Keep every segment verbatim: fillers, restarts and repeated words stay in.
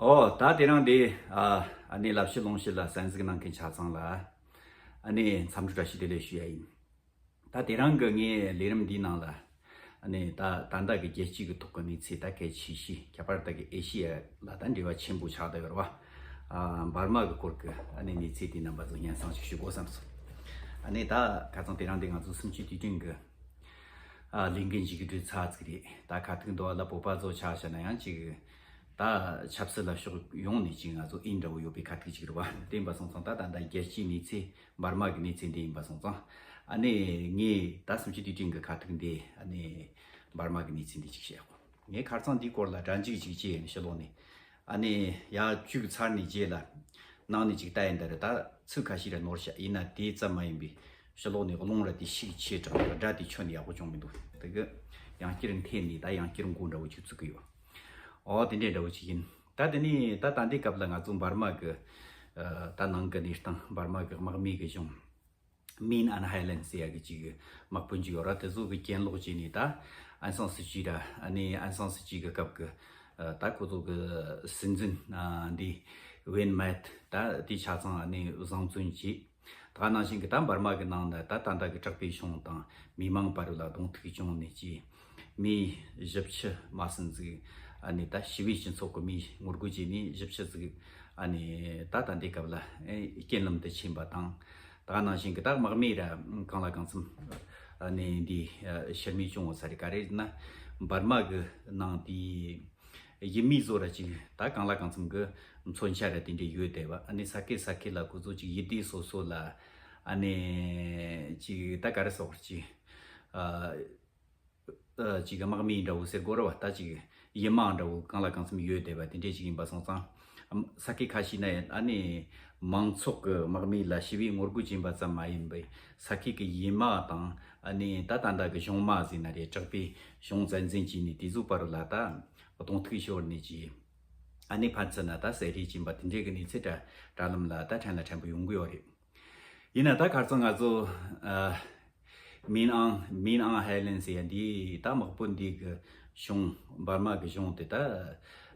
ཨོ། ད་དེ་རིང་འདི་ཨ་ཨ་ནི་ལབ་བཤད་ལུང་བཤད་ལ་གསན་གཟིགས་གནང་མཁན་ཆ་ཚང་ལ་ཨ་ནི་འཚམས་འདྲི་བཀྲ་ཤིས་བདེ་ལེགས་ཞུ་ཡ་ཡིན། ད་དེ་རིང་གི་ངའི་ལས་རིམ་འདིའི་ནང་ལ་ཨ་ནི་ད་ད་ལྟ་གི་རྒྱལ་སྤྱི་གི་ཐོག་གི་གནས་ཚུལ། ད་གལ་ཆེ་ཤོས་ཁྱད་པར་ད་གི་ཨེ་ཤི་ཡ་ལ་ད་འབྲེལ་བ་ཆེན་པོ་ཆགས་བསྡད་ཡོད་རེད་བ། ཨ་འབར་མ་གི་སྐོར་གི་ཨ་ནི་གནས་ཚུལ་དེ་རྣམ་པ་ཚོ་སྙན་སེང་ཞིག་ཞུ་དགོས་བསམ་སོང་། ཨ་ནི་ད་ཁ་སང་དེ་རིང་འདི་ང་ཚོ་གསུམ་བཅུའི་དུས་དྲན་གི་ཨ་ལས་འགན་ཞིག་གི་སྒྲུབ་ཚར་ཚིག་རེད། ད་ཁ་ཐུག་འདུག་ལ་བོད་པ་ཚོ་ཆ་བཞག་ན་ཡང་ཅིག་ད་ཆབ་སྲིད་ལ་ཕྱོགས་ཡོངས་ནས་ཅིག་ང་ཚོ་ཨིན་འདྲ་བོ་ཡོད་པའི་ཁ་ཐུག་ཅིག་རེད་བ། དེ་ཡིན་པ་སོང་ཙང་ད་ད་ལྟ་རྒྱལ་སྤྱིའི་གནས་ཚུལ་འབར་མ་གི་གནས་ཚུལ་འདི་ཡིན་པ་སོང་ཙང་། ཨ་ནི་ངས་ད་གསུམ་བཅུའི་དུས་དྲན་གི་ཁ་ཐུག་འདི་ཨ་ནི་འབར་མ་གི་གནས་ཚུལ་འདི་ཅིག་བཤད་གོ། ངས་ཁ་སང་འདིའི་སྐོར་ལ་དྲ་འཇུག་ཅིག་བྱས་ཡིན་ཕྱི་ལོགས་ནས། ཨ་ནི་ཡར་བཅུག་ཚར་ནས་རྗེས་ལ་ནང་ནས་ཅིག་ལྟ་ཡིན། ད་རེད་ད་ཚིག་ཁ་ཤས་ར་ནོར་ཤག་ཡིན་ན་དེ་ཙམ་མ་ཡིན་པའི་ཕྱི་ལོགས་ནས་རླུང་ར་དེ་ཤུགས་ཆེ་དྲགས་སྒྲ་དེ་ཁྱོན་ནས་ཡག་པོ་བྱུང་མི་འདུག་དེ་གི་ཡང་བསྐྱར་འཐེན་ནས་ད་ཡང་བསྐྱར་མགོ་འདྲ་བོ་ཅིག་བཙུགས་གི་ཡོད། ཨོ་དེ་འདྲའི་འདྲ་བོ་ཅིག་ཡིན། ད་དེ་ནས་ད་ད་འདི་སྐབས་ལ་ང་ཚོ་འབར་མ་གི་ད་ནང་གི་གནས་སྟངས། འབར་མ་གི་དམག་མི་གི་གཞུང་མིན་ཨན་ཧའེ་ལན་ཟེར་ཡ་གི་ཅིག་དམག་དཔོན་ཅིག་ཡོད་ར། དེ་ཚོ་གི་གྱེན་ལོག་བྱས་ནས་ད་ཨན་སང་སི་ཅི་ར། ཨ་ནི་ཨན་སང་སི་ཅི་གི་སྐབས་གི་ད་ཁོ་ཚོ་གི་སྲིད་འཛིན་འདི་ཝེན་མེད་ད་དེ་ཆ་ཚང་ཨ་ནི་བཟང་བཙོན་བྱས། ད་ནང་བཞིན་གི་ད་འབར་མ་གི་ནང་ན་ད་ད་ལྟ་གི་དྲག་པོའི་གཞུང་དང་མི་མང་བར་ལ་གདོང་ཐུག་བྱུང་ནས་ཀྱི་མི་བཞི་བཅུ་མ་ཟིན་ཟིག་ཨ་ནི་ད་ཞི་བའི་སྤྱི་ཚོགས་གི་མིས་ངོ་རྒོལ་བྱས་ནས་བཞི་བཅུ་ཟིག་ཨ་ནི་ད་ད་འདི་སྐབས་ལ་ཨེ་རྐྱེན་ལམ་དུ་ཕྱིན་པ་དང་། ད་ནང་བཞིན་གི་ད་དམག་མི་ར་གང་ལ་གང་འཚམ་ཨ་ནི་འདི་ཨ་ཕྱིར་མིས་བྱུང་བ་ས་རེད། ག་རེ་ན་འབར་མ་གི་ནང་དེའི་ཡུལ་མི་བཟོ་ར་ཅིག་ད་གང་ལ་གང་འཚམ་གི་མཚོན་ཆ་ར་དེ་འདྲས་ཡོད་དེ་བ། ཨ་ནི་ས་ཁུལ་ས་ཁུལ་ལ་ཁོ་ཚོ་ཅིག་ཡུལ་སྡེ་སོ་སོ་ལ་ཨ་ནི་ཅིག་ད་ག་རེ་ཟེར་དགོས་རེད། ཅིག་ཨ་ཨ་ཅིག་དམག་མི་འདྲ་བོ་ཟེར་དགོས་རེད་བ། ད་ཅིག་ཡུལ་དམག་འདྲ་བོ་གང་ལ་གང་འཚམ་ཡོད་དེ་བ། དེ་འདྲས་ཅིག་ཡིན་པ་སོང་ཙང་། ཨམ་ས་ཁུལ་ཁ་ཤས་ན་ཡང་ཨ་ནི་མང་ཚོགས་ཀྱི་དམག་མི་ལ་ཞི་བའི་ངོ་རྒོལ་བྱིན་པ་ཙམ་མ་ཡིན་པའི་ས་ཁུལ་གྱི་ཡུལ་དམག་དང་། ཨ་ནི་ད་ད་ལྟ་གི་གཞུང་དམག་ཟེར་ན་རེད། དྲག་པོའི་གཞུང་བཙན་འཛིན་བྱས་ནས་དེ་ཚོ་བར་ལ་ད་གདོང་ཐུག་ཤོར་ནས་ཀྱི་ཨ་ནི་ཕན་ཚུན་ན་ད་བསད་རེས་བྱིན་པ་དེ་འདྲས་ཀྱི་གནས་ཚུལ་དྲ་དྲ་ལམ་ལ་ད་ཕྲན་ལ་ཕྲན་བུ་ཡོང་གི་ཡོད་རེད། ཡིན་ན་ད་ཁར་ཚང་ང་ཚོ་ཨ་མིན་ཨང་མིན་ཨང་ཧའེ་ལན་ཟེར་ཡ་འདི་ད་དམག་དཔོན་འདི་གི་གཞུང་འབར་མ་གི་གཞུང་དེ་ད་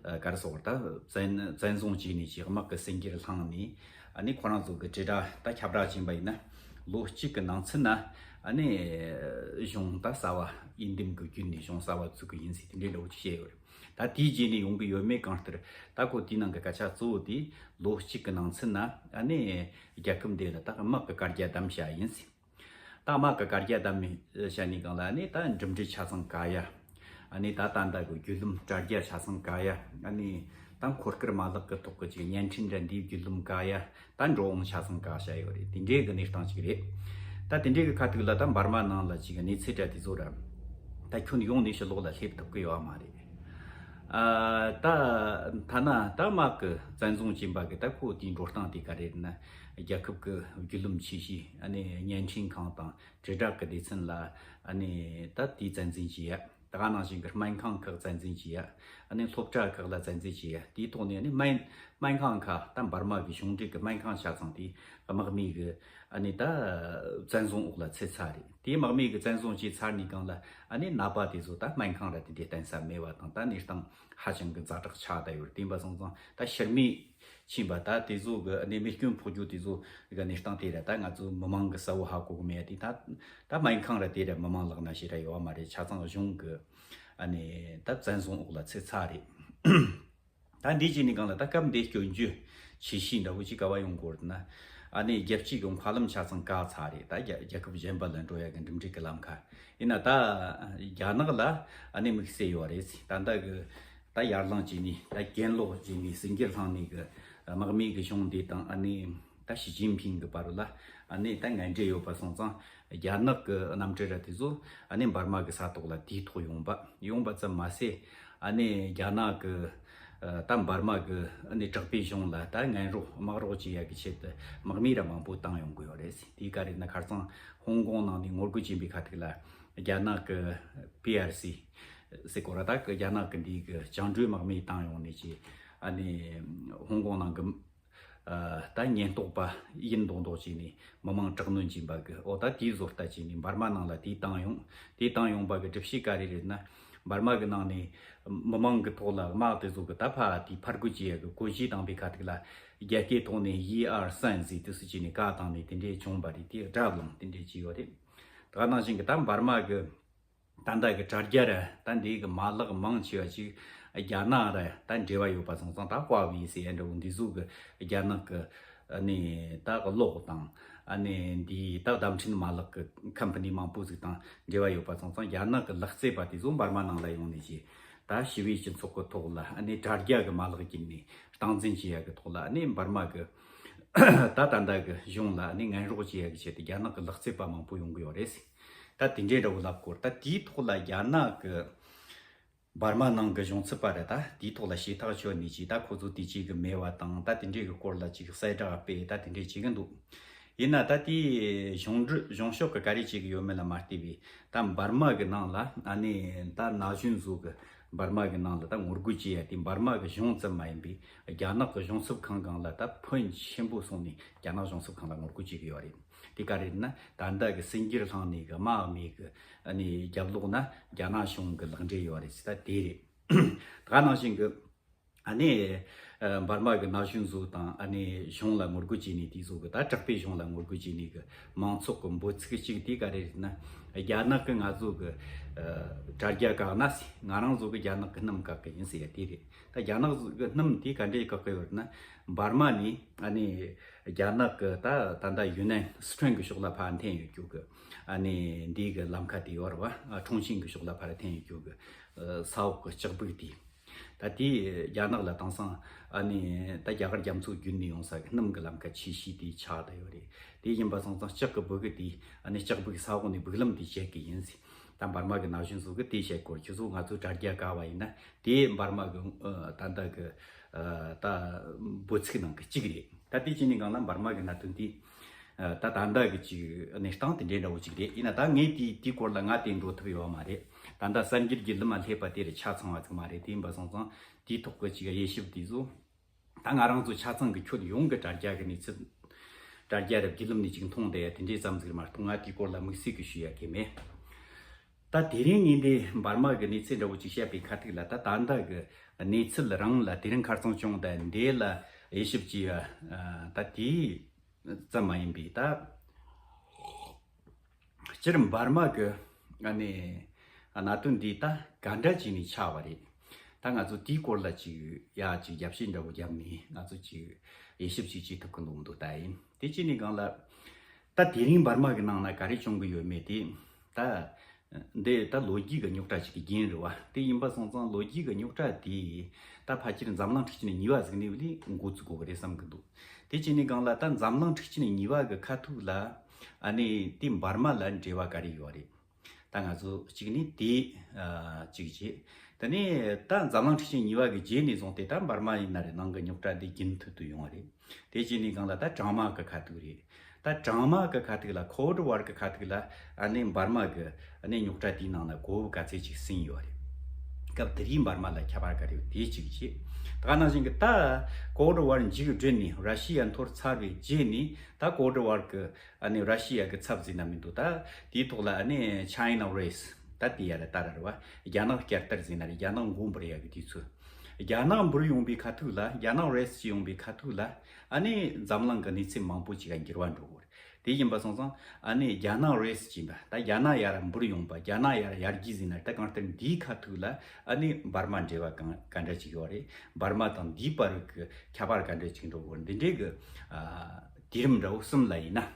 ཨ་ག་རེ་ཟེར་དགོས་རེད། ད་བཙན་བཙན་བཟུང་བྱས་ནས་ཀྱི་དམག་གི་སེམས་འགུལ་བསླངས་ནས། ཨ་ནི་ཁོ་རང་ཚོ་གི་དྲིལ་བསྒྲགས་ད་ཁྱབ་བསྒྲགས་བྱས་པ་ཡིན་ན་ལོ་གཅིག་གི་ནང་ཚུན་ན་ཨ་ནི་གཞུང་ད་གསར་བ་དབྱིན་ལྡེམ་གི་བརྒྱུད་ནས་གཞུང་གསར་བ་བཙུགས་གི་ཡིན་ཟེར་དེ་འདྲའི་འདྲ་བོ་ཅིག་བཤད་ཡོད་རེད། ད་དེའི་རྗེས་ནས་ཡོང་གི་ཡོད་མེད་གང་ལྟར་ད་ཁོ་དེའི་ནང་གི་སྐད་ཆ་གཙོ་བོ་དེ་ལོ་གཅིག་གི་ནང་ཚུན་ན་ཨ་ནི་རྒྱལ་ཁབ་འདི་ལ་ད་དམག་གི་བཀའ་རྒྱ་བསྡམས་བཞག་ཡིན་ཟེར། ད་དམག་གི་བཀའ་རྒྱ་བསྡམས་བཞག་ནས་གང་ལ་ཨ་ནི་ད་འགྲིམ་འགྲུལ་ཆ་ཚང་བཀག་ཡ། ཨ་ནི་ད་ད་ལྟ་གི་བརྒྱུད་ལམ་དྲ་རྒྱ་ཆ་ཚང་བཀག་ཡ། ཨ་ནི་ད་འཁོར་སྐར་མ་ལག་གི་ཐོག་གི་ཅིག་བརྙན་འཕྲིན་འདྲ་འདིའི་བརྒྱུད་ལམ་བཀག་ཡ། ད་འགྲོ་འོང་ཆ་ཚང་བཀག་བཞག་ཡོད་རེད། དེ་འདྲའི་གི་གནས་སྟངས་ཅིག་རེད། ད་དེ་འདྲའི་གི་ཁ་ཐུག་ལ་ད་འབར་མ་ནང་ལ་ཅིག་གནས་ཚུལ་འདྲ་དེ་ཚོ་ར་ད་ཁྱོན་ཡོངས་ནས་ཕྱི་ལོགས་ལ་སླེབས་ཐུབ་གི་ཡོད་མ་རེད། ཨ་ད་ཐ་ན་ད་དམག་གི་བཙན་བཟུང་བྱིན་པ་གི་ད་ཁོ་དེའི་འགྲོ་སྟངས་དེ་ག་རེ་རེད་ན། རྒྱལ་ཁབ་ཀྱི་བརྒྱུད་ལམ་ཆེ་ཤོས་ཨ་ནི་བརྙན་འཕྲིན་ཁང་དང་དྲིལ་བསྒྲགས་ཀྱི་སྡེ་ཚན་ལ་ཨ་ནི་ད་དེའི་བཙན་འཛུལ་བྱས་ཡ། ད་ག་ནང་བཞིན་གྱི་སྨན་ཁང་ཁག་བཙན་འཛུལ་བྱས་ཡ། ཨ་ནི་སློབ་གྲྭ་ཁག་ལ་བཙན་འཛུལ་བྱས་ཡ། དེའི་ཐོག་ནས་ཨ་ནི་སྨན་སྨན་ཁང་ཁག་ད་འབར་མ་གི་གཞུང་འབྲེལ་གྱི་སྨན་ཁང་ཆ་ཚང་དེ་དམག་མི་གི་ཨ་ནི་ད་བཙན་བཟུང་འོག་ལ་ཚུད་ཚར་རེད། དེའི་དམག་མི་གི་བཙན་བཟུང་བྱས་ཚར་ནས་གང་ལ་ཨ་ནི་ནད་པ་དེ་ཚོ་ད་སྨན་ཁང་ར་དེ་འདྲའི་བསྟེན་ས་མེད་པ་དང་། ད་གནས་སྟངས་ཧ་ཅང་གི་ཛ་དྲག་ཆགས་བསྡད་ཡོད་རེད། དེ་ཡིན་པ་སོང་ཙང་ད་ཕྱིར་མིས་ཕྱིན་པ་ད་དེ་ཚོ་གི་གནས་མེ་སྐྱོན་ཕོག་རྒྱུ་དེ་ཚོ་གི་གནས་སྟངས་དེ་ར་ད་ང་ཚོ་མི་མང་གི་གསལ་བོ་ཧ་གོ་གི་མེད་དེ། ད་ད་སྨན་ཁང་ར་དེ་ར་མི་མང་ལག་ན་ཞིག་ར་ཡོད་མ་རེད། ཆ་ཚང་གཞུང་གི་ཨ་ནི་ད་བཙན་བཟུང་འོག་ལ་ཚུད་ཚར་རེད། ད་འདི་བྱས་ནས་གང་ལ་ད་སྐབས་འདི་སྐྱོན་བརྗོད་ཆེ་ཤོས་འདྲ་བོ་ཅིག་ག་བ་ཡོང་གི་ཡོད་ན། ཨ་ནི་རྒྱལ་སྤྱིའི་གི་མཁའ་ལམ་ཆ་ཚང་བཀག་ཚར་རེད། ད་རྒྱ་རྒྱལ་ཁབ་གཞན་པ་ལ་འགྲོ་ཡ་གི་འགྲིམ་འགྲུལ་གི་ལམ་ཁ། ཡིན་ན་ད་རྒྱ་ནག་ལ་ཨ་ནི་དམིགས་བསལ་ཡོད་རེད། ད་ལྟ་གི་ད་ཡར་ལངས་བྱས་ནས་ད་གྱེན་ལོག་བྱས་ནས་སེང་གེ་ལྷང་ནས་གི་དམག་མིའི་གི་གཞུང་འདི་དང་། ཨ་ནི་ད་ཞི་ཅིན་ཕིང་གི་བར་ལ་ཨ་ནི་ད་ངན་འབྲེལ་ཡོད་པ་སོང་ཙང་། རྒྱ་ནག་གི་གནམ་གྲུ་ར་དེ་ཚོ་ཨ་ནི་འབར་མ་གི་ས་ཐོག་ལ་དུས་ཐོག་ཡོང་པ་ཡོང་པ་ཙམ་མ་ཟད། ཨ་ནི་རྒྱ་ནག་གི་ད་འབར་མ་གི་ཨ་ནི་དྲག་པོའི་གཞུང་ལ་ད་ངན་རོགས་དམག་རོགས་བྱེད་ཡ་གི་ཆེད་དུ་དམག་མི་ར་མང་པོ་བཏང་ཡོང་གི་ཡོད་རེད། དེའི་ག་རེ་ན་ཁར་སང་ཧོང་ཀོང་ནང་ནས་ངོ་རྒོལ་བྱིན་པའི་ཁ་ཐུག་ལ་རྒྱ་ནག་གི་པི་ཨར་སི་ཟེར་གོ་ར། ད་གི་རྒྱ་ནག་གི་འདི་གི་བཅིངས་འགྲོལ་དམག་མི་བཏང་ཡོང་ནས་ཀྱི་ཨ་ནི་ཧོང་ཀོང་ནང་གི་ཨ་ད་ཉེན་རྟོག་པ་ཡིན་མདོག་མདོག་བྱས་ནས་མི་མང་དྲག་གནོན་བྱིན་པ་གི། ཨོ་ད་དེའི་བཟོ་ལྟ་བྱས་ནས་འབར་མ་ནང་ལ་དེའི་བཏང་ཡོང་། དེའི་བཏང་ཡོང་པ་གི་སྒྲུབ་བྱེད་ག་རེ་རེད་ན། འབར་མ་གི་ནང་ནས་མི་མང་གི་ཐོག་ལ་དམག་དེ་ཚོ་གི་ད་ཕར་དེ་ཕར་རྒོལ་བྱེད་ཡ་གི་བཀོད་ཇུས་བཏང་པའི་ཁ་ཐུག་ལ། རྒྱ་སྐད་ཐོག་ནས་ཡི་ཨར་སན་ཟིག་དེ་སུ་བྱས་ནས་བཀའ་བཏང་ནས་དེ་འདྲས་བྱུང་བ་རེད། དེ་དགྲ་བླངས་དེ་འདྲས་བྱས་ཡོད་རེད། ད་ག་ནང་བཞིན་གི་ད་འབར་མ་གི་ད་ལྟ་གི་དྲ་རྒྱ་ར་ད་འདི་གི་མ་ལག་མང་ཆེ་བ་ཅིག་རྒྱ་ནག་ར་ད་འབྲེལ་བ་ཡོད་པ་སོང་ཙང་། ད་ཧྭ་ཝེ་ཟེར་ཡ་འདྲ་བོ་འདི་ཚོ་གི་རྒྱ་ནག་གི་ཨ་ནི་ད་གློག་དང་ཨ་ནི་འདི་ད་བརྡ་འཕྲིན་མ་ལག་གི་ཁམ་པ་ནི་མང་པོ་ཟིག་དང་འབྲེལ་བ་ཡོད་པ་སོང་ཙང་། རྒྱ་ནག་གི་ལག་རྩལ་པ་དེ་ཚོ་འབར་མ་ནང་ལ་ཡོང་ནས་ཅིག་ད་ཞི་བའི་སྤྱི་ཚོགས་ཀྱི་ཐོག་ལ་ཨ་ནི་དྲ་རྒྱ་གི་མ་ལག་བརྒྱུད་ནས་སྟངས་འཛིན་བྱེད་ཡ་གི་ཐོག་ལ། ཨ་ནི་འབར་མ་གི་ད་ད་ལྟ་གི་གཞུང་ལ་ཨ་ནི་ངན་རོགས་བྱེད་ཡ་གི་ཆེད་དུ་རྒྱ་ནག་གི་ལག་རྩལ་པ་མང་པོ་ཡོང་གི་ཡོད་རེད། ད་དེ་འདྲའི་འདྲ་བོ་ལབ་སྐོར། ད་དེའི་ཐོག་ལ་རྒྱ་ནག་གི་འབར་མ་ནང་གི་གཞུང་ཚབ་པ་རེད། ད་དེའི་ཐོག་ལ་ཞེ་ཐག་ཆོད་ནས་ཅིག་ད་ཁོ་ཚོ་དེ་ཅིག་གི་མེད་པ་དང་། ད་དེ་འདྲའི་གི་སྐོར་ལ་ཅིག་གསལ་བསྒྲགས་སྤེལ། ད་དེ་འདྲའི་བྱེད་གི་འདུག་ཡིན་ན་ད་དེའི་གཞུང་འབྲུ་གཞུང་ཕྱོགས་གི་ག་རེ་བྱེད་གི་ཡོད་མེད་ལ་མ་ལྟོས་པའི་ད་འབར་མ་གི་ནང་ལ་ཨ་ནི་ད་ན་གཞོན་ཚོ་གི་འབར་མ་གི་ནང་ལ་ད་ངོ་རྒོལ་བྱེད་ཡ་དེ་འབར་མ་གི་གཞུང་ཙམ་མ་ཡིན་པའི་རྒྱ་ནག་གི་གཞུང་ཚབ་ཁང་སྒང་ལ་ད་ཕོན་ཆེན་པོ་སོང་ནས་རྒྱ་ནག་གཞུང་ཚབ་ཁང་ལ་ངོ་རྒོལ་བྱེད་གི་ཡོད་རེད། དེ་ག་རེ་རེད་ན། ད་ལྟ་གི་སེང་གེར་ལྷུང་ནས་གི་དམག་མི་གི་ཨ་ནི་རྒྱབ་ལོགས་ན་རྒྱ་ནག་གཞུང་གི་ལག་འབྲེལ་ཡོད་རེད་ཟེར། ད་དེ་རེད། ད་ག་ནང་བཞིན་གི་ཨ་ནི་ཨ་འབར་མ་གི་ན་གཞོན་ཚོ་དང་ཨ་ནི་གཞུང་ལ་ངོ་རྒོལ་བྱས་ནས། དེ་ཚོ་གི་ད་དྲག་པའི་གཞུང་ལ་ངོ་རྒོལ་བྱས་ནས་གི་མང་ཚོགས་གི་འབོད་ཚིག་གཅིག་དེ་ག་རེ་རེད་ན། རྒྱ་ནག་གི་ང་ཚོ་གི་ཨ་དྲ་རྒྱ་བཀག་ན་ཟེར། ང་རང་ཚོ་གི་རྒྱ་ནག་གི་སྣུམ་བཀག་གི་ཡིན་ཟེར་ཡ་དེ་རེད། ད་རྒྱ་ནག་གི་སྣུམ་དེ་ག་འདྲས་བཀག་གི་ཡོད་རེད་ན། འབར་མ་ནས་ཨ་ནི་རྒྱ་ནག་གི་ད་ད་ལྟ་ཡུན་ནན་སི་ཁྲོན་གི་ཕྱོགས་ལ་ཕར་འཐེན་ཡོད་རྒྱུ་གི་ཨ་ནི་འདི་གི་ལམ་ཁ་དེ་ཡོད་རེད་བ། ཨ་ཁྲུང་ཆིང་གི་ཕྱོགས་ལ་ཕར་འཐེན་ཡོད་རྒྱུ་གི་ཨ་ས་འོག་གི་ལྕགས་སྦུག་དེ། ད་དེ་རྒྱ་ནག་ལ་དེང་སང་ཨ་ནི་ད་རྒྱ་གར་རྒྱ་མཚོ་བརྒྱུད་ནས་ཡོང་ས་གི་སྣུམ་གི་ལམ་ཁ་ཆེ་ཤོས་དེ་ཆགས་བསྡད་ཡོད་རེད། དེ་ཡིན་པ་སོང་ཙང་ལྕགས་གི་སྦུག་གི་དེ་ཨ་ནི་ལྕགས་སྦུག་ས་འོག་ནས་སྦུག་ལམ་དེ་བྱེད་གི་ཡིན་ཟེར། ད་འབར་མ་གི་ན་གཞོན་ཚོ་གི་དེ་བཤད་སྐོར། ཁྱོད་ཚོ་ང་ཚོ་དྲ་རྒྱ་བཀག་པ་ཡིན་ན། དེ་འབར་མ་གི་ཨ་ད་ལྟ་གི་ཨ་ད་འབོད་ཚིག་ནང་གི་གཅིག་རེད། ད་དེ་བྱས་ནས་སྒང་ལ་འབར་མ་གི་གནད་དོན་དེ་ཨ་ད་ད་ལྟ་གི་ཅིག་གནས་སྟངས་དེ་འདྲའི་འདྲ་བོ་ཅིག་རེད། ཡིན་ན་ད་ངས་དེ་དེའི་སྐོར་ལ་ང་དེ་འགྲོ་ཐུབ་ཡོད་མ་རེད། ད་ལྟ་གསར་འགྱུར་བརྒྱུད་ལམ་མ་སླེབས་པ་དེ་རུ་ཆ་ཚང་བ་ཅིག་མ་རེད། དེ་ཡིན་པ་སོང་ཙང་དེའི་ཐོག་གི་ཅིག་དབྱེ་ཞིབ་དེ་ཚོ་ད་ང་རང་ཚོ་ཆ་ཚང་གི་ཁྱོན་ཡོངས་ཀྱི་དྲ་རྒྱ་གི་གནས་ཚུལ། དྲ་རྒྱ་ར་བརྒྱུད་ལམ་ནས་ཅིག་མཐོང་བསྡད་ཡ་དེ་འདྲའི་ཙམ་ཟིག་མ་གཏོགས། ང་དེའི་སྐོར་ལ་དམིགས་བསལ་གྱི་ཞུ་ཡ་གི་མེད། ད་དེ་རིང་ཉིན་དེ་འབར་མ་གི་གནས་ཚུལ་འདྲ་བོ་ཅིག་བཤད་པའི་ཁ་ཐུག་ལ། ད་ད་ལྟ་གི་གནས་ཚུལ་རང་ལ་དེ་རིང་ཁ་རྩང་བྱུང་ད་འདི་ལ་དབྱེ་ཞིབ་བྱས་ཡ་ད་དེ་ཙམ་མ་ཡིན་པའི། ད་སྤྱིར་འབར་མ་གི་ཨ་ནི་གནད་དོན་འདི་ད་ག་འདྲ་བྱས་ནས་ཆགས་པ་རེད། ད་ང་ཚོ་དེའི་སྐོར་ལ་ཅིག་ཡ་ཅིག་རྒྱབ་བཤད་འདྲ་བོ་བརྒྱབ་ནས་ང་ཚོ་ཅིག་དབྱེ་ཞིབ་ཅིག་བྱེད་ཐུབ་ཀྱི་འདུག་འདུག་ད་ཡིན། དེ་བྱས་ནས་སྒང་ལ་ད་དེ་རིང་འབར་མ་གི་ནང་ན་ག་རེ་བྱུང་གི་ཡོད་མེད་དེ། ད་འདི་ད་ལོ་རྒྱུས་ཀྱི་རྙོག་དྲ་ཅིག་གི་རྒྱན་རེད་བ། དེ་ཡིན་པ་སོང་ཙང་ལོ་རྒྱུས་ཀྱི་རྙོག་དྲ་དེ་ད་ཕལ་ཆེར་འཛམ་གླིང་འཁྲུག་ཆེན་གཉིས་པ་ཟིག་ནས་ལས་འགོ་བཙུགས་དགོས་གི་རེད་བསམ་གི་འདུག་དེ་བྱས་ནས་སྒང་ལ་ད་འཛམ་གླིང་འཁྲུག་ཆེན་གཉིས་པ་གི་ཁ་ཐུག་ལ་ཨ་ནི་དེ་འབར་མ་ལ་འབྲེལ་བ་ག་རེ་ཡོད་རེད། ད་ང་ཚོ་གཅིག་ནི་དེ་ཨ་གཅིག་བྱས། དེ་ནས་ད་འཛམ་གླིང་འཁྲུག་ཆེན་གཉིས་པ་གི་རྗེས་ནས་བཟུང་སྟེ་ད་འབར་མ་ཡིན་ན་རེད། ནང་གི་རྙོག་དྲ་འདི་རྒྱུན་མཐུད་དུ་ཡོང་བ་རེད། དེ་བྱས་ནས་སྒང་ལ་ད་གྲང་དམག་གི་ཁ་ཐུག་རེད། ད་གྲང་དམག་གི་ཁ་ཐུག་ལ། Cold War གི་ཁ་ཐུག་ལ་ཨ་ནི་འབར་མ་གི་ཨ་ནི་རྙོག་དྲ་དེའི་ནང་ན་གོ་བབ་ག་ཚད་ཅིག་ཟིན་ཡོད་རེད། སྐབས་དེ་རིང་འབར་མ་ལ་ཁྱད་པར་ག་རེ་ཡོད་དེ་གཅིག་བྱས། ད་ག་ནང་བཞིན་གི་ད་Cold War མཇུག་བསྒྲིལ་ནས། ར་ཤི་ཡ་འཐོར་ཚར་བའི་རྗེས་ནས་ད་Cold War གི་ཨ་ནི་ར་ཤི་ཡ་གི་ཚབ་ཟིན་ན་མི་འདུག་ད་དེའི་ཐོག་ལ་ཨ་ནི་China Race ད་དེ་ཡ་ལ་ད་ར་རེད་བ། རྒྱ་ནག་བསྐྱར་དར་ཟིན་ན་རེད། རྒྱ་ནག་མགོ་འབུར་ཡ་གི་དུས་ཚོད། རྒྱ་ནག་འབུར་ཡོང་པའི་ཁ་ཐུག་ལ། རྒྱ་ནག་Race བྱས་ཡོང་པའི་ཁ་ཐུག་ལ་ཨ་ནི་འཛམ་གླིང་གི་གནས་ཚུལ་མང་པོ་ཅིག་ག་འགྱུར་བ་འགྲོ་གི་རེད། དེ་ཡིན་པ་སོང་ཙང་ཨ་ནི་རྒྱ་ནག་Race བྱས་པ། ད་རྒྱ་ནག་ཡར་འབུར་ཡོང་པ། རྒྱ་ནག་ཡར་ཡར་རྒྱས་ཟིན་ན། ད་གང་ལྟར་འདིའི་ཁ་ཐུག་ལ་ཨ་ནི་འབར་མ་འབྲེལ་བ་གང་ག་འདྲ་ཅིག་ཡོད་རེད། འབར་མ་དང་འདིའི་བར་གི་ཁྱད་པར་ག་འདྲ་ཅིག་འགྲོ་གི་རེད། འདི་འདྲའི་གི་ཨ་དུས་རིམ་འདྲ་བོ་གསུམ་ལ་ཡིན་ན།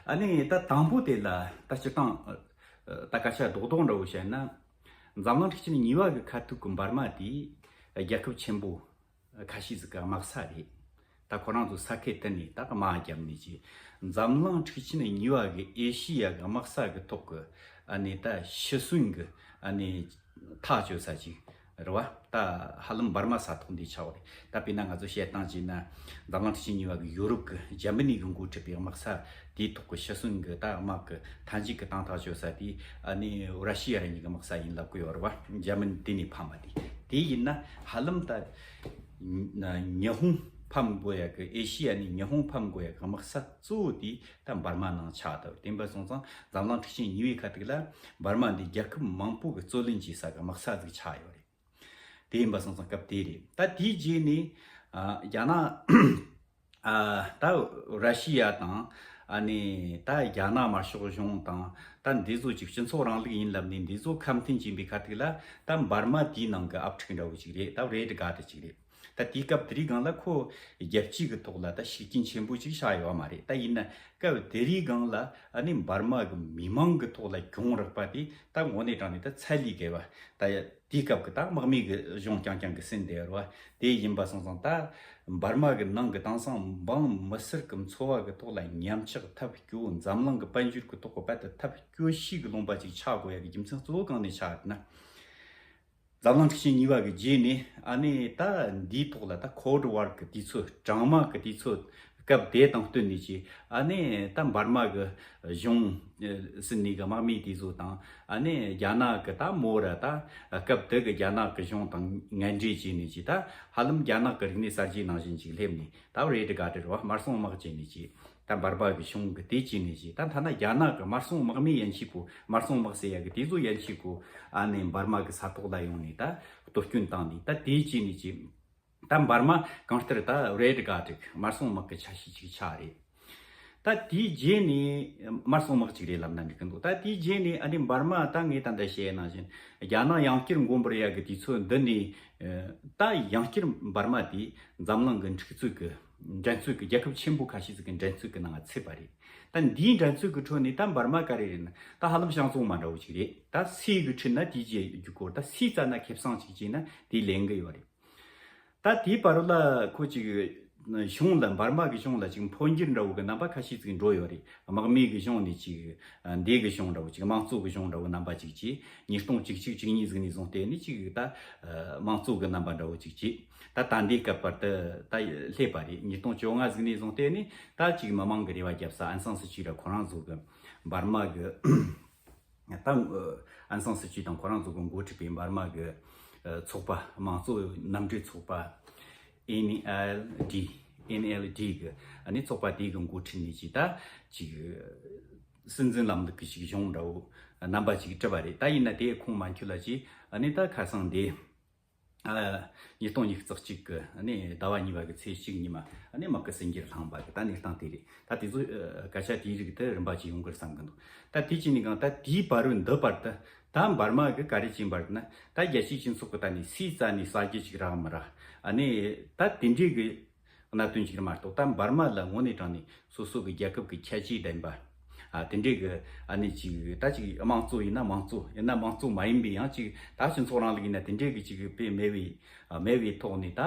ཨ་ནི་ད་དང་པོ་དེ་ལ་ད་སྤྱིར་བཏང་ཨ་ད་སྐད་ཆ་རྡོག་རྡོག་འདྲ་བོ་བཤད་ན། འཛམ་གླིང་འཁྲུག་ཆེན་གཉིས་པ་གི་ཁ་ཐུག་གི་འབར་མ་དེ་རྒྱལ་ཁབ་ཆེན་པོ་ཁ་ཤས་ཟིག་གི་དམག་ས་རེད། ད་ཁོ་རང་ཚོ་ས་ཁུལ་དེ་ནས་ད་དམག་བརྒྱབ་ནས་ཀྱི་འཛམ་གླིང་འཁྲུག་ཆེན་གཉིས་པ་གི་ཨེ་ཤི་ཡ་གི་དམག་ས་གི་ཐོག་གི་ཨ་ནི་ད་ཕྱི་སོན་གི་ཨ་ནི་ཐག་གཅོད་ས་ཅིག་རེད་བ། ད་ཧ་ལམ་འབར་མ་ས་ཐོག་འདི་ཆགས་པ་རེད། ད་དཔེར་ན་ང་ཚོ་བཤད་སྟངས་བྱས་ན། འཛམ་གླིང་འཁྲུག་ཆེན་གཉིས་པ་གི་ཡོ་རོབ་གི་འཇར་མ་ནི་གི་འགོ་ཁྲིད་པའི་དམག་ས་དེའི་ཐོག་གི་ཕྱི་སོན་གི་ད་དམག་གི་མཐའ་མཇུག་གི་བཏང་ཐག་གཅོད་ས་དེ་ཨ་ནི་ར་ཤི་ཡ་ར་གཉིས་ཀྱི་དམག་ས་ཡིན་ལབ་གི་ཡོད་རེད་བ། འཇར་མ་ནི་དེ་ནས་ཕམ་པ་དེ། དེ་ཡིན་ན་ཧ་ལམ་ད་ཉི་ཧོང་ ཕམ་དགོས་ཡ་གི་ཨེ་ཤི་ཡ་ནས་ཉི་ཧོང་ཕམ་དགོས་ཡ་གི་དམག་ས་གཙོ་བོ་དེ་ད་འབར་མ་ནང་ཆགས་འདུག་དེ་འབའ་སོང་ཙང་འཛམ་གླིང་འཁྲུག་ཆེན་གཉིས་པའི་ཁ་ཐུག་ལ་འབར་མ་འདི་རྒྱལ་ཁབ་མང་པོ་གི་རྩོད་ལེན་བྱེད་ས་གི་དམག་ས་ཟིག་ཆགས་ཡོད་རེད། དེ་ཡིན་པ་སོང་ཙང་སྐབས་དེ་རེད། ད་དེའི་རྗེས་ནས་ཨ་རྒྱ་ནག་ཨ་ད་ར་ཤི་ཡ་དང་ཨ་ནི་ད་རྒྱ་ནག་དམར་ཤོག་གཞུང་དང་ད་འདི་ཚོ་ཅིག་སྤྱི་ཚོགས་རིང་ལུགས་ཡིན་ལབ་ནས་འདི་ཚོ་ཁ་འཐེན་བྱས་པའི་ཁ་ཐུག་ལ་ད་འབར་མ་དེའི་ནང་གི་ཨབ་ཕྲུག་འདྲ་བོ་ཅིག་རེད། ད་རེད་ག་ཏི་ཅིག་རེད། ད་དེའི་སྐབས་དེ་རིང་སྒང་ལ་ཁོ་རྒྱལ་སྤྱིའི་གི་ཐོག་ལ་ད་ཤུགས་རྐྱེན་ཆེན་པོ་ཅིག་བཞག་ཡོད་མ་རེད། ད་ཡིན་ན་སྐབས་དེ་རིང་སྒང་ལ་ཨ་ནི་འབར་མ་གི་མི་མང་གི་ཐོག་ལ་གྱོང་རག་པ་དེ་ད་དངོས་གནས་དྲང་ནས་ད་ཚད་ལས་བརྒལ་བ་ད། དེའི་སྐབས་ཀྱི་ད་དམག་མི་གི་གཞུང་རྐྱང་རྐྱང་གི་ཟིན་བསྡད་རོ། དེ་ཡིན་པ་སོང་ཙང་ད་འབར་མ་གི་ནང་གི་དེང་སང་འབངས་མི་སེར་གི་འཚོ་བ་གི་ཐོག་ལ་ཉམས་ཆག་ཐབས་སྐྱོ་འཛམ་གླིང་གི་དཔལ་འབྱོར་གི་ཐོག་གི་དཔལ་དུ་ཐབས་སྐྱོ་ཤོས་གི་ལུང་པ་ཅིག་ཆགས་དགོས་ཡ་གི་རྒྱུ་མཚན་གཙོ་བོ་གང་ནས་ཆགས་ན། འཛམ་གླིང་འཁྲུག་ཆེན་གཉིས་པ་གི་རྗེས་ནས་ཨ་ནི་ད་འདིའི་ཐོག་ལ་ད་Cold War གི་དུས་ཚོད་གྲང་དམག་གི་དུས་ཚོད། སྐབས་དེ་དང་བསྟུན་ནས་ཀྱི་ཨ་ནི་ད་འབར་མ་གི་གཞུང་ཟིན་ནས་གི་དམག་མི་དེ་ཚོ་དང་ཨ་ནི་རྒྱ་ནག་གི་ད་མོ་ར་ད་སྐབས་དེ་གི་རྒྱ་ནག་གི་གཞུང་དང་ངན་འབྲེལ་བྱས་ནས་ཀྱི་ད་ཧ་ལམ་རྒྱ་ནག་གི་རིག་གནས་གསར་བརྗེ་ནང་བཞིན་ཅིག་སླེབས་ནས་ད་རེད་ག་དེ་རུ་དམར་སྲུང་དམག་བྱས་ནས་ཀྱི་ད་འབར་མ་གི་གཞུང་གི་དེ་བྱས་ནས་ཀྱི་ད་ཐ་ན་རྒྱ་ནག་གི་དམར་སྲུང་དམག་མི་ཡན་ཆད་པོ་དམར་སྲུང་དམག་ཟེར་ཡ་གི་དེ་ཚོ་ཡན་ཆད་པོ་ཨ་ནི་འབར་མ་གི་ས་ཐོག་ལ་ཡོང་ནས་ད་གཏོར་སྐྱོན་བཏང་ནས་ད་དེ་བྱས་ནས་ཀྱི། ད་འབར་མ་གང་ལྟར་ད་རེད་ག་ཅིག་དམར་སྲུང་དམག་གི་ཆ་ཤས་ཅིག་ཆགས་རེད། ད་དེའི་རྗེས་ནས་དམར་སྲུང་དམག་ཅིག་རེད་ལབ་ན་འགྲིག་གི་འདུག་ད་དེའི་རྗེས་ནས་ཨ་ནི་འབར་མ་ད་ངས་ད་ལྟ་བཤད་ནང་བཞིན་རྒྱ་ནག་ཡང་བསྐྱར་མགོ་འབུར་ཡག་གི་དུས་ཚོད་འདི་ནས་ད་ཡང་བསྐྱར་འབར་མ་དེ་འཛམ་གླིང་གི་འཁྲུག་རྩོད་ཀྱི་འགྲན་རྩོད་ཀྱི་རྒྱལ་ཁབ་ཆེན་པོ་ཁ་ཤས་ཅིག་གི་འགྲན་རྩོད་ཀྱི་ནང་ཚུད་པ་རེད། ད་འདིའི་འགྲན་རྩོད་ཀྱི་ཁྲོད་ནས་ད་འབར་མ་ག་རེ་རེད་ན་ད་ཧ་ལམ་ཞང་ཙོང་མ་འདྲ་བོ་ཅིག་རེད། ད་སུའི་གི་ཁྲིད་ན་དེའི་རྗེས་རྒྱུག་གོ་ད་སུས་རྩ་ན་ཁེ་བཟང་ཅིག་བྱས་ན་དེ་ལེན་གི་ཡོད་རེད། ད་དེའི་བར་ལ་ཁོ་ཅིག་གཞུང་ལ་འབར་མ་གི་གཞུང་ལ་ཅིག་འཕོ་འགྱུར་འདྲ་བོ་གི་རྣམ་པ་ཁ་ཤས་ཅིག་འགྲོ་ཡོད་རེད། དམག་མི་གི་གཞུང་ནས་ཅིག་འདས་གི་གཞུང་འདྲ་བོ་ཅིག་དམངས་གཙོ་གི་གཞུང་འདྲ་བོ་རྣམ་པ་ཅིག་ཅིག་ཉིས་སྟོང་བཅུ་གཅིག་བཅུ་གཉིས་ཟིག་ནས་བཟུང་སྟེ་ནི་ཅིག་ད་དམངས་གཙོ་གི་རྣམ་པ་འདྲ་བོ་ཅིག་ཅིག་ད་ད་འདས་སྐབས་བར་དུ་ད་སླེབས་པ་རེད། ཉིས་སྟོང་བཅོ་ལྔ་ཟིག་ནས་བཟུང་སྟེ་ནི་ད་ཅིག་མི་མང་གི་རེ་བ་བརྒྱབ་ས་ཨན་སང་སི་ཅི་ར་ཁོ་རང་ཚོ་གི་འབར་མ་གི་ད་ཨན་སང་སི་ཅི་དང་ཁོ་རང་ཚོ་གི་འགོ་ཁྲིད་པའི་འབར་མ་གི་ཚོགས་པ་དམངས་གཙོ་མཉམ་འབྲེལ་ཚོགས་པ་ཨེན་ཨེལ་ཌི་ཨེན་ཨེལ་ཌི་གི་ཨ་ནི་ཚོགས་པ་དེ་གི་འགོ་ཁྲིད་ནས་ཅིག་ད་ཅིག་སྲིད་འཛིན་ལམ་ལུགས་ཀྱི་ཅིག་གཞུང་འདྲ་བོ་རྣམ་པ་ཅིག་གྲུབ་པ་རེད། ད་ཡིན་ན་དེ་ཁོང་མ་འཁྱོལ་ལ་ཅིག་ཨ་ནི་ད་ཁ་སང་དེ། ཉིས་སྟོང་ཉི་ཤུ་རྩ་གཅིག་གི་ནི་ཟླ་བ་གཉིས་པ་གི་ཚེས་གཅིག་ཉི་མ་ནི་དམག་གི་སེང་གེར་ལྷུང་པ་གི་ད་གནས་སྟངས་དེ་རེད། ད་དེ་ཚོ་སྐད་ཆ་དེའི་རིགས་དེ་རིམ་པ་ཅིག་ཡོང་གི་རེད་བསམ་གི་འདུག་ད་དེ་ཅི་ནས་གང་ད་དེའི་བར་བའི་འདི་བར་དུ་ད་འབར་མ་གི་ག་རེ་བྱིན་པར་ན་ད་རྒྱལ་སྤྱིའི་སྤྱི་ཚོགས་གི་ད་ནི་སུས་རྩ་ནས་ས་རྒྱུ་ཅིག་རག་མི་རག་ཨ་ནི་ད་དེ་འདྲའི་གི་གནད་དོན་ཅིག་མ་གཏོགས་ད་འབར་མ་ལ་དངོས་གནས་དྲང་ནས་སོ་སོ་གི་རྒྱལ་ཁབ་ཀྱི་ཁྱད་ཆོས་ལྡན་པ། ཨ་དེ་འདྲའི་གི་ཨ་ནི་ཅིག་ད་ཅིག་དམངས་གཙོ་ཡིན་ན་དམངས་གཙོ་ཡིན་ན་དམངས་གཙོ་མ་ཡིན་པའི་ཡང་ཅིག་ད་སྤྱི་ཚོགས་རིང་ལུགས་ཡིན་ན་དེ་འདྲའི་གི་ཅིག་དཔེ་མེད་པའི་ཨ་མེད་པའི་ཐོག་ནས་ད་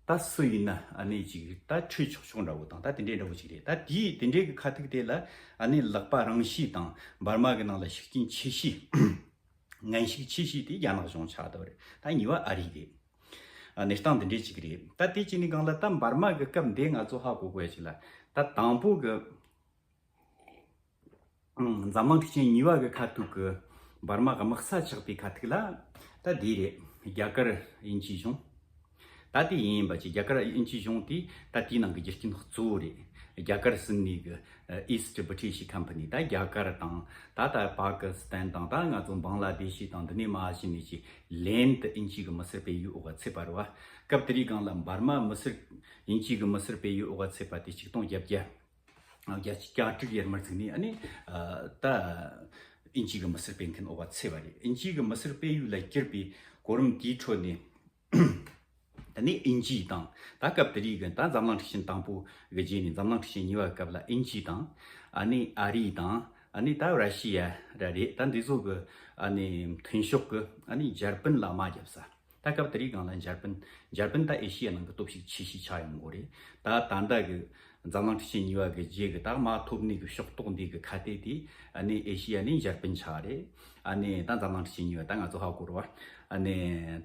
ད་སུ་ཡིན་ན་ཨ་ནི་ཅིག་ད་ཁྲོས་ཆོག་ཆོག་འདྲ་བོ་དང་ད་དེ་འདྲའི་འདྲ་བོ་ཅིག་རེད། ད་དེའི་དེ་འདྲའི་གི་ཁ་ཐུག་དེ་ལ་ཨ་ནི་ལག་པ་རིང་ཤོས་དང་འབར་མ་གི་ནང་ལ་ཤུགས་རྐྱེན་ཆེ་ཤོས་ངན་ཤུགས་ཆེ་ཤོས་དེ་རྒྱ་ནག་གཞུང་ཆགས་བསྡད་པ་རེད། ད་གཉིས་པ་ཨ་རི་རེད། ཨ་གནས་སྟངས་འདི་འདྲའི་ཅིག་རེད། ད་དེ་ཅི་ནས་གང་ལ་ད་འབར་མ་གི་སྐབས་འདི་ང་ཚོ་ཧ་གོ་དགོས་ཡ་ཅིག་ལ་ད་དང་པོ་གི་འཛམ་གླིང་འཁྲུག་ཆེན་གཉིས་པ་གི་ཁ་ཐུག་གི་འབར་མ་གི་དམག་ས་ཆགས་པའི་ཁ་ཐུག་ལ་ད་འདི་རེད། རྒྱ་གར་དབྱིན་ཇིའི་གཞུང་ད་དེ་ཡིན་ཡིན་པ་ཅིག་རྒྱ་གར་དབྱིན་ཇིའི་གཞུང་དེ་ད་དེའི་ནང་གི་རྒྱུ་རྐྱེན་གཙོ་བོ་རེད། རྒྱ་གར་ཟིན་ནས་གི་East British Company ད་རྒྱ་གར་དང་ད་ད་པ་ཀི་སི་ཐན་དང་ད་ང་ཚོ་བང་ལ་དེ་ཤི་དང་འདི་ནས་མ་ཤི་ནས་ཀྱི་ལན་དུ་དབྱིན་ཇི་གི་མི་སེར་སྤེལ་ཡུལ་འོག་ག་ཚུད་པ་རེད་བ། སྐབས་དེ་རིང་སྒང་ལ་འབར་མ་མི་སེར་དབྱིན་ཇི་གི་མི་སེར་སྤེལ་ཡུལ་འོག་ག་ཚུད་པ་དེ་ཆིག་སྟོང་བརྒྱད་བརྒྱ་བརྒྱད་ཅུ་གྱ་དྲུག་ཡར་མར་ཚུད་ནས་ཨ་ནི་ད་དབྱིན་ཇི་གི་མི་སེར་སྤེལ་མཁན་འོག་ག་ཚུད་པ་རེད། དབྱིན་ཇི་གི་མི་སེར་སྤེལ་ཡུལ་ལ་གྱུར་པའི་གོ་རིམ་དེའི་ཁྲོད་ནས། ད་ནི་དབྱིན་ཇི་དང་ད་སྐབས་དེ་རིང་གི་ད་འཛམ་གླིང་འཁྲུག་ཆེན་དང་པོ་གི་རྗེས་ནས་འཛམ་གླིང་འཁྲུག་ཆེན་གཉིས་པ་སྐབས་ལ་དབྱིན་ཇི་དང་ཨ་ནི་ཨ་རི་དང་ཨ་ནི་ད་ར་ཤི་ཡ་ར་རེད། ད་འདི་ཚོ་གི་ཨ་ནི་མཐུན་ཕྱོགས་གི་ཨ་ནི་འཇར་པན་ལ་དམག་བརྒྱབ་ས། ད་སྐབས་དེ་རིང་སྒང་ལ་འཇར་པན་འཇར་པན་ད་ཨེ་ཤི་ཡ་ནང་གི་སྟོབས་ཤུགས་ཆེ་ཤོས་ཆགས་ཡོང་གི་རེད། ད་ད་ལྟ་གི་འཛམ་གླིང་འཁྲུག་ཆེན་གཉིས་པ་གི་རྗེས་ཀྱི་ད་མ་ཐོབ་ནས་གི་ཕྱོགས་གཏོགས་འདི་གི་ཁ་གཏད་དེ་ཨ་ནི་ཨེ་ཤི་ཡ་ནི་འཇར་པན་ཆགས་རེད། ཨ་ནི་ད་འཛམ་གླིང་འཁྲུག་ཆེན་གཉིས་པ་ད་ང་ཚོ་ཧ་གོ་རེད་བ། ཨ་ནི་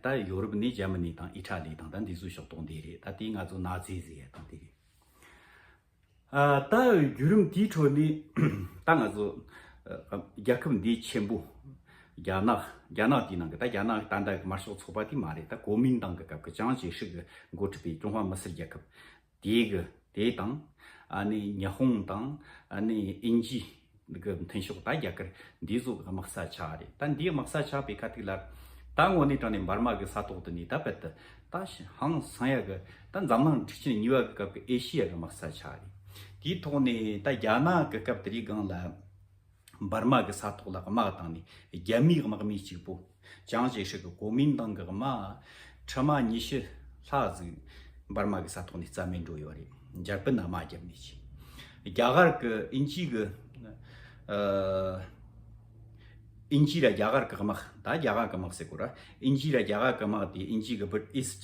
ད་ཡོ་རོབ་ནི་འཇར་མ་ནི་དང་ཨི་ཊ་ལི་དང་ད་འདི་ཚོའི་ཕྱོགས་གཏོགས་འདི་རེད། ད་དེ་ང་ཚོ་ན་ཛི་ཟེར་ཡ་དང་དེ་རེད། ཨ་ད་བརྒྱུད་རིམ་དེའི་ཁྲོད་ནས་ད་ང་ཚོ་ཨ་རྒྱལ་ཁབ་འདི་ཆེན་པོ་ རྒྱ་ནག་རྒྱ་ནག་དེའི་ནང་གི་ད་རྒྱ་ནག་ད་ལྟ་གི་དམར་ཤོག་ཚོགས་པ་དེ་མ་རེད། ད་གོ་མིན་ཏང་གི་སྐབས་ཀྱི་ཅང་ཅེ་ཧྲི་གི་འགོ་ཁྲིད་པའི་ཀྲུང་ཧྭ་མི་སེར་རྒྱལ་ཁབ་དེ་གི་དེ་དང་ཨ་ནི་ཉི་ཧོང་དང་ཨ་ནི་དབྱིན་ཇི་གི་མཐུན་ཕྱོགས་ད་རྒྱ་གར་འདི་ཚོ་གི་དམག་ས་ཆགས་རེད། ད་འདིའི་དམག་ས་ཆགས་པའི་ཁ་ཐུག་ལ་ད་དངོས་གནས་དྲང་ནས་འབར་མ་གི་ས་ཐོག་དེ་ནས་ད་བད་དུ་ད་ཧང་སང་ཡ་གི་ད་འཛམ་གླིང་འཁྲུག་ཆེན་གཉིས་པ་གི་སྐབས་ཀྱི་ཨེ་ཤི་ཡ་གི་དམག་ས་ཆགས་རེད། དེའི་ཐོག་ནས་ད་རྒྱ་ནག་གི་སྐབས་དེ་རིང་སྒང་ལ། འབར་མ་གི་ས་ཐོག་ལ་དམག་བཏང་ནས་རྒྱ་མིའི་དམག་མི་གཅིག་པོ་ཅང་ཅེ་ཧྲི་གི་གོ་མིན་ཏང་གི་དམག་ཁྲི་མ་ཉི་ཤུ་ལྷག་ཟིག་འབར་མ་གི་ས་ཐོག་ནས་རྩ་མེད་འགྲོ་ཡོད་རེད། འཇར་པན་ན་དམག་བརྒྱབ་ནས་ཀྱི། རྒྱ་གར་གི་དབྱིན་ཇི་གི་ཨ་དབྱིན་ཇི་ར་རྒྱ་གར་གི་དམག་ད་རྒྱ་གར་གི་དམག་ཟེར་གོ་ར། དབྱིན་ཇི་ར་རྒྱ་གར་གི་དམག་དེ་དབྱིན་ཇི་གི་བྷི་ཨིསྟ་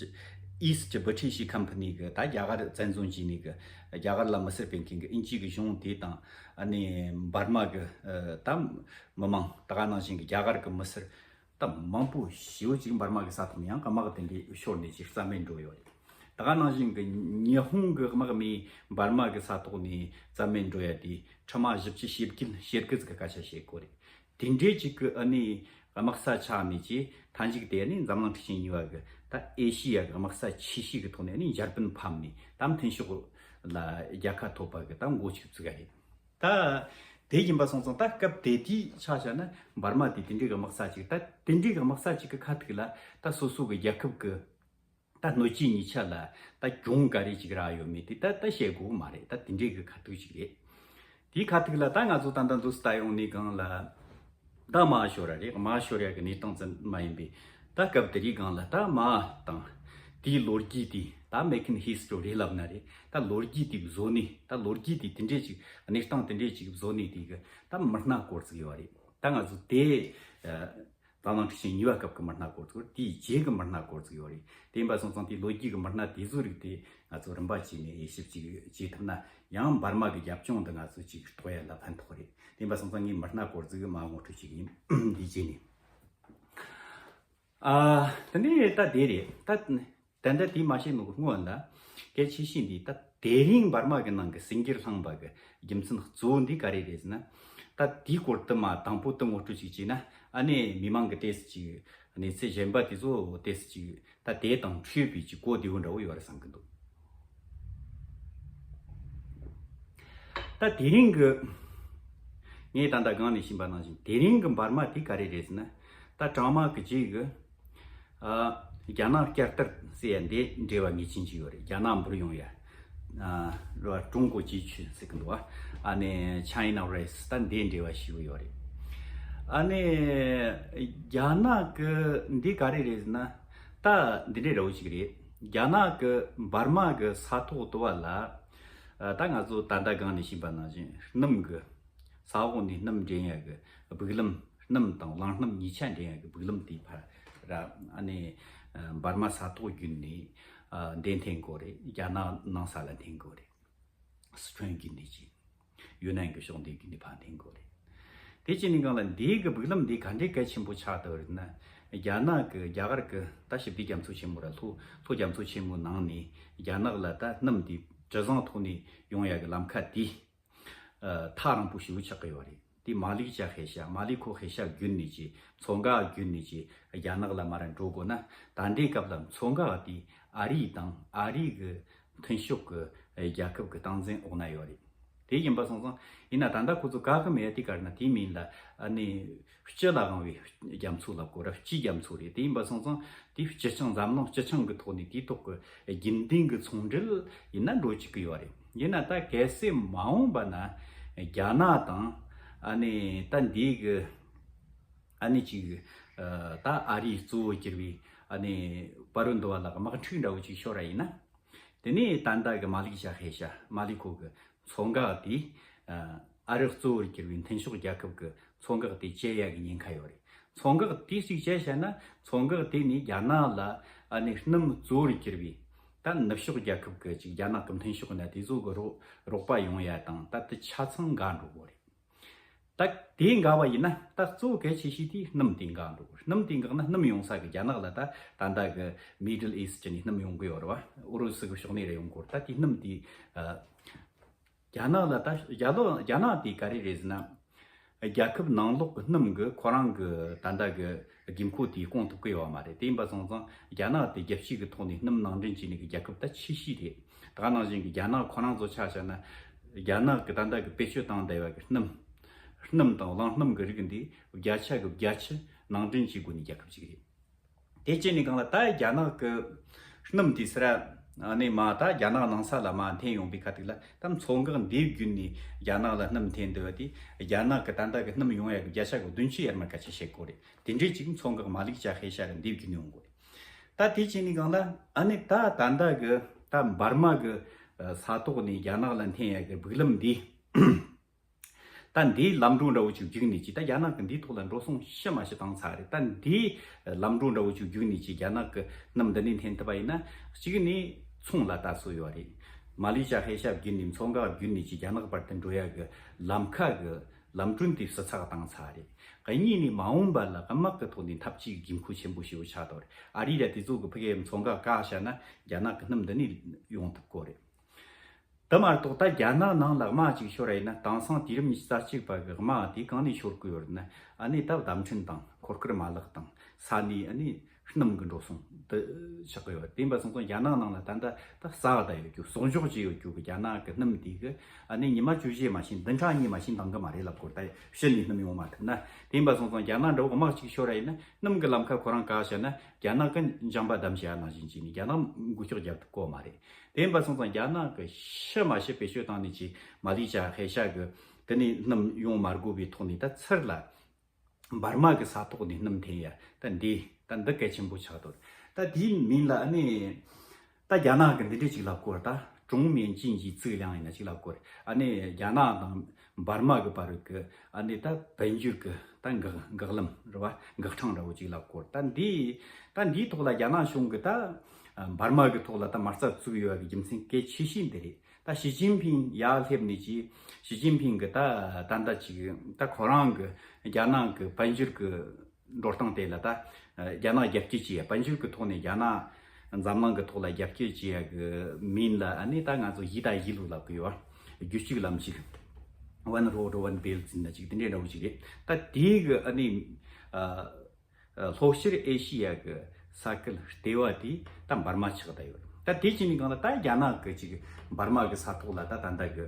ཨིསྟ་བྷི་ཊི་ཤི་ཁམ་ཕ་ནི་གི་ད་རྒྱ་གར་བཙན་བཟུང་བྱས་ནས་གི་རྒྱ་གར་ལ་མི་སེར་སྤེལ་མཁན་གི་དབྱིན་ཇི་གི་གཞུང་དེ་དང་། ཨ་ནི་འབར་མ་གི་ཨ་ད་མི་མང་ད་ག་ནང་བཞིན་གི་རྒྱ་གར་གི་མི་སེར་ད་མང་པོ་ཞེ་པོ་ཅིག་འབར་མ་གི་ས་ཐོག་ནས་ཡང་དམག་དེ་འདྲའི་ཤོར་ནས་ཅིག་རྩ་མེད་འགྲོ་ཡོད་རེད། ད་ག་ནང་བཞིན་གི་ཉི་ཧོང་གི་དམག་མི་འབར་མ་གི་ས་ཐོག་ནས་རྩ་མེད་འགྲོ་ཡ་དེ་ཁྲི་མ་བཞི་བཅུ་ཞེ་བརྒྱད་ཞེ་དགུ་ཟིག་གི་སྐད་ཆ་བཤད་གོ་རེད། དེ་འདྲའི་ཅིག་གི་ཨ་ནི་དམག་ས་ཆགས་ནས་ཀྱི་མཐའ་མཇུག་དེ་ནི་འཛམ་གླིང་འཁྲུག་ཆེན་གཉིས་པ་གི་ད་ཨེ་ཤི་ཡ་གི་དམག་ས་ཆེ་ཤོས་ཀྱི་ཐོག་ནས་ནི་འཇར་པན་ཕམ་ནས་ད་མཐུན་ཕྱོགས་ལ་རྒྱལ་ཁ་ཐོབ་པ་གི་ད་འགོ་ཚུགས་ཚུགས་ག་རེད། ད་དེ་ཡིན་པ་སོང་ཙང་ད་སྐབས་དེ་དུས་ཆ་བཞག་ན་འབར་མ་དེ་དེ་འདྲའི་གི་དམག་ས་ཅིག་ད་དེ་འདྲའི་གི་དམག་ས་ཅིག་གི་ཁ་ཐུག་ལ་ད་སོ་སོ་གི་རྒྱལ་ཁབ་གི་ད་སྣོད་བཅུད་གཉིས་ཆ་ལ་ད་གྱོང་ག་རེ་ཅིག་རག་ཡོད་མེད་དེ་ད་ད་བཤད་དགོས་མ་རེད། ད་དེ་འདྲའི་གི་ཁ་ཐུག་ཅིག་རེད། དེའི་ཁ་ཐུག་ལ་ད་ང་ཚོ་ད་ལྟ་འདུག་སེ་ལྟ་ཡོང་ནས་སྒང་ལ་ད་མར་ཤོར་ར་རེད། མར་ཤོར་ཡ་གི་གནས་སྟངས་ཙམ་མ་ཡིན་པའི་ད་སྐབས་དེ་རིང་སྒང་ལ་ད་མར་དང་དེའི་ལོ་རྒྱུས་དེ་ད་མེ་ཁན་ཧིས་ཊོ་རི་ལབ་ན་རེད། ད་ལོ་རྒྱུས་དེ་བཟོ་ནས་ད་ལོ་རྒྱུས་དེ་དེ་འདྲས་ཅིག་གནས་སྟངས་དེ་འདྲས་ཅིག་བཟོ་ནས་དེ་གི་ད་མི་སྣ་སྐོར་ཅིག་ཡོད་རེད། ད་ང་ཚོ་དེ་འཛམ་གླིང་འཁྲུག་ཆེན་གཉིས་པ་སྐབས་ཀྱི་མི་སྣ་སྐོར་ཅིག་ཡོད་རེད། དེའི་རྗེས་ཀྱི་མི་སྣ་སྐོར་ཅིག་ཡོད་རེད། དེ་ཡིན་པ་སོང་ཙང་དེའི་ལོ་རྒྱུས་ཀྱི་མི་སྣ་དེ་ཚོ་རིགས་དེ་ང་ཚོ་རིམ་པ་བྱས་ནས་དབྱེ་ཞིབ་ཅིག་བྱེད་ཐུབ་ན་ཡང་འབར་མ་གི་རྒྱབ་ལྗོངས་འདི་ང་ཚོ་ཅིག་རྟོགས་ཡ་ལ་ཕན་ཐོགས་རེད། དེ་ཡིན་པ་སོང་ཙང་ངས་མི་སྣ་སྐོར་ཅིག་མར་ངོ་སྤྲོད་བྱེད་ཀྱི་ཡིན། འདིའི་རྗེས་ནས། ཨ། དེ་ནས་ད་དེ་རེད། ད་ད་ལྟ་དེ་མ་བཤད་ནོ་གི་སྔོན་ལ་གལ་ཆེ་ཤོས་འདི་ད་དེ་རིང་འབར་མ་གི་ནང་གི་སེང་གེར་ལྷུང་བ་གི་རྒྱུ་མཚན་གཙོ་བོ་འདི་ག་རེ་རེད་ཟེར་ན། ད་དེའི་སྐོར་དུ་མ་དང་པོ་དུ་ངོ་སྤྲོད་ཅིག་བྱས་ན་ཨ་ནི་མི་མང་གི་ཏོག་ཙམ་ཅིག་གནས་ཚུལ་གཞན་པ་དེ་ཚོ་ཏོག་ཙམ་ཅིག་ད་དེ་དང་འཕྲོས་པའི་ཅིག་གོ་བདེ་བོ་འདྲ་བོ་ཡོད་རེད་བསམ་གི་འདུག་ད་དེ་རིང་གི་ངས་ད་ལྟ་སྒང་ནས་ཕྱིན་པ་ནང་བཞིན་དེ་རིང་གི་འབར་མ་དེ་ག་རེ་རེད་ཟེར་ན། ད་གྲང་མ་གི་རྗེས་གི་ཨ། རྒྱ་ནག་བསྐྱར་དར་ཟེར་ཡ་འདི་འབྲེལ་བ་ངེས་ཅན་ཅིག་ཡོད་རེད། རྒྱ་ནག་འབུར་ཡོང་ཡ། ཨ། ར་ཀྲུང་གོ་ཇེ་ཆུན་ཟེར་གི་འདུག་ཨ་ནི་China Race ད་འདི་འབྲེལ་བ་ཞེ་པོ་ཡོད་རེད། ཨ་ནི་རྒྱ་ནག་གི་འདི་ག་རེ་རེད་ཟེར་ན། ད་འདི་འདྲའི་ར་བོ་ཅིག་རེད། རྒྱ་ནག་གི་འབར་མ་གི་ས་ཐོག་ཏུ་བ་ལ་ཨ། ད་ང་ཚོ་ད་ལྟ་སྒང་ནས་ཕྱིན་པ་ནང་བཞིན་སྣུམ་གི་ས་འོག་ནས་སྣུམ་འདྲེན་ཡ་གི་སྦུག་ལམ། སྣུམ་དང་གླང་སྣུམ་གཉིས་ཆ་འདྲེན་ཡ་གི་སྦུག་ལམ་དེའི་ཕར་ར་ཨ་ནི་འབར་མ་ས་ཐོག་བརྒྱུད་ནས་འདི་འཐེན་དགོས་རེད། རྒྱ་ནག་ནང་ས་ལ་འཐེན་དགོས་རེད། སི་ཁྲོན་བརྒྱུད་ནས་ཅིག་ཡུན་ནན་གྱི་ཕྱོགས་འདི་བརྒྱུད་ནས་ཕར་འཐེན་དགོས་རེད། དེ་བྱས་ནས་གང་ལ་འདི་གི་སྦུག་ལམ་འདི་ག་འདྲའི་གལ་ཆེན་པོ་ཆགས་བསྡད་རེད་ན། རྒྱ་ནག་གི་རྒྱ་གར་གི་ད་ཞི་བདེ་རྒྱ་མཚོ་ཆེན་མོ་ར་ལྷོ་ལྷོ་རྒྱ་མཚོ་ཆེན་མོའི་ནང་ནས་རྒྱ་ནག་ལ་ད་སྣུམ་འདི་ཇེ་བཟང་ཐོག་ནས་ཡོང་ཡ་གི་ལམ་ཁ་དེ། ཨ། ཐག་རིང་པོ་ཞེ་པོ་ཆགས་ཀྱི་ཡོད་རེད། དེ་མ་ལིག་ཅ་ཧེ་ཤ་མ་ལི་ཁོ་ཧེ་ཤ་བརྒྱུད་ནས་ཀྱི་མཚོ་འགག་བརྒྱུད་ནས་ཀྱི་རྒྱ་ནག་ལ་མར་འགྲོ་དགོས་ན། ད་ལྟའི་སྐབས་ལ་མཚོ་འགག་དེ་ཨ་རི་དང་ཨ་རི་གི་མཐུན་ཕྱོགས་ཀྱི་རྒྱལ་ཁབ་ཀྱི་སྟངས་འཛིན་འོག་ན་ཡོད་རེད། དེ་ཡིན་པ་སོང་ཙང་ཡིན་ན་ད་ལྟ་ཁོ་ཚོ་དགའ་གི་མེད་དེ་གར་ན་དེ་མིན་ལ་ཨ་ནི་སྤྱི་ལ་དབང་བའི་རྒྱ་མཚོ་ལབ་དགོས་ར། སྤྱིའི་རྒྱ་མཚོ་རེད། དེ་ཡིན་པ་སོང་ཙང་དེ་སྤྱི་ཆིངས་འཛམ་གླིང་སྤྱི་ཆིངས་ཀྱི་ཐོག་ནས་དེའི་ཐོག་གི་རྒྱུན་ལྡན་གྱི་ཚོང་འབྲེལ་ཡིན་ན་འགྲོ་བཅུག་གི་ཡོད་རེད། ཡིན་ན་ད་གལ་སྲིད་མ་འོངས་པ་ན་རྒྱ་ནག་དང་ཨ་ནི་ད་འདི་གི་ཨ་ནི་ཅིག་ད་ཨ་རིའི་གཙོ་བོ་གྱུར་བའི་ཨ་ནི་བར་དུ་འདུ་བ་ལ་དམག་འཁྲུག་འདྲ་བོ་ཅིག་ཤོར་བ་ཡིན་ན། དེ་ནས་ད་ལྟ་གི་མ་ལིག་ཤ་ཧེ་ཤ་མ་ལི་ཁོ་གི་མཚོ་འགག་དེ་ཨ་རི་གཙོ་བོར་གྱུར་བའི་མཐུན་ཕྱོགས་རྒྱལ་ཁབ་ཀྱི་མཚོ་འགག་དེ་བཅད་ཡག་གི་ཉེན་ཁ་ཡོད་རེད། མཚོ་འགག་དེ་ཞིག་བཅད་བྱས་ན་མཚོ་འགག་དེ་ནས་རྒྱ་ནག་ལ་ཨ་ནི་སྣུམ་གཙོ་བོར་གྱུར་བའི་ད་ནུབ་ཕྱོགས་རྒྱལ་ཁབ་ཀྱི་ཅིག་རྒྱ་ནག་གི་མཐུན་ཕྱོགས་ན་དེ་ཚོ་གི་རོགས་རོགས་པ་ཡོང་ཡ་དང་ད་དེ་ཆ་ཚང་འགག་འགྲོ་གི་རེད། ད་དེ་འགག་པ་ཡིན་ན་ད་གཙོ་བོ་གལ་ཆེ་ཤོས་དེ་སྣུམ་དེ་འགག་འགྲོ་གི་རེད། སྣུམ་དེ་འགག་ན་སྣུམ་ཡོང་ས་གི་རྒྱ་ནག་ལ་ད་ད་ལྟ་གི་Middle East ནས་སྣུམ་ཡོང་གི་ཡོད་རེད་བ། ཨུ་རུ་སུ་གི་ཕྱོགས་ནས་རེད་ཡོང་གི་རེད། ད་དེ་སྣུམ་དེ་ཨ། རྒྱ་ནག་ལ་ད་རྒྱ་ལོ་རྒྱ་ནག་དེ་ག་རེ་རེད་ཟེར་ན། རྒྱལ་ཁབ་ནང་ལོགས་ཀྱི་སྣུམ་གྱི་ཁོ་རང་གི་ད་ལྟ་གི་དགོས་མཁོ་དེ་སྐོང་ཐུབ་ཀྱི་ཡོད་མ་རེད། དེ་ཡིན་པ་སོང་ཙང་རྒྱ་ནག་དེ་རྒྱལ་སྤྱི་གི་ཐོག་ནས་སྣུམ་ནང་འདྲེན་བྱས་ནས་གི་རྒྱལ་ཁབ་ད་ཆེ་ཤོས་རེད། ད་ག་ནང་བཞིན་གི་རྒྱ་ནག་ཁོ་རང་ཚོ་ཆ་བཞག་ན། རྒྱ་ནག་གི་ད་ལྟ་གི་བེད་སྤྱོད་བཏང་བསྡད་པ་གི་སྣུམ། སྣུམ་དང་རླངས་སྣུམ་གི་རིགས་འདི་བརྒྱ་ཆ་གི་བརྒྱད་ཅུ་ནང་འདྲེན་བྱེད་དགོས་ནི་རྒྱལ་ཁབ་ཅིག་རེད། དེ་བྱས་ནས་གང་ལ་ད་རྒྱ་ནག་གི་སྣུམ་དེ་སི་ར་ནས་མ་ད་རྒྱ་ནག་ནང་ས་ལ་མ་འཐེན་ཡོང་པའི་ཁ་ཐུག་ལ། ད་མཚོ་འགག་འདི་བརྒྱུད་ནས་རྒྱ་ནག་ལ་སྣུམ་འཐེན་འདོད་པ་དེ་རྒྱ་ནག་གི་ད་ལྟ་གི་སྣུམ་ཡོང་ཡ་གི་བརྒྱ་ཆ་གི་བདུན་ཅུ་ཡར་མར་ག་ཆེ་བཤད་དགོས་རེད། དེ་འདྲའི་ཅིག་མཚོ་འགག་མ་ལི་ཅ་ཧེ་ཤ་གི་འདི་བརྒྱུད་ནས་ཡོང་དགོས་རེད། ད་དེ་བྱས་ནས་གང་ལ་ཨ་ནི་ད་ད་ལྟ་གི་ད་འབར་མ་གི་ས་ཐོག་ནས་རྒྱ་ནག་ལ་འཐེན་ཡ་གི་སྦུག་ལམ་འདི། ད་འདིའི་ལམ་འགྲོ་འདྲ་བོ་ཅིག་བརྒྱུད་ནས་ཅིག་ད་རྒྱ་ནག་གི་འདིའི་ཐོག་ལ་འགྲོ་སོང་ཤི་མ་ཤི་བཏང་ཚར་རེད། ད་འདིའི་ལམ་འགྲོ་འདྲ་བོ་ཅིག་བརྒྱུད་ནས་ཅིག་རྒྱ་ནག་གི་སྣུམ་འདི་ནས་འཐེན་ཐུབ་པ་ཡིན་ན། གཅིག་ནས་ཚོང་ལ་ལྟ་སྲོལ་ཡོད་རེད། མ་ལི་ཅ་ཧེ་ཤ་བརྒྱུད་ནས་མཚོ་འགག་བརྒྱུད་ནས་ཅིག་རྒྱ་ནག་བར་དུ་འགྲོ་ཡ་གི་ལམ་ཁ་གི་ལམ་གྲོན་དེ་ཕྱིར་ཚགས་བཏང་ཚར་རེད། གཉིས་ནས་མ་འོངས་པ་ལ་དམག་གི་ཐོག་ནས་འཐབ་ཇུས་དགོས་མཁོ་ཆེན་པོ་ཞེ་པོ་ཆགས་འདུག་རེད། ཨ་རི་ར་དེ་ཚོ་གི་ཕ་གིའི་མཚོ་འགག་བཀག་བཞག་ན་རྒྱ་ནག་གི་སྣུམ་འདི་ནས་ཡོང་ཐུབ་ཀྱི་རེད། དེ་མ་གཏོགས་ད་རྒྱ་ནག་ནང་ལ་དམག་ཅིག་ཤོར་བ་ཡིན་ན། དེང་སང་དུས་རབས་ཉི་ཤུ་རྩ་གཅིག་པ་གི་དམག་དེ་གང་ནས་ཤོར་གི་ཡོད་ན། ཨ་ནི་ད་བརྡ་འཕྲིན་དང་འཁོར་སྐར་མ་ལག་དང་ས་གནས་ཨ་ནི་སྣུམ་གི་འགྲོ་སོང་དུ་ཆགས་གི་ཡོད། དེ་ཡིན་པ་སོང་ཙང་རྒྱ་ནག་ནང་ལ་ད་ལྟ་ད་ཟ་བ་ད་ཡོད་རྒྱུ་གསོག་འཇོག་བྱས་ཡོད་རྒྱུ་གི་རྒྱ་ནག་གི་སྣུམ་དེ་གི་ཨ་ནི་ཉི་མ་བཅུ་བཞི་མ་ཤི་བདུན་ཕྲག་གཉིས་མ་ཤི་འདང་གི་མ་རེད་ལབ་དགོས། ད་ཕྱི་ནས་སྣུམ་ཡོང་མ་ཐུབ་ན། དེ་ཡིན་པ་སོང་ཙང་རྒྱ་ནག་འདྲ་བོ་དམག་ཅིག་ཤོར་བ་ཡིན་ན་སྣུམ་གི་ལམ་ཁ་ཁོ་རང་བཀག་བཞག་ན་རྒྱ་ནག་གི་འཇམ་པ་བསྡམས་བྱས་ནང་བཞིན་བྱས་ནས་རྒྱ་ནག་འགུལ་སྐྱོད་རྒྱབ་ཐུབ་ཀྱི་མ་རེད། དེ་ཡིན་པ་སོང་ཙང་རྒྱ་ནག་གི་ཤི་མ་ཤི་བེད་སྤྱོད་བཏང་ནས་ཀྱི་མ་ལི་ཅ་ཧེ་ཤ་གི་དེ་ནས་སྣུམ་ཡོང་མ་དགོས་པའི་ཐོག་ནས་ད་ཚུར་ལ་འབར་མ་གི་ས་ཐོག་ནས་སྣུམ་འཐེན་ཡ་ད་འདི་ད་འདི་གལ་ཆེན་པོ་ཆགས་འདུག་ད་དེའི་མིང་ལ་ཨ་ནི་ད་རྒྱ་ནག་གི་འདི་འདྲ་ཅིག་ལབ་དགོས་རེད། ད་中缅经济质量ཡིན་ན་ཅིག་ལབ་དགོས་རེད། ཨ་ནི་རྒྱ་ནག་དང་འབར་མ་གི་བར་གི་ཨ་ནི་ད་དཔལ་འབྱོར་གི་ད་འགག་འགག་ལམ་རེད་བ། འགག་འཕྲང་འདྲ་བོ་ཅིག་ལབ་དགོས་རེད། ད་འདི་ད་འདིའི་ཐོག་ལ་རྒྱ་ནག་གཞུང་གི་ད་འབར་མ་གི་ཐོག་ལ་ད་མ་རྩ་བཙུགས་ཡོད་པ་གི་རྒྱུ་མཚན་གལ་ཆེ་ཤོས་འདི་རེད། ད་ཞི་ཅིན་ཕིང་ཡར་སླེབས་ནས་ཀྱི་ཞི་ཅིན་ཕིང་གི་ད་ད་ལྟ་ཅིག་ད་ཁོ་རང་གི་རྒྱ་ནག་གི་དཔལ་འབྱོར་གི་འགྲོ་སྟངས་དེ་ལ་ད་རྒྱ་ནག་རྒྱབ་སྐྱོར་བྱེད་ཡ། དཔལ་འབྱོར་གི་ཐོག་ནས་རྒྱ་ནག་འཛམ་གླིང་གི་ཐོག་ལ་རྒྱབ་སྐྱོར་བྱེད་ཡ་གི་མིང་ལ་ཨ་ནི་ད་ང་ཚོ་一带一路ལབ་གི་ཡོད། རྒྱུད་གཅིག་ལམ་གཅིག One Road One Belt ཟེར་ན་ཅིག་དེ་འདྲའི་འདྲ་བོ་ཅིག་རེད། ད་དེའི་གི་ཨ་ནི་ཨ། ལྷོ་ཤར་ཨེ་ཤི་ཡ་གི་ས་ཁུལ་ལྟེ་བ་དེ་ད་འབར་མ་ཆགས་བསྡད་ཡོད། ད་དེ་བྱས་ནས་གང་ལ་ད་རྒྱ་ནག་གི་ཅིག་འབར་མ་གི་ས་ཐོག་ལ་ད་ད་ལྟ་གི་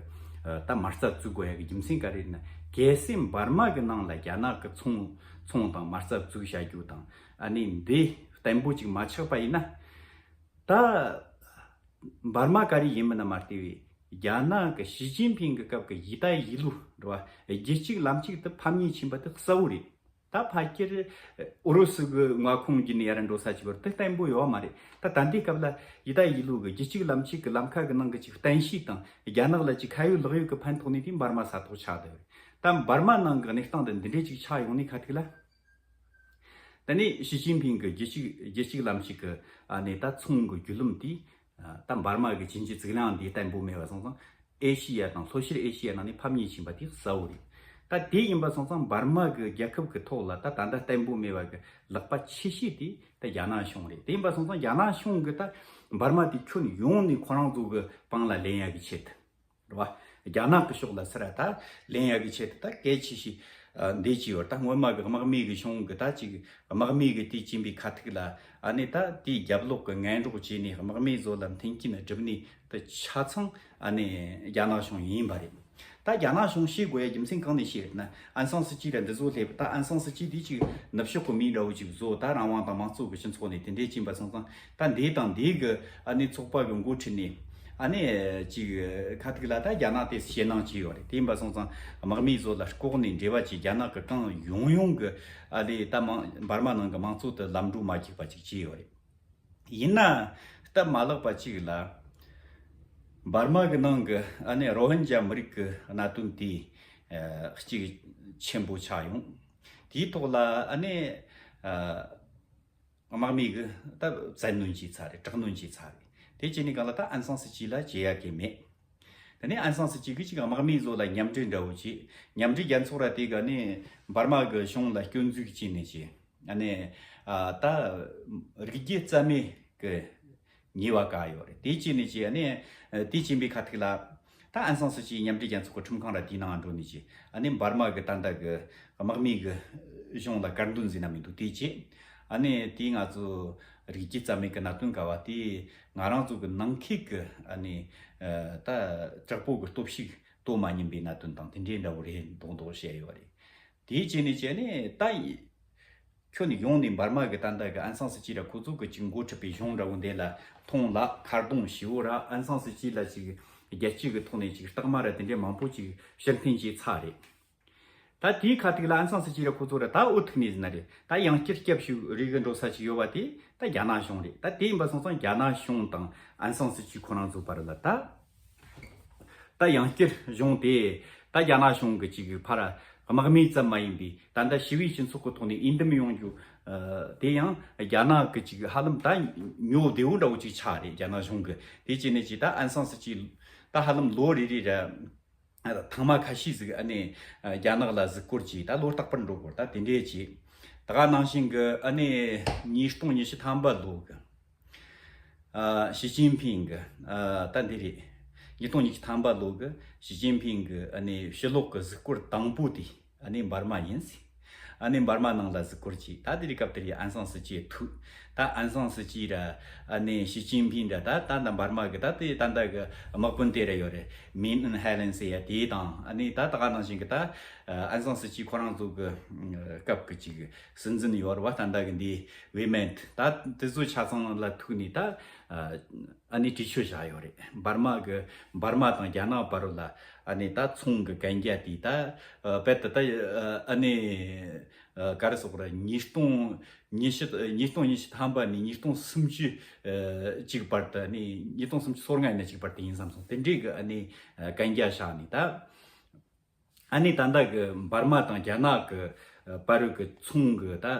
ད་མ་རྩ་བཙུགས་དགོས་ཡ་གི་རྒྱུ་མཚན་ག་རེ་ཡིན་ན། གལ་སྲིད་འབར་མ་གི་ནང་ལ་རྒྱ་ནག་གི་ཚོང་ཚོང་དང་མ་རྩ་བཙུགས་བྱ་རྒྱུ་དང་ཨ་ནི་འདི་བརྟན་པོ་ཅིག་མ་ཆགས་པ་ཡིན་ན། ད་འབར་མ་ག་རེ་ཡིན་མིན་ན་མ་ལྟོས་པའི་རྒྱ་ནག་གི་ཞི་ཅིན་ཕིང་གི་སྐབས་ཀྱི་一带一路རེད་བ། རྒྱུད་གཅིག་ལམ་གཅིག་དེ་ཕམ་ཉེས་ཕྱིན་པ་དེ་གསལ་བོ་རེད། ད་ཕལ་ཆེར་ཨུ་རུ་སུ་གི་མངའ་ཁོངས་བརྒྱུད་ནས་ཡར་འགྲོ་ས་ཅིག་བར་དུ་བརྟན་པོ་ཡོད་མ་རེད། ད་ད་ལྟའི་སྐབས་ལ་一带一路གི་རྒྱུད་གཅིག་ལམ་གཅིག་གི་ལམ་ཁ་གི་ནང་གི་ཅིག་བརྟན་བཞིན་དང་རྒྱ་ནག་ལ་ཅིག་ཁ་ཡོད་ལག་ཡོད་ཀྱི་ཕན་ཐོགས་ནས་དེ་འབར་མ་ས་ཐོག་ཆགས་བསྡད་ཡོད་རེད། ད་འབར་མ་ནང་གི་གནས་སྟངས་དེ་འདི་འདྲས་ཅིག་ཆགས་ཡོང་ནས་ཁ་ཐུག་ལ། ད་ནི་ཞི་ཅིན་ཕིང་གི་རྒྱུད་གཅིག་རྒྱུད་གཅིག་ལམ་གཅིག་གི་ཨ་ནི་ད་ཚོང་གི་བརྒྱུད་ལམ་དེ་ད་འབར་མ་གི་经济质量འདི་བརྟན་པོ་མེད་པ་སོང་ཙང་། ཨེ་ཤི་ཡ་དང་ལྷོ་ཤར་ཨེ་ཤི་ཡ་ནང་ནས་ཕམ་ཉེས་ཕྱིན་པ་དེ་གསལ་བོ་རེད། ད་དེ་ཡིན་པ་སོང་ཙང་འབར་མ་གི་རྒྱལ་ཁབ་ཀྱི་ཐོག་ལ་ད་ད་ལྟ་བརྟན་པོ་མེད་པ་གི་ལག་པ་ཆེ་ཤོས་དེ་ད་རྒྱ་ནག་གཞུང་རེད། དེ་ཡིན་པ་སོང་ཙང་རྒྱ་ནག་གཞུང་གི་ད་འབར་མ་དེ་ཁྱོན་ཡོངས་ནས་ཁོ་རང་ཚོ་གི་པང་ལ་ལེན་ཡ་གི་ཆེད་དུ་རེད་བ། རྒྱ་ནག་གི་ཕྱོགས་ལ་སི་ར་ད་ལེན་ཡ་གི་ཆེད་དུ་ད་གལ་ཆེ་ཤོས་འདི་ཅི་ཡོད། ད་སྔོན་མ་གི་དམག་མི་གི་གཞུང་གི་ད་ཅིག་དམག་མི་གི་དུས་ཕྱིན་པའི་ཁ་ཐུག་ལ་ཨ་ནི་ད་དེའི་རྒྱབ་ལོགས་ཀྱི་ངན་སྒྲོག་བྱས་ནས་དམག་མི་ཚོ་ལ་མཐུན་རྐྱེན་སྒྲུབ་ནས་དེ་ཆ་ཚང་ཨ་ནི་རྒྱ་ནག་གཞུང་ཡིན་པ་རེད། ད་རྒྱ་ནག་གཞུང་ཤེས་དགོས་ཡ་རྒྱུ་མཚན་གང་ནས་ཤེས་ཡོད་ན། ཨན་སང་སི་ཅི་ར་འདི་ཚོ་སླེབས། ད་ཨན་སང་སི་ཅི་དེ་ཅིག་ནུབ་ཕྱོགས་ཀྱི་མི་འདྲ་བོ་ཅིག་བཟོ། ད་རང་དབང་དང་མང་གཙོ་གི་སྤྱི་ཚོགས་ནས་དེ་འདྲས་ཕྱིན་པ་སོང་ཙང་། ད་འདི་དང་འདི་གི་ཨ་ནི་ཚོགས་པ་གི་འགོ་ཁྲིད་ནས་ཨ་ནི་ཅིག་ཁ་ཐུག་ལ་ད་རྒྱ་ནག་དེ་ཞེད་སྣང་བྱས་ཡོད་རེད། དེ་ཡིན་པ་སོང་ཙང་དམག་མི་ཚོ་ལ་ལྐོག་ནས་འབྲེལ་བ་བྱས། རྒྱ་ནག་གི་གང་ཡོང་ཡོང་གི་ཨ་ནི་ད་མང་འབར་མ་ནང་གི་མང་གཙོ་དེ་ལམ་འགྲོ་མ་རྒྱུག་པ་ཅིག་བྱས་ཡོད་རེད། ཡིན་ན་སྟབས་མ་ལེགས་པ་ཅིག་ལ། འབར་མ་གི་ནང་གི་ཨ་ནི་རོ་ཧིན་ཇཱ་མི་རིགས་ཀྱི་གནད་དོན་དེ་ཨ་གཅིག་ཆེན་པོ་ཆགས་ཡོང་། དེའི་ཐོག་ལ་ཨ་ནི་ཨ་དམག་མི་གི་ད་བཙན་གནོན་བྱས་ཚར་རེད། དྲག་གནོན་བྱས་ཚར་རེད། དེ་བྱས་ནས་གང་ལ་ད་ཨན་སང་སི་ཅི་ལ་བྱེད་ཡ་གི་མེད། དེ་ནས་ཨན་སང་སི་ཅི་གིས་ཅིག་དམག་མི་ཚོ་ལ་མཉམ་འབྲེལ་འདྲ་བོ་བྱས། མཉམ་འབྲེལ་རྒྱལ་ཚོགས་ར་དེ་ག་ནས་འབར་མ་གི་གཞུང་ལ་སྐྱོན་འཛུགས་བྱས་ནས་བྱས། ཨ་ནི་ཨ་ད་རིགས་རྒྱུད་རྩ་མེད་ཀྱི་ཉེས་པ་བཀག་ཡོད་རེད། དེ་བྱས་ནས་བྱས། ཨ་ནི་དེ་བྱིན་པའི་ཁ་ཐུག་ལ་ ད་ཨན་སང་སི་ཅི་མཉམ་འབྲེལ་རྒྱལ་ཚོགས་ཀྱི་ཁྲིམས་ཁང་ར་དེའི་ནང་འགྲོ་ནས་ཅི། ཨ་ནི་འབར་མ་གི་ད་ལྟ་གི་དམག་མི་གི་གཞུང་ལ་དཀར་འདོན་ཟེར་ན་མི་འདུག་དེ་ཅི། ཨ་ནི་དེ་ང་ཚོ་རིགས་རྒྱུད་རྩ་མེད་ཀྱི་གནད་དོན་ག་བ་དེ་ང་རང་ཚོ་གི་ནང་ཁུལ་གྱི་ཨ་ནི་ད་དྲག་པོ་གི་སྟོབས་ཤུགས་དོ་མ་མཉམ་པའི་གནད་དོན་དང་དེ་འདྲའི་འདྲ་བོ་རེད་མདོག་མདོག་བཤད་ཡོད་རེད། དེའི་རྗེས་ནས་བྱས་ནས་ད་ཁྱོན་ནས་ཡོང་ནས་འབར་མ་གི་ད་ལྟ་གི་ཨན་སང་སི་ཅི་ར་ཁོ་ཚོ་གི་ཅིག་འགོ་ཁྲིད་པའི་གཞུང་འདྲ་བོ་འདི་ལ་མཐོང་ལ་ཁ་རྡུང་ཞེ་བོ་ར་ཨན་སང་སི་ཅི་ལ་ཅིག་རྒྱལ་སྤྱི་གི་ཐོག་ནས་ཅིག་རྟགས་མ་ར་དེ་འདྲའི་མང་པོ་ཅིག་ཕྱིར་འཐེན་བྱས་ཚར་རེད། ད་དེའི་ཁ་ཐུག་ལ་ཨན་སང་སི་ཅི་ར་ཁོ་ཚོ་ར་ད་འུ་ཐུག་ནས་ཟིན་ན་རེད། ད་ཡང་བསྐྱར་སྐྱབས་ཞུ་རེ་གི་འགྲོ་ས་ཅིག་ཡོད་པ་དེ་ད་རྒྱ་ནག་གཞུང་རེད། ད་དེ་ཡིན་པ་སོང་ཙང་རྒྱ་ནག་གཞུང་དང་ཨན་སང་སི་ཅི་ཁོ་རང་ཚོ་བར་ལ་ད། ད་ཡང་བསྐྱར་གཞུང་དེ་ད་རྒྱ་ནག་གཞུང་གི་ཅིག་ཕར་དམག་མི་ཙམ་མ་ཡིན་པའི་ད་ལྟ་ཞི་བའི་སྤྱི་ཚོགས་ཀྱི་ཐོག་ནས་འོས་འདེམས་ཡོང་རྒྱུ། ཨ། དེ་ཡང་རྒྱ་ནག་གི་ཅིག་ཧ་ལམ་ད་ཉོ་བདེ་བོ་འདྲ་བོ་ཅིག་ཆགས་རེད། རྒྱ་ནག་གཞུང་གི་དེ་བྱས་ནས་ཅིག་ད་ཨན་སང་སི་ཅི་ད་ཧ་ལམ་ལོ་རེ་རེ་ར་ཐེངས་མ་ཁ་ཤས་ཟིག་ཨ་ནི་རྒྱ་ནག་ལ་གཟིགས་སྐོར་གྱིས་ད་ལོ་རྟག་པར་འགྲོ་དགོས། ད་དེ་འདྲས་ཀྱིས་ད་ག་ནང་བཞིན་གི་ཨ་ནི་ཉིས་སྟོང་ཉི་ཤུ་ཐམ་པ་ལོ་གི། ཨ། ཞི་ཅིན་ཕིང་གི། ཨ། ད་འདི་རེད། ཉིས་སྟོང་ཉི་ཤུ་ཐམ་པ་ལོ་གི་ཞི་ཅིན་ཕིང་གི་ཨ་ནི་ཕྱི་ལོགས་གི་གཟིགས་སྐོར་དང་པོ་དེ་ཨ་ནི་འབར་མ་ཡིན་ཟེར། ཨ་ནི་འབར་མ་ནང་ལ་གཟིགས་སྐོར་གྱིས། ད་དེ་རིང་སྐབས་དེར་ཡ་ཨན་སང་སི་ཅི་ཐུག་ད་ཨན་སང་སི་ཅི་ར་ཨ་ནི་ཞི་ཅིན་ཕིང་ར་ད་ད་ད་འབར་མ་གི་ད་དེ་ད་ད་གི་དམག་དཔོན་དེ་ར་ཡོད་རེད། མིན་ཨན་ཧེ་ལན་ཟེར་ཡ་དེ་དང་ཨ་ནི་ད་ད་ག་ནང་བཞིན་གི་ད་ཨན་སང་སི་ཅི་ཁོ་རང་ཚོ་གི་སྐབས་གི་ཅིག་སྲིད་འཛིན་ཡོད་རེད་བ། ད་ལྟ་གི་འདི་ཝེ་མེན་ད་དེ་ཚོ་ཆ་ཚང་ལ་ཐུག་ནས་ད་ཨ་ནི་གྲོས་ཆོད་བཞག་ཡོད་རེད། འབར་མ་གི་འབར་མ་དང་རྒྱ་ནག་བར་ལ་ཨ་ནི་ད་ཚོང་གི་གན་རྒྱ་དེ་ད་རྦད་དེ་ད་ཨ་ནི་ག་རེ་ཟེར་དགོས་རེད། ཉིས་སྟོང་ཉི་ཤུ་ཉིས་སྟོང་ཉི་ཤུ་ཐམ་པ་ནས་ཉིས་སྟོང་སུམ་ཅུ་གཅིག་བར་དུ་ཨ་ནི་ཉིས་སྟོང་སུམ་ཅུ་སོ་ལྔ་ནས་གཅིག་བར་དུ་ཡིན་བསམ་སོང་། དེ་འདྲའི་གི་ཨ་ནི་གན་རྒྱ་བཞག་ནས་ད། ཨ་ནི་ད་ལྟ་གི་འབར་མ་དང་རྒྱ་ནག་གི་ཨ་བར་གི་ཚོང་གི་ད་ཨ་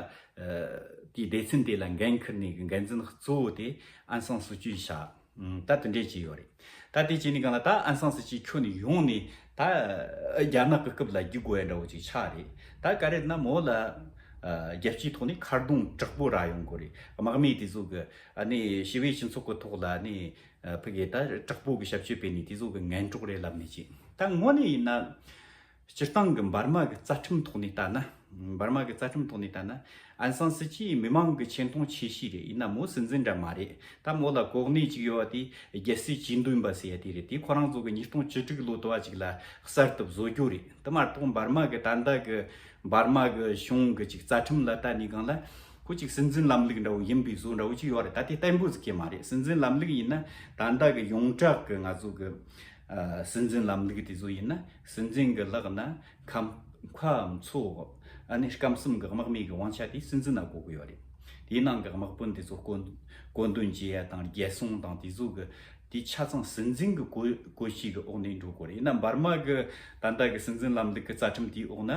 དེའི་སྡེ་ཚན་དེ་ལ་འགན་འཁུར་ནས་གི་འགན་འཛིན་གཙོ་བོ་དེ་ཨན་སང་སུ་ཅི་བཞག་ཨ་ད་དེ་འདྲས་ཅིག་ཡོད་རེད། ད་དེ་བྱས་ནས་གང་ལ་ད་ཨན་སང་སུ་ཅི་ཁྱོན་ནས་ཡོང་ནས་ད་རྒྱ་ནག་གི་རྐུབ་ལ་རྒྱུག་དགོས་ཡ་འདྲ་བོ་ཅིག་ཆགས་རེད། ད་ག་རེ་ན་མོ་ལ་ཨ་རྒྱལ་སྤྱིའི་ཐོག་ནས་ཁ་རྡུང་དྲག་པོ་རག་ཡོང་དགོས་རེད། དམག་མི་དེ་ཚོ་གི་ཨ་ནི་ཞི་བའི་སྤྱི་ཚོགས་ཀྱི་ཐོག་ལ་ཨ་ནི་ཨ་ཕ་གི་ད་དྲག་པོ་གི་ཞབས་ཕྱི་སྤེལ་ནས་དེ་ཚོ་གི་ངན་གྲོགས་རེད་ལབ་ནས་ཅིག་ད་དངོས་གནས་ཡིན་ན། སྤྱིར་བཏང་གི་འབར་མ་གི་རྩ་ཁྲིམས་ཐོག་ནས་ལྟ་ན། འབར་མ་གི་རྩ་ཁྲིམས་ཐོག་ནས་ལྟ་ན། ཨན་སང་སི་ཅི་མི་མང་གི་ཆེ་མཐོང་ཆེ་ཤོས་རེད། ཡིན་ན་མོ་སྲིད་འཛིན་འདྲ་མ་རེད། ད་མོ་ལ་གོ་གནས་ཅིག་ཡོད་པ་དེ་རྒྱལ་སྲས་ཇུས་འདོན་པ་ཟེར་ཡ་དེ་རེད། དེ་ཁོ་རང་ཚོ་གི་ཉིས་སྟོང་བཅུ་དྲུག་ལོ་དུ་བ་ཅིག་ལ་གསར་དུ་བཟོ་རྒྱུ་རེད། དེ་མ་གཏོགས་འབར་མ་གི་ད་ལྟ་གི་འབར་མ་གི་གཞུང་གི་ཅིག་རྩ་ཁྲིམས་ལ་ལྟ་ནས་གང་ལ་ཁོ་ཅིག་སྲིད་འཛིན་ལམ་ལུགས་འདྲ་བོ་ཡིན་པའི་བཟོ་འདྲ་བོ་ཅིག་ཡོད་རེད། ད་དེ་བརྟན་པོ་ཟིག་གི་མ་རེད། སྲིད་འཛིན་ལམ་ལུགས་ཡིན་ན་ད་ལྟ་གི་ཡོངས་གྲགས་གི་ང་ཚོ་གི་ཨ་སྲིད་འཛིན་ལམ་ལུགས་དེ་ཚོ་ཡིན་ན་སྲིད་འཛིན་གྱི་ལག་ན་ཁམ་ཁ་མཚོ་ཨ་ནི་སྐམ་གསུམ་གྱི་དམག་མི་གི་དབང་ཆ་དེ་སྲིད་འཛིན་ལ་དགོས་ཀྱི་ཡོད་རེད། དེའི་ནང་གི་དམག་དཔོན་དེ་ཚོ་བསྐོ་བསྐོ་འདོན་བྱེད་ཡ་དང་རྒྱལ་སྲུང་དང་དེ་ཚོ་གི་དེ་ཆ་ཚང་སྲིད་འཛིན་གྱི་བཀོད་བཀོད་ཤིས་ཀྱི་འོག་ནས་འགྲོ་དགོས་རེད། ཡིན་ན་འབར་མ་གི་ད་ལྟ་གི་སྲིད་འཛིན་ལམ་ལུགས་ཀྱི་རྩ་ཁྲིམས་དེའི་འོག་ན་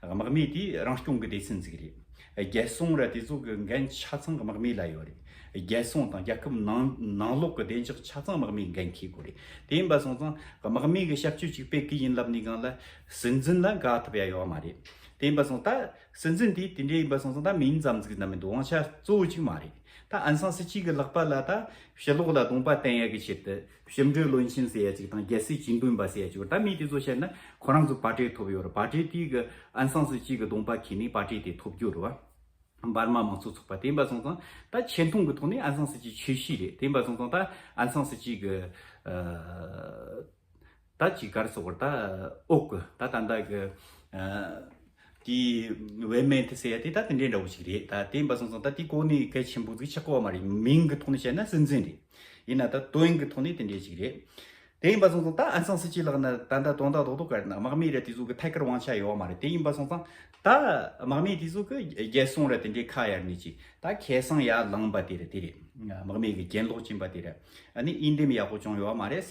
དམག་མི་དེ་རང་སྐྱོང་གི་སྡེ་ཚན་ཟིག་རེད། རྒྱལ་སྲུང་ར་དེ་ཚོ་གི་འགན་ཆ་ཚང་དམག་མི་ལ་ཡོད་རེད། རྒྱལ་སྲུང་དང་རྒྱལ་ཁབ་ནང་ནང་ལོགས་ཀྱི་བདེ་འཇགས་ཆ་ཚང་དམག་མིའི་འགན་འཁྱེར་དགོས་རེད། དེ་ཡིན་པ་སོང་ཙང་དམག་མི་གི་ཞབས་ཕྱི་ཅིག་སྤེལ་གི་ཡིན་ལབ་ནས་གང་ལ་སྲིད་འཛིན་ལ་དགའ་ཐུབ་ཡ་ཡོད་མ་རེད། དེ་ཡིན་པ་སོང་ད་སྲིད་འཛིན་དེ་དེ་འདྲས་ཡིན་པ་སོང་ཙང་ད་མིང་ཙམ་ཟིག་ན་མི་འདུག་དབང་ཆ་གཙོ་བོ་ཅིག་མ་རེད། ད་ཨན་སང་སི་ཅི་གི་ལག་པ་ལ་ད་ཕྱི་ལོགས་ལ་གདོང་པ་བསྟན་ཡ་གི་ཆེད་དུ་ཕྱི་འབྲེལ་བློན་ཆེན་ཟེར་ཡ་ཅིག་དང་རྒྱལ་སྲས་ཇུས་འདོན་པ་ཟེར་ཡ་ཅིག་ད་མི་དེ་ཚོ་བཤད་ན་ཁོ་རང་ཚོ་པར་ཊི་ཐོབ་ཡོད་རེད། པར་ཊི་དེ་གི་ཨན་སང་སི་ཅི་གི་གདོང་པ་ཁྱེར་ནས་པར་ཊི་དེ་ཐོབ་རྒྱུ་རེད་བ། འབར་མ་དམངས་གཙོ་ཚོགས་པ་དེ་ཡིན་པ་སོང་ཙང་ད་ཆེ་མཐོང་གི་ཐོག་ནས་ཨན་སང་སི་ཅི་ཆེ་ཤོས་རེད། དེ་ཡིན་པ་སོང་ཙང་ད་ཨན་སང་སི་ཅི་གི་ཨ་ད་ཅིག་ག་རེ་ཟེར་དགོས་རེད། ད་འོག་གི་ད་ད་ལྟ་གི་ཨ་དེ་ཝེ་མེན་ཐི་ཟེར་ཡ་དེ་ད་དེ་འདྲའི་འདྲ་བོ་ཞིག་རེད། ད་དེ་ཡིན་པ་སོང་ཙང་ད་དེ་གོ་གནས་གལ་ཆེན་པོ་ཟིག་ཆགས་ཀྱི་ཡོད་མ་རེད། མིང་གི་ཐོག་ནས་བཤད་ན་སྲིད་འཛིན་རེད། ཡིན་ན་ད་དོན་གི་ཐོག་ནས་དེ་འདྲའི་ཞིག་རེད། དེ་ཡིན་པ་སོང་ཙང་ད་ཨན་སང་སི་ཅི་ལག་ན་ད་ལྟ་དོན་དག་རྡོག་རྡོག་ག་རེ་ན་དམག་མི་རེད། དེ་ཚོ་གི་ཐད་ཀར་དབང་ཆ་ཡོད་མ་རེད། དེ་ཡིན་པ་སོང་ཙང་ད་དམག་མི་དེ་ཚོ་གི་རྒྱལ་སྲུང་རེད། དེ་འདྲའི་ཁ་གཡར་ནས་ཅིག་ད་ཁེ་བཟང་ཡར་ལངས་པ་དེ་རེད། དེ་རེད། དམག་མི་གི་གྱེན་ལོག་ཕྱིན་པ་དེ་རེད། ཨ་ནི་འོས་འདེམས་ཡག་པོ་བྱུང་ཡོད་མ་རེད།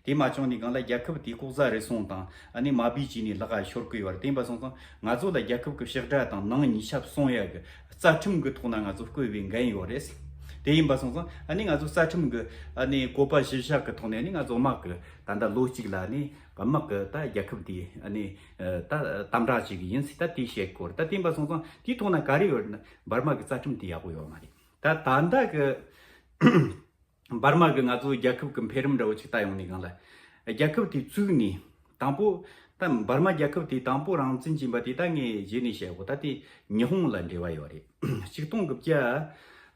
དེ་མ་བྱུང་ནས་གང་ལ་རྒྱལ་ཁབ་དེ་ལྐོག་ཟ་རུལ་སུངས་དང་ཨ་ནི་མ་བེད་སྤྱད་ནས་ལག་ག་ཤོར་གི་ཡོད་རེད། དེ་ཡིན་པ་སོང་ཙང་ང་ཚོ་ལ་རྒྱལ་ཁབ་གི་ཕྱི་དགྲ་དང་ནང་ཉེས་ཆད་སྲུང་ཡ་གི་རྩ་ཁྲིམས་ཀྱི་ཐོག་ན་ང་ཚོ་བཀོད་པའི་འགན་ཡོད་རེད། དེ་ཡིན་པ་སོང་ཙང་ཨ་ནི་ང་ཚོ་རྩ་ཁྲིམས་ཀྱི་ཨ་ནི་བཀོད་པ་གཞིར་བཞག་གི་ཐོག་ནས་ཨ་ནི་ང་ཚོ་དམག་གི་ད་ལྟ་ལོ་གཅིག་ལ་ཨ་ནི་དམག་གི་ད་རྒྱལ་ཁབ་དེ་ཨ་ནི་ད་དམ་དྲག་བྱེད་གི་ཡིན་ཟེར་ད་དེ་བཤད་དགོས་རེད། ད་དེ་ཡིན་པ་སོང་ཙང་དེའི་ཐོག་ན་ག་རེ་ཡོད་རེད་ན་འབར་མ་གི་རྩ་ཁྲིམས་དེ་ཡག་པོ་ཡོད་མ་རེད། ད་ད་ལྟ་གི་འབར་མ་གི་ང་ཚོ་རྒྱལ་ཁབ་ཀྱི་འཕེལ་རིམ་འདྲ་བོ་ཅིག་ལྟ་ཡོང་ནས་གང་ལ། རྒྱལ་ཁབ་དེ་བཙུགས་ནས་དང་པོ། ད་འབར་མ་རྒྱལ་ཁབ་དེ་དང་པོ་རང་བཙན་བྱིན་པ་དེ་ད་ངས་རྗེས་ནས་བཤད་གོ། ད་དེ་ཉི་ཧོང་ལ་འབྲེལ་བ་ཡོད་རེད། ཆིག་སྟོང་དགུ་བརྒྱ་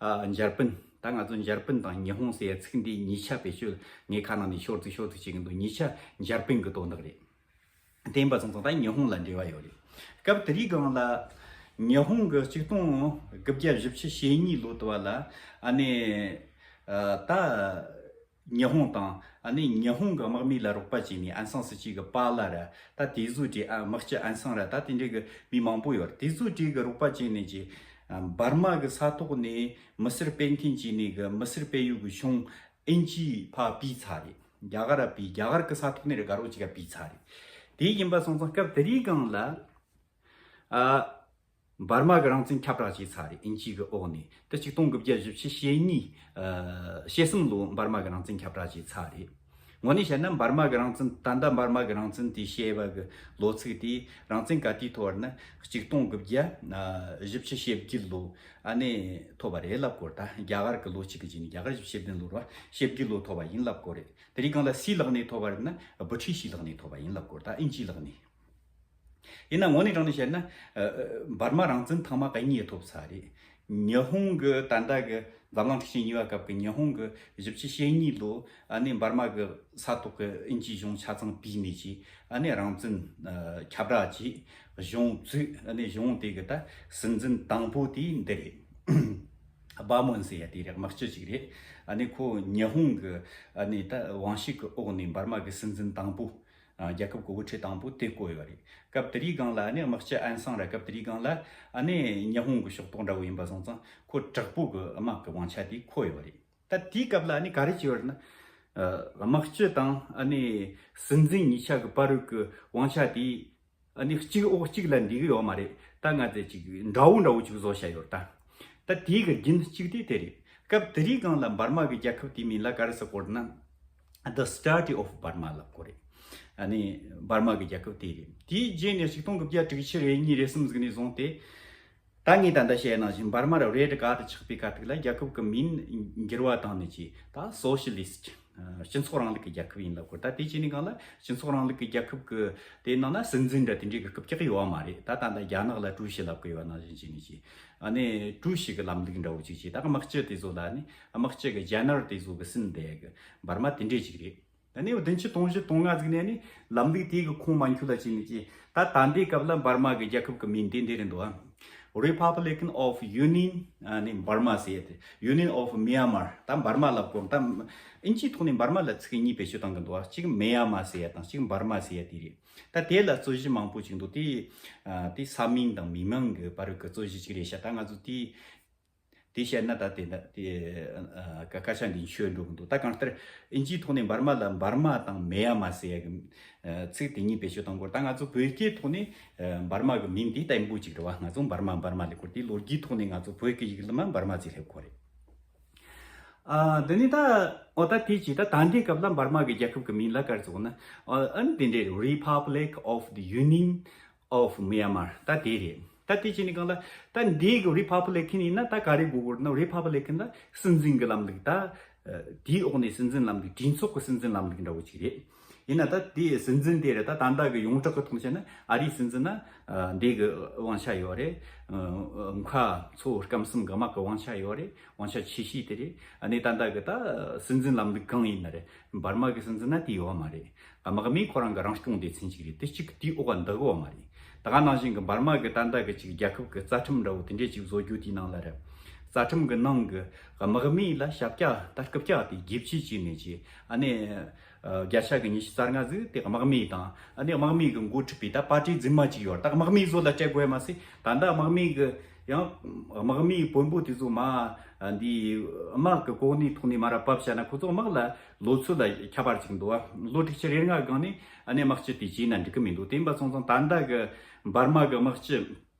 ཨ་འཇར་པན། ད་ང་ཚོ་འཇར་པན་དང་ཉི་ཧོང་ཟེར་ཡ་ཚིག་འདི་གཉིས་ཆ་བེད་སྤྱོད་ངས་ཁ་ནང་ནས་ཤོར་ཚིག་ཤོར་ཚིག་བྱེད་གི་འདུག་གཉིས་ཆ་འཇར་པན་གི་དོན་དག་རེད། དེ་ཡིན་པ་སོང་ཙང་ད་ཉི་ཧོང་ལ་འབྲེལ་བ་ཡོད་རེད། སྐབས་དེ་རིང་སྒང་ལ་ཉི་ཧོང་གི་ཆིག་སྟོང་དགུ་བརྒྱ་བཞི་བཅུ་ཞེ་གཉིས་ལོ་དུ་བ་ལ་ཨ་ནི་ཨ་ད་ཉི་ཧོང་དང་ཨ་ནི་ཉི་ཧོང་གི་དམག་མི་ལ་རོགས་པ་བྱས་ནས་ཨན་སང་སི་ཅི་གི་པཱ་ལགས་ར། ད་དེ་ཚོའི་གྲས་ཨ་དམག་སྤྱི་ཨན་སང་ར། ད་དེ་འདྲའི་གི་མི་མང་པོ་ཡོད་རེད། དེ་ཚོའི་གྲས་གི་རོགས་པ་བྱས་ནས་ཀྱི་ཨ་འབར་མ་གི་ས་ཐོག་ནས་མི་སེར་སྤེལ་མཁན་བྱས་ནས་གི་མི་སེར་སྤེལ་ཡུལ་གི་གཞུང་ཨིན་ཇི་ཕར་ཕུད་ཚར་རེད། རྒྱ་གར་ཕུད། རྒྱ་གར་གི་ས་ཐོག་ནས་ར་དགའ་རོགས་ཅིག་ག་ཕུད་ཚར་རེད། དེ་ཡིན་པ་སོང་ཙང་སྐབས་དེ་རིང་སྒང་ལ་ཨ་འབར་མ་གི་རང་བཙན་ཁྱབ་བསྒྲགས་བྱས་ཚར་རེད། ཨིན་ཇི་གི་འོག་ནས། དེ་ཆིག་སྟོང་དགུ་བརྒྱ་བཞི་བཅུ་ཞེ་གཉིས་ཨ་ཞེ་གསུམ་ལོ་འབར་མ་གི་རང་བཙན་ཁྱབ་བསྒྲགས་བྱས་ཚར་རེད། དངོས་གནས་བཤད་ན་འབར་མ་གི་རང་བཙན། ད་ལྟ་འབར་མ་གི་རང་བཙན་དེ་བཤད་པ་གི་ལོ་ཚིགས་དེ། རང་བཙན་ག་དུས་ཐོབ་པ་རེད་ན་ཆིག་སྟོང་དགུ་བརྒྱ་ཨ་བཞི་བཅུ་ཞེ་བརྒྱད་ལོ་ཨ་ནི་ཐོབ་པ་རེད་ལབ་དགོས་རེད། ད་རྒྱ་གར་གི་ལོ་གཅིག་གི་རྗེས་ནས། རྒྱ་གར་བཞི་བཅུ་ཞེ་བདུན་ལོ་རེད་བ། ཞེ་བརྒྱད་ལོ་ཐོབ་པ་ཡིན་ལབ་དགོས་རེད། དེ་རིང་སྒང་ལ་སུའི་ལག་ནས་ཐོབ་པ་རེད་ན་བྷི་ཊི་ཤི་ལག་ནས་ཐོབ་པ་ཡིན་ལབ་དགོས་རེད། ད་ཨིན་ཇིའི་ལག་ནས། ཡིན་ན་དངོས་གནས་དྲང་གནས་བཤད་ན་ཨ་ཨ་འབར་མ་རང་བཙན་ཐེངས་མ་གཉིས་ཐོབ་ཚར་རེད། ཉི་ཧོང་གི་ད་ལྟ་གི་འཛམ་གླིང་འཁྲུག་ཆེན་གཉིས་པ་སྐབས་ཀྱི་ཉི་ཧོང་གི་བཞི་བཅུ་ཞེ་གཉིས་ལོ་ཨ་ནི་འབར་མ་གི་ས་ཐོག་གི་ཨིན་ཇིའི་གཞུང་ཆ་ཚང་ཕུད་ནས་ཀྱི་ཨ་ནི་རང་བཙན་ཨ་ཁྱབ་བསྒྲགས་ཀྱིས་གཞུང་བཙུགས། ཨ་ནི་གཞུང་དེ་གི་ད་སྲིད་འཛིན་དང་པོ་དེ་འདི་རེད། བྷ་མོན་ཟེར་ཡ་དེ་རེད། དམག་སྤྱི་ཅིག་རེད། ཨ་ནི་ཁོ་ཉི་ཧོང་གི་ཨ་ནི་ད་དབང་ཤེད་ཀྱི་འོག་ནས་འབར་མ་གི་སྲིད་འཛིན་དང་པོ། ཨ་རྒྱལ་ཁབ་ཀྱི་དབུ་ཁྲིད་དང་པོ་དེ་བསྐོས་ཡོད་རེད། སྐབས་དེ་རིང་སྒང་ལ་ནི་དམག་སྤྱི་ཨན་སང་ར། སྐབས་དེ་རིང་སྒང་ལ་ཨ་ནི་ཉི་ཧོང་གི་ཕྱོགས་གཏོགས་འདྲ་བོ་ཡིན་པ་སོང་ཙང་ཁོ་དྲག་པོ་གི་དམག་གི་དབང་ཆ་དེ་ཁོ་ཡོད་རེད། ད་དེའི་སྐབས་ལ་ཨ་ནི་ག་རེ་བྱས་ཡོད་རེད་ན། ཨ་དམག་སྤྱི་དང་ཨ་ནི་སྲིད་འཛིན་གཉིས་ཆ་གི་བར་གི་དབང་ཆ་དེ་ཨ་ནི་གཅིག་འོག་གཅིག་ལ་འདུས་གི་ཡོད་མ་རེད། ད་ང་ཚོས་ཅིག་འདྲ་བོ་འདྲ་བོ་ཅིག་བཟོ་བྱས་ཡོད་ད། ད་དེའི་གི་རྒྱུན་གཅིག་དེ་དེ་རེད། སྐབས་དེ་རིང་སྒང་ལ་འབར་མ་གི་རྒྱལ་ཁབ་དེའི་མིང་ལ་ག་རེ་ཟེར་གོ་རེད་ན། The Statue of Burma ལབ་གོ་རེད། ཨ་ནི་འབར་མ་གི་རྒྱལ་ཁབ་དེ་རེད། དེའི་རྗེས་ནས་ཆིག་སྟོང་དགུ་བརྒྱ་དྲུག་ཅུ་རེ་གཉིས་རེ་གསུམ་ཟིག་ནས་བཟུང་སྟེ། ད་ངས་ད་ལྟ་བཤད་ནང་བཞིན་འབར་མ་ར་རེད་ཀ་དེ་ཆགས་པའི་ཁ་ཐུག་ལ་རྒྱལ་ཁབ་ཀྱི་མིང་འགྱུར་བ་བཏང་ནས་ཀྱི་ད་སོ་ཤི་ལི་སི་ཊི། སྤྱི་ཚོགས་རིང་ལུགས་ཀྱི་རྒྱལ་ཁབ་ཡིན་ལབ་དགོས། ད་དེ་བྱས་ནས་སྒང་ལ་སྤྱི་ཚོགས་རིང་ལུགས་ཀྱི་རྒྱལ་ཁབ་ཀྱི་དེ་ནང་ན་སྲིད་འཛིན་འདྲ་དེ་འདྲའི་གི་སྐབས་ཀྱི་ཡོད་མ་རེད། ད་ད་ལྟ་རྒྱ་ནག་ལ་ཀྲུའུ་ཞི་ལབ་གི་ཡོད་ནང་བཞིན་བྱས་ནས་ཀྱི་ཨ་ནི་ཀྲུའུ་ཞི་གི་ལམ་ལུགས་འདྲ་བོ་ཅིག་བྱས། ད་དམག་སྤྱི་དེ་ཚོ་ལ་ནི་དམག་སྤྱི་གི་ཇེ་ནེ་རལ་དེ་ཚོ་གི་སྲིད་འདེད་གི་འབར་མ་དེ་འདྲས་ཅིག་རེད། ཨ་ནི་བདུན་ཅུ་དོན་བཞི་དོན་ལྔ་ཟིག་ནས་ནི་ལམ་ལུགས་དེ་གི་ཁོངས་མ་འཁྱོལ་ལ་བྱས་ནས་ཀྱི་ད་ད་ལྟའི་སྐབས་ལ་འབར་མ་གི་རྒྱལ་ཁབ་གི་མིང་དེ་འདི་རེད་འདུག་ཨ། Republic of Union ཨ་ནི་འབར་མ་ཟེར་ཡ་དེ། Union of Myanmar ད་འབར་མ་ལབ་གོ། ད་ཨིན་ཇིའི་ཐོག་ནས་འབར་མ་ལ་ཚིག་གཉིས་བེད་སྤྱོད་བཏང་གི་འདུག་ཨ། གཅིག་མེ་ཡ་མ་ཟེར་ཡ་དང་གཅིག་འབར་མ་ཟེར་ཡ་དེ་རེད། ད་དེ་ལ་རྩོད་གཞི་མང་པོ་ཅིག་འདུག་དེ་ཨ་དེ་ས་མིང་དང་མི་མིང་གི་བར་གི་རྩོད་གཞི་ཅིག་རེད་ཤག་ད་ང་ཚོ་དེ། དེ་བཤད་ན་ད་དེ་འདྲ་དེ་ཨ་སྐད་ཆ་འདི་ཆོས་འགྲོ་གི་འདུག་ད་གང་ལྟར་ཨིན་ཇིའི་ཐོག་ནས་འབར་མ་ལ་འབར་མ་དང་མེ་ཡ་མ་ཟེར་ཡ་གི་ཨ་ཚིག་དེ་གཉིས་བེད་སྤྱོད་གཏོང་དགོས། ད་ང་ཚོ་བོད་སྐད་ཐོག་ནས་ཨ་འབར་མ་གི་མིང་དེ་བརྟན་པོ་ཅིག་རེད་བ། ང་ཚོ་འབར་མ་འབར་མ་ལབ་དགོས། དེ་ལོ་རྒྱུས་ཐོག་ནས་ང་ཚོ་བོད་ཀྱི་ཡིག་ལ་མ་འབར་མ་ཟེར་སླེབས་གོ་རེད། ཨ་འདི་ནི་ད་འོ་ད་དེ་ཅི་ད་ད་འདི་སྐབས་ལ་འབར་མ་གི་རྒྱལ་ཁབ་ཀྱི་མིང་ལ་ག་རེ་ཟེར་གོ་ན། ཨ་ཨ་ནི་དེ་འདྲའི་Republic of the Union of Myanmar ད་དེ་རེད། ད་དེ་ཅི་ནི་གང་ལ་ད་འདི་གི་Republican ཡིན་ན་ད་ག་རེ་དགོས་དགོས་ན། Republican ད་སྲིད་འཛིན་གི་ལམ་ལུགས། ད་ཨ་དེའི་འོག་ནས་སྲིད་འཛིན་ལམ་ལུགས། གྲོས་ཚོགས་ཀྱི་སྲིད་འཛིན་ལམ་ལུགས་འདྲ་བོ་ཅིག་རེད། ཡིན་ན་ད་དེའི་སྲིད་འཛིན་དེ་རེད། ད་ད་ལྟ་གི་ཡོངས་གྲགས་ཀྱི་ཐོག་བཤད་ན་ཨ་རིའི་སྲིད་འཛིན་ན་ཨ་འདི་གི་དབང་ཆ་ཡོད་རེད། ཨ་མཁའ་མཚོ་སྐམ་གསུམ་གི་དམག་གི་དབང་ཆ་ཡོད་རེད། དབང་ཆ་ཆེ་ཤོས་དེ་རེད། ཨ་ནི་ད་ལྟ་གི་ད་སྲིད་འཛིན་ལམ་ལུགས་གང་ཡིན་ན་རེད། འབར་མ་གི་སྲིད་འཛིན་ན་དེ་ཡོད་མ་རེད། དམག་མི་ཁོ་རང་གི་རང་སྐྱོང་སྡེ་ཚན་ཅིག་རེད། དེ་གཅིག་དེའི་འོག་འདུ་གི་ཡོད་མ་རེད། ད་ག་ནང་བཞིན་གི་འབར་མ་གི་ད་ལྟ་གི་ཅིག་རྒྱལ་ཁབ་གི་རྩ་ཁྲིམས་འདྲ་བོ་དེ་འདྲས་ཅིག་བཟོ་རྒྱུ་དེའི་ནང་ལ་རེད། རྩ་ཁྲིམས་གི་ནང་གི་དམག་མི་ལ་ཞབས་བཀྱག་ད་རྐུབ་བཀྱག་དེ་བརྒྱད་ཅུ་བྱས་ནས་ཅིག་ཨ་ནི་ཨ་བརྒྱ་ཆ་གི་ཉི་ཤུ་རྩ་ལྔ་ཟིག་དེ་དམག་མི་དང་། ཨ་ནི་དམག་མི་གི་འགོ་ཁྲིད་པའི་ད་པར་ཊི་རྫུན་མ་ཅིག་ཡོད་རེད། ད་དམག་མི་བཟོ་ལ་སྤྲད་དགོས་ཡ་མ་ཟད། ད་ལྟ་དམག་མི་གི་ཡང་དམག་མིའི་དཔོན་པོ་དེ་ཚོ་མ་འདི་དམག་གི་གོ་གནས་ཐོག་ནས་མ་ར་བབས་བྱས་ན་ཁོ་ཚོ་དམག་ལ་ལོ་ཚོད་ལ་ཁྱད་པར་ཅིག་འདུག་བ། ལོ་དྲུག་ཅུ་རེ་ལྔ་སྒང་ནས་ཨ་ནི་དམག་སྤྱི་དེ་བྱས་ན་འགྲིག་གི་མི་འདུག་དེ་ཡིན་པ་སོང་ཙང་ད་ལྟ་གི་འབར་མ་གི་དམག་སྤྱི་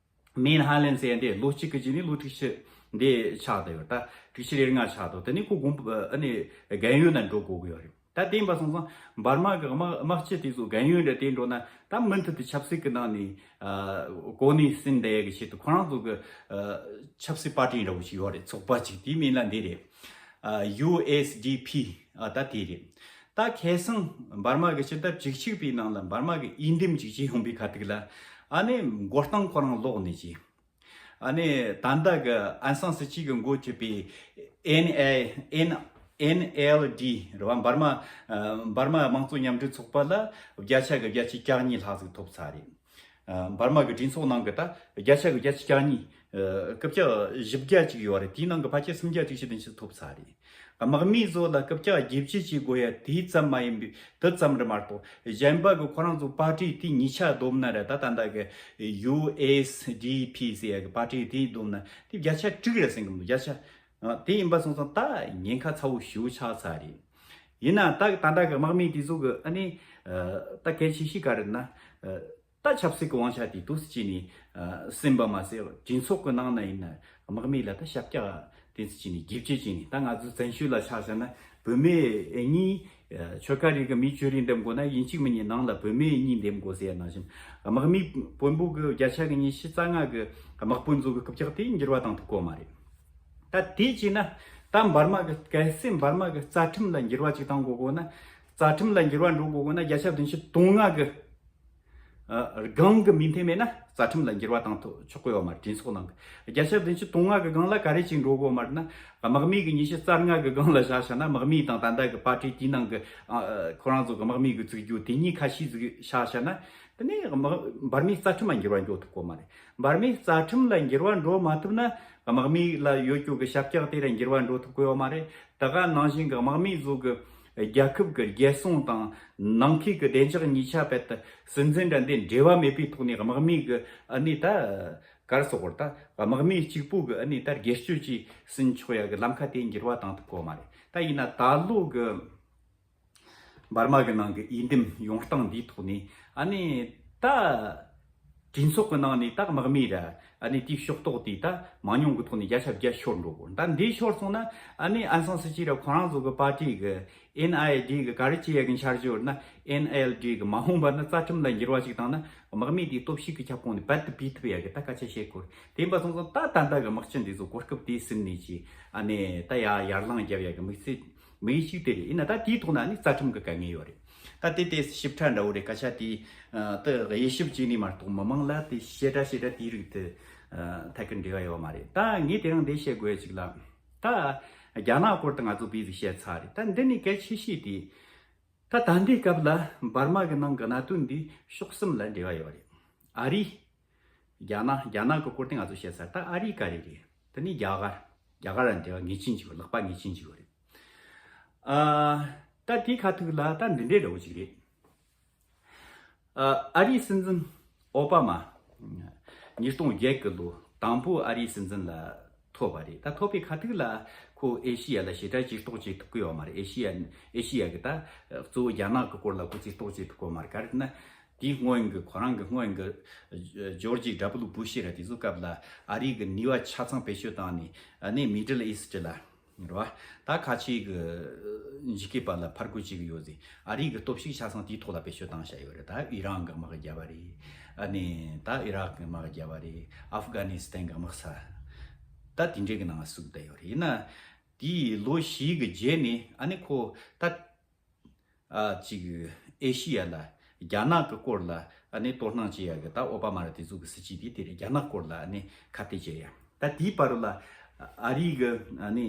མིན་ཧ་ལན་ཟེར་ཡ་འདི་ལོ་གཅིག་གི་རྗེས་ནས་ལོ་དྲུག་ཅུ་འདི་ཆགས་བསྡད་ཡོད། ད་དྲུག་ཅུ་རེ་ལྔ་ཆགས་འདུག་དེ་ནས་ཁོ་དགོངས་པ་ཨ་ནི་རྒན་ཡོལ་ན་འགྲོ་དགོས་ཀྱི་ཡོད་རེད། ད་དེ་ཡིན་པ་སོང་ཙང་འབར་མ་གི་དམག་དམག་སྤྱི་དེ་ཚོ་རྒན་ཡོལ་འདྲ་དེ་འགྲོ་ན་ད་མུ་མཐུད་དུ་ཆབ་སྲིད་ཀྱི་ནང་ནས་ཨ་གོ་གནས་ཟིན་བསྡད་ཡ་གི་ཆེད་དུ་ཁོ་རང་ཚོ་གི་ཨ་ཆབ་སྲིད་པར་ཊི་འདྲ་བོ་ཞིག་ཡོད་རེད། ཚོགས་པ་ཅིག་དེའི་མིང་ལ་འདི་རེད། ཨ་ཡུ་ཨེས་ཌི་ཕི་ཨ་ད་དེ་རེད། ད་ ད་ཁ་སང་འབར་མ་གི་སྤྱི་ཟླ་བཅུ་གཅིག་པའི་ནང་ལ་འབར་མ་གི་འོས་འདེམས་ཅིག་བྱས་ཡོང་པའི་ཁ་ཐུག་ལ། ཨ་ནི་མགོ་རྟིང་ཁོ་རང་ལོག་ནས་ཀྱི། ཨ་ནི་ད་ལྟ་གི་ཨན་སང་སི་ཅི་གི་འགོ་ཁྲིད་པའི་ཨེན་ཨེ་ཨེན་ཨེན་ཨེལ་ཌི་རེད་བ། འབར་མ་ཨ་འབར་མ་དམངས་གཙོ་མཉམ་འབྲེལ་ཚོགས་པ་ལ་བརྒྱ་ཆ་གི་བརྒྱད་ཅུ་གྱ་གཉིས་ལྷག་ཟིག་ཐོབ་ཚར་རེད། ཨ་འབར་མ་གི་གྲོས་ཚོགས་ནང་གི་ད་བརྒྱ་ཆ་གི་བརྒྱད་ཅུ་གྱ་གཉིས། ཨ་སྐབས་བཅུ་བཞི་བརྒྱ་ཅིག་ཡོད་རེད། དེའི་ནང་གི་ཕལ་ཆེར་སུམ་བརྒྱ་དྲུག་ཅུ་དོན་གཅིག་ཐོབ་ཚར་རེད། དམག་མིའི་བཟོ་ལ་སྐབས་བཅུ་བརྒྱད་ཅུ་ཅིག་དགོས་ཡ་དེ་ཙམ་མ་ཡིན་པའི་དེ་ཙམ་རེད་མ་གཏོགས། གཞན་པ་གི་ཁོ་རང་ཚོ་པར་ཊི་དེ་གཉིས་ཆ་བསྡོམས་ན་རེད། ད་ད་ལྟ་གི་ཡུ་ཨེས་ཌི་པི་ཟེར་ཡ་གི་པར་ཊི་དེ་བསྡོམས་ན་དེ་བརྒྱ་ཆ་དྲུག་རེད་ཟེར་གི་འདུག་བརྒྱ་ཆ། ཨ་དེ་ཡིན་པ་སོང་ཙང་ད་ཉེན་ཁ་ཚ་བོ་ཞེ་པོ་ཆགས་ཚར་རེད། ཡིན་ན་ད་ད་ལྟ་གི་དམག་མི་དེ་ཚོ་གི་ཨ་ནི་ཨ་ད་གལ་ཆེ་ཤོས་ག་རེ་ན། ཨ་ད་ཆབ་སྲིད་ཀྱི་དབང་ཆ་དེ་ཏོག་ཙམ་བྱས་ནས་ཨ་ཟིན་པ་མ་ཟད། གྲོས་ཚོགས་ཀྱི་ནང་ན་ཡིན་ན་དམག་མི་ལ་ད་ཞབས་བཀྱག་དེ་ཙམ་བྱས་ནས་བརྒྱབ་བྱས་བྱས་ནས། ད་ང་ཚོའི་བཙན་བྱོལ་ལ་ཆ་བཞག་ན་བུད་མེད་གཉིས། ཨ་ཆོལ་ཁ་རིགས་ཀྱི་མིས་ཆོས་རིག་འདེམས་དགོས་ན་ཡིན་གཅིག་མིན་གཉིས་ནང་ལ་བུད་མེད་གཉིས་འདེམས་དགོས་ཟེར་ཡ་ནང་བཞིན། དམག་མི་དཔོན་པོ་གི་བརྒྱ་ཆ་གི་ཉི་ཤུ་རྩ་ལྔ་གི་དམག་དཔོན་ཚོ་གི་རྐུབ་བཀྱག་དེ་འགྱུར་བ་བཏང་ཐུབ་ཀྱི་ཡོད་མ་རེད། ད་དེ་བྱས་ན་ད་འབར་མ་གི་གལ་སྲིད་འབར་མ་གི་རྩ་ཁྲིམས་ལ་འགྱུར་བ་ཅིག་བཏང་དགོས་དགོས་ན། རྩ་ཁྲིམས་ལ་འགྱུར་བ་འགྲོ་དགོས་དགོས་ན་བརྒྱ་ཆ་བདུན་ཅུ་དོན་ལྔ་གི་ཨ་སྒང་གི་མོས་མཐུན་མེད་ན་རྩ་ཁྲིམས་ལ་འགྱུར་བ་བཏང་ཐུབ་ཆོག་གི་ཡོད་མ་རེད། གྲོས་ཚོགས་ནང་གི་བརྒྱ་ཆ་བདུན་ཅུ་དོན་ལྔ་གི་སྒང་ལ་ག་རེ་ཅིག་འགྲོ་དགོས་མ་རེད་ན། དམག་མི་གི་ཉི་ཤུ་རྩ་ལྔ་གི་སྒང་ལ་བཞག་བཞག་ན་དམག་མི་དང་ད་ལྟ་གི་པར་ཊི་དེའི་ནང་གི་ཨ་ཁོ་རང་ཚོ་གི་དམག་མི་གི་བཙུགས་རྒྱུ་དེ་གཉིས་ཁ་ཤས་ཟིག་བཞག་བཞག་ན། དེ་ནས་དམག་འབར་མའི་རྩ་ཁྲིམས་ལ་འགྱུར་བ་འགྲོ་ཐུབ་ཀྱི་ཡོད་མ་རེད། འབར་མའི་རྩ་ཁྲིམས་ལ་འགྱུར་བ་འགྲོ་མ་ཐུབ་ན། དམག་མི་ལ་ཡོད་རྒྱུ་གི་ཞབས་བཀྱག་དེ་ལ་འགྱུར་བ་འགྲོ་ཐུབ་ཀྱི་ཡོད་མ་རེད། ད་ག་ནང་བཞིན་གྱི་དམག་མི་ཚོ་གི་རྒྱལ་ཁབ་ཀྱི་རྒྱལ་སྲུང་དང་ནང་འཁོད་ཀྱི་བདེ་འཇགས་གཉིས་ཆ་རྦད་དེ་སྲིད་འཛིན་དང་འདི་འབྲེལ་བ་མེད་པའི་ཐོག་ནས་དམག་མི་གི་ཨ་ནི་ད་ག་རེ་ཟེར་དགོས་རེད། ད་དམག་མི་གཅིག་པུ་གི་ཨ་ནི་ད་སྒེར་གཅོད་ཀྱིས་ཟིན་ཆོག་ཡ་གི་ལམ་ཁ་དེ་འགྱུར་བ་བཏང་ཐུབ་ཀྱི་ཡོད་མ་རེད། ད་ཡིན་ན་ད་ལོ་གི་འབར་མ་གི་ནང་གི་འོས་འདེམས་ཡོང་སྟངས་འདིའི་ཐོག་ནས་ཨ་ནི་ད་གྲོས་ཚོགས་ཀྱི་ནང་ནས་ད་དམག་མི་ར་ཨ་ནི་དེའི་ཕྱོགས་གཏོགས་དེ་ད་མང་ཉུང་གི་ཐོག་ནས་བརྒྱ་ཆ་བརྒྱ་ཤོར་འགྲོ་གི། ད་འདི་ཤོར་སོང་ན་ཨ་ནི་ཨན་སང་སི་ཅི་ར་ཁོ་རང་ཚོ་གི་པར་ཊི་གི་ཨེན་ཨའི་ཨེ་ཌི་གི་ག་རེ་བྱེད་ཡ་གི་འཆར་གཞི་ཡོད་ན། ཨེན་ཨེལ་ཌི་གི་མ་འོངས་པ་ན་རྩ་ཁྲིམས་ལ་འགྱུར་བ་ཞིག་བཏང་ན་དམག་མི་དེའི་སྟོབས་ཤུགས་ཀྱི་ཁྱབ་ཁོངས་ནས་རྦད་དེ་ཕུད་ཐུབ་ཡ་གི་ད་སྐད་ཆ་བཤད་དགོས། དེ་ཡིན་པ་སོང་ཙང་ད་ད་ལྟ་གི་དམག་སྤྱི་འདི་ཚོ་གོ་སྐབས་དེ་ཟིན་ནས་ཀྱི་ཨ་ནི་ད་ཡ་ཡར་ལངས་རྒྱབ་ཡ་གི་དམིགས་བསལ། དམིགས་ཡུལ་གཅིག་དེ་རེད། ཡིན་ན་ད་དེའི་ཐོག་ན་ནི་རྩ་ཁྲིམས་ཀྱི་དཀའ་ངལ་ཡོད་རེད། ད་དེ་དེ་ཞིབ་ཕྲ་འདྲ་བོ་རེད། སྐད་ཆ་དེ་ཨ་དེ་དབྱེ་ཞིབ་བྱས་ནས་མ་གཏོགས་མི་མང་ལ་དེ་བཤད་གྲྭ་བཤད་གྲྭ་དེའི་རིགས་དེ་ཨ་ཐད་ཀར་འབྲེལ་བ་ཡོད་མ་རེད། ད་ངས་དེ་རིང་འདི་བཤད་དགོས་ཡ་ཅིག་ལ། ད་རྒྱ་ནག་སྐོར་དུ་ང་ཚོ་བོད་ཟིག་བཤད་ཚར་རེད། ད་འདི་ནས་གལ་ཆེ་ཤོས་དེ་ད་ད་ལྟའི་སྐབས་ལ་འབར་མ་གི་ནང་གི་གནད་དོན་འདི་ཕྱོགས་གསུམ་ལ་འབྲེལ་བ་ཡོད་རེད། ཨ་རི། རྒྱ་ནག་རྒྱ་ནག་གི་སྐོར་དེ་ང་ཚོ་བཤད་ཚར། ད་ཨ་རི་ག་རེ་རེད། དེ་ནས་རྒྱ་གར། རྒྱ་གར་ལ་འབྲེལ་བ་ངེས་ཅན་ཅིག་ཡོད། ལག་པ་ངེས་ཅན་ཅིག་ཡོད་རེད། ཨ་ད་དེའི་ཁ་ཐུག་ལ་ད་འདི་འདྲའི་འདྲ་བོ་ཅིག་རེད། ཨ་ཨ་རིའི་སྲིད་འཛིན་ཨོ་པ་མ། ཉིས་སྟོང་བརྒྱད་གི་ལོ་དང་པོ་ཨ་རིའི་སྲིད་འཛིན་ལ་ཐོབ་པ་རེད། ད་ཐོབ་པའི་ཁ་ཐུག་ལ་ཁོ་ཨེ་ཤི་ཡ་ལ་ཞེ་དྲག་ཇུས་གཏོགས་བྱེད་ཐུབ་ཀྱི་ཡོད་མ་རེད། ཨེ་ཤི་ཡ་ཨེ་ཤི་ཡ་གི་ད་གཙོ་བོ་རྒྱ་ནག་གི་སྐོར་ལ་ཁོ་ཇུས་གཏོགས་བྱེད་ཐུབ་ཀྱི་ཡོད་མ་རེད། ག་རེ་ན། དེའི་སྔོན་གྱི་ཁོ་རང་གི་སྔོན་གྱི་ཇོར་ཇི་ཌབ་ལུ་བུ་ཤི་ར་དེ་ཚོ་སྐབས་ལ་ཨ་རི་གི་ནུས་པ་ཆ་ཚང་བེད་སྤྱོད་བཏང་ནས་ཨ་ནི་མི་ཌལ་ཨི་སི་ཊི་ལ་རེད་བ། ད་ཁ་ཆེ་གི་འཇིགས་སྐུལ་པ་ལ་ཕར་རྒོལ་བྱེད་གི་ཡོད་ཟེར། ཨ་རི་གི་སྟོབས་ཤུགས་ཆ་ཚང་དེའི་ཐོག་ལ་བེད་སྤྱོད་བཏང་བཞག་ཡོད་རེད། ད་ཨི་རན་གི་དམག་རྒྱབ་པ་རེད། ཨ་ནི་ད་ཨི་རག་གི་དམག་རྒྱབ་པ་རེད། ཨབ་གྷ་ནི་སི་ཐན་གི་དམག་ས་ད་དེ་འདྲའི་གི་ནང་ང་ཟུག་བསྡད་ཡོད་རེད། ཡིན་ན་དེའི་ལོ་བཞི་གི་རྗེས་ནས་ཨ་ནི་ཁོ་ད། ཨ་ཅིག་ཨེ་ཤི་ཡ་ལ་རྒྱ་ནག་གི་སྐོར་ལ་ཨ་ནི་དོ་སྣང་བྱེད་ཡ་གི་ད་ཨོ་པ་མ་ར་དེ་ཚོ་གི་སྲིད་ཇུས་དེ་དེ་རེད། རྒྱ་ནག་སྐོར་ལ་ཨ་ནི་ཁ་གཏད་བྱེད་ཡ། ད་དེའི་བར་ལ་ཨ་རི་གི་ཨ་ནི་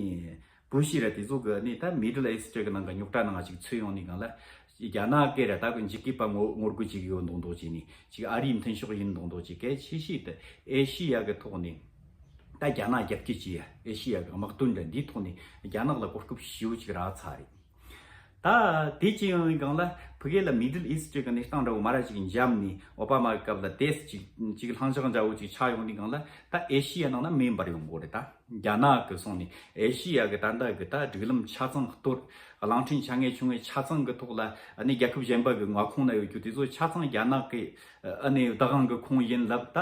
བུ་ཤི་ར་དེ་ཚོ་གི་ཨ་ནི་ད་མི་ཌལ་ཨི་སི་ཊི་གི་ནང་གི་རྙོག་དྲ་ནང་ཅིག་ཚུད་ཡོང་ནི་སྒང་ལ། རྒྱ་ནག་གི་ར་ད་གི་འཇིགས་སྐུལ་པ་ངོ་ངོ་རྒོལ་བྱེད་ཀྱི་ཡོད་མདོག་མདོག་བྱས་ནས་ཅིག་ཨ་རིའི་མཐུན་ཕྱོགས་ཡིན་མདོག་མདོག་བྱས། གལ་ཆེ་ཤོས་དེ་ཨེ་ཤི་ཡ་གི་ཐོག་ནས་ད་རྒྱ་ནག་རྒྱབ་སྐྱོར་བྱེད་ཡ། ཨེ་ཤི་ཡ་གི་དམག་དོན་འདྲ་འདིའི་ཐོག་ནས་རྒྱ་ནག་ལ་གོ་སྐབས་ཞེ་པོ་ཅིག་རག་ཚར་རེད། ད་དེ་ཅི་ཡང་ཡིན་སྒང་ལ་ཕ་གི་ལ་མི་ཌལ་ཨི་སི་ཊི་གི་གནས་སྟངས་འདྲ་བོ་མ་ར་ཅིག་འཇམ་ནས། ཨོ་པ་མ་གི་སྐབས་ལ་དེ་ཅིག་ཅིག་ལྷིང་འཇགས་འདྲ་བོ་ཅིག་ཆགས་ཡོང་དུས་སྒང་ལ་ད་ཨེ་ཤི་ཡ་ནང་ན་མེ་འབར་ཡོང་གི་རེད། ད་རྒྱ་ནག་གི་སོང་ནས་ཨེ་ཤི་ཡ་གི་ད་ལྟ་གི་ད་སྒྲིག་ལམ་ཆ་ཚང་གཏོར། གླིང་ཕྲན་ཆ་ངེ་ཆུང་ངེ་ཆ་ཚང་གི་ཐོག་ལ་ཨ་ནི་རྒྱལ་ཁབ་གཞན་པ་གི་མངའ་ཁོངས་ན་ཡོད་རྒྱུ་དེ་ཚོ་ཆ་ཚང་རྒྱ་ནག་གི་ཨ་ནི་བདག་དབང་གི་ཁོངས་ཡིན་ལབ། ད་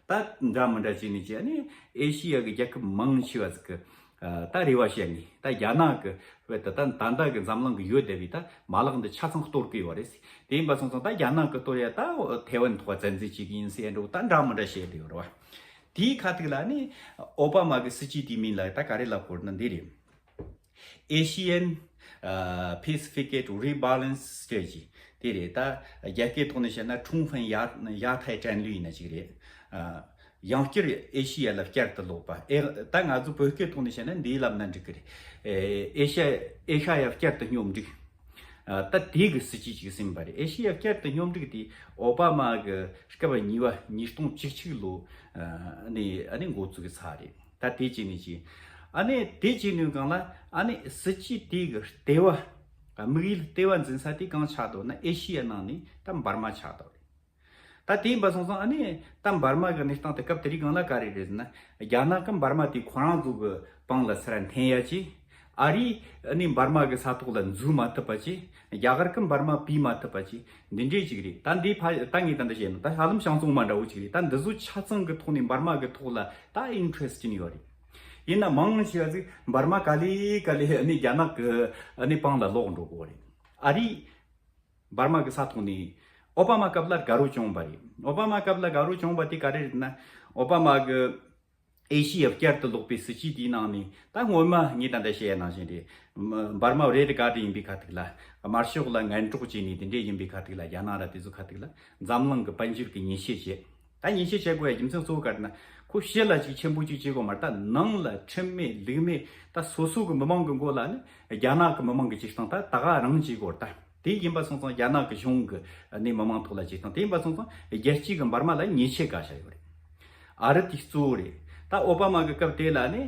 ད་འདྲ་མི་འདྲ་བྱས་ནས་ཀྱི་ཨ་ནི་ཨེ་ཤི་ཡ་གི་རྒྱལ་ཁབ་མང་ཆེ་བ་ཟིག་གི་ད་རེ་བ་བྱས་ནས་ད་རྒྱ་ནག་གི་བས་ད་ད་ད་ལྟ་གི་འཛམ་གླིང་གི་ཡོད་བསྡད་པའི་ད་མ་ལག་འདི་ཆ་ཚང་གཏོར་གི་ཡོད་རེད། དེ་ཡིན་པ་སོང་ཙང་ད་རྒྱ་ནག་གི་གཏོར་ཡ་ད་ཐེ་ཝན་ཐོག་བཙན་འཛུལ་བྱེད་གི་ཡིན་ཟེར་འདྲ་བོ་ད་འདྲ་མི་འདྲ་བཤད་བསྡད་ཡོད་རེད་བ། དེའི་ཁ་ཐུག་ལ་ནི་ཨོ་པ་མ་གི་སྲིད་ཇུས་དེའི་མིང་ལ་ད་ག་རེ་ལབ་དགོས་ན་འདི་རེད། ཨེ་ཤི་ཡན་ Pacific Rebalance Strategy དེ་རེད། ད་རྒྱ་སྐད་ཐོག་ནས་བཤད་ན་冲分亚亚太战略ཡིན་ན་ཅིག་རེད། ཡང་བསྐྱར་ཨེ་ཤི་ཡ་ལ་བསྐྱར་དུ་ལོག་པ། ཨེ་ད་ང་ཚོ་བོད་སྐད་ཐོག་ནས་བཤད་ན་འདི་ལབ་ན་འགྲིག་གི་རེད། ཨེ་ཤ་ཨེ་ཤ་ཡ་བསྐྱར་དུ་སྙོམས་སྒྲིག་ད་དེ་གི་སྲིད་ཇུས་ཅིག་ཟིན་པ་རེད། ཨེ་ཤི་ཡ་བསྐྱར་དུ་སྙོམས་སྒྲིག་དེ་ཨོ་བྷ་མ་གི་སྐབས་གཉིས་པ་ཉིས་སྟོང་བཅུ་གཅིག་ལོ་ནས་ཨ་ནི་འགོ་བཙུགས་ཚར་རེད། ད་དེ་བྱས་ནས་ཅི། ཨ་ནི་དེ་བྱས་ནས་གང་ལ་ཨ་ནི་སྲིད་ཇུས་དེ་གི་ལྟེ་བ། དམིགས་ཡུལ་ལྟེ་བ་འཛིན་ས་དེ་གང་ཆགས་འདུག་ན་ཨེ་ཤི་ཡ་ནང་ནས་ད་འབར་མ་ཆགས་འདུག་རེད། ད་དེ་ཡིན་པ་སོང་ཙང་ཨ་ནི་ད་འབར་མ་གི་གནས་སྟངས་དེ་སྐབས་དེ་རིང་གང་ལ་ག་རེ་རེད་ཟེར་ན། རྒྱ་ནག་གི་འབར་མ་དེ་ཁོ་རང་ཚོ་གི་པང་ལ་ཚུར་འཐེན་ཡ་ཅི། ཨ་རིས་ཨ་ནི་འབར་མ་གི་ས་ཐོག་ལ་འཛུལ་མ་ཐུབ་པ་ཅི། རྒྱ་གར་གི་འབར་མ་སྤུས་མ་ཐུབ་པ་ཅི། འདི་འདྲས་ཅིག་རེད། ད་འདི་ཕ་ད་ངས་ད་འདི་བཤད་ན་ད་ཧ་ལམ་བྱང་བཙོང་མ་འདྲ་བོ་ཅིག་རེད། ད་འདི་ཚོ་ཆ་ཚང་གི་ཐོག་ནས་འབར་མ་གི་ཐོག་ལ་ད་ཨིན་ཊི་རེ་སི་ཊི་ཅན་ཡོད་རེད། ཡིན་ན་མང་ཆེ་བ་ཟིག་འབར་མ་ག་ལེ་ག་ལེ་ཨ་ནི་རྒྱ་ནག་གི་ཨ་ནི་པང་ལ་ལོག་འགྲོ་གི་རེད། ཨ་རིས་འབར་མ་གི་ས་ཐོག་ནས་ཨོ་བྷ་མ་སྐབས་ལ་དགའ་རོགས་བྱུང་བ་རེད། ཨོ་བྷ་མ་སྐབས་ལ་དགའ་རོགས་བྱུང་བ་དེ་ག་རེ་རེད་ན། ཨོ་བྷ་མ་གི་ཨེ་ཤི་ཡ་བསྐྱར་དུ་ལོག་པའི་སྲིད་ཇུས་དེའི་ནང་ནས་ད་སྔོན་མ་ངས་ད་ལྟ་བཤད་ཡ་ནང་བཞིན་རེད། འབར་མ་རེད་ག་རེ་ཡིན་པའི་ཁ་ཐུག་ལ་དམར་ཤོག་ལ་ངན་གྲོགས་བྱས་ནས་དེ་འདྲས་ཡིན་པའི་ཁ་ཐུག་ལ་རྒྱ་ནག་ར་དེ་ཚོ་ཁ་ཐུག་ལ་འཛམ་གླིང་གི་དཔལ་འབྱོར་གྱི་ཉེས་ཆད་བཅད། ད་ཉེས་ཆད་བཅད་དགོས་ཡ་རྒྱུ་མཚན་གཙོ་བོ་ག་རེ་ན། ཁོ་ཕྱི་ལ་ཅིག་ཆེན་པོ་ཅིག་བྱེད་དགོས་མ་རེད། ད་ནང་ལ་ཁྲིམས་མེད་ལུགས་མེད་ད་སོ་སོ་གི་མི་མང་གི་མགོ་ལ་ནི་རྒྱ་ནག་གི་མི་མང་གི་བྱེད་སྟངས་ད་ད་ག་རང་བྱེད་དགོས་རེད། ད་དེ་ཡིན་པ་སོང་ཙང་རྒྱ་ནག་གི་གཞུང་གི་ནི་མི་མང་ཐོག་ལ་བྱེད་སྟངས་དེ་ཡིན་པ་སོང་ཙང་རྒྱལ་སྤྱི་གི་འབར་མ་ལ་ཉེས་ཆད་བཀལ་བཞག་ཡོད་རེད། ཨ་རི་དེ་གཙོ་བོ་རེད། ད་ཨོ་བྷ་མ་གི་སྐབས་དེ་ལ་ནི་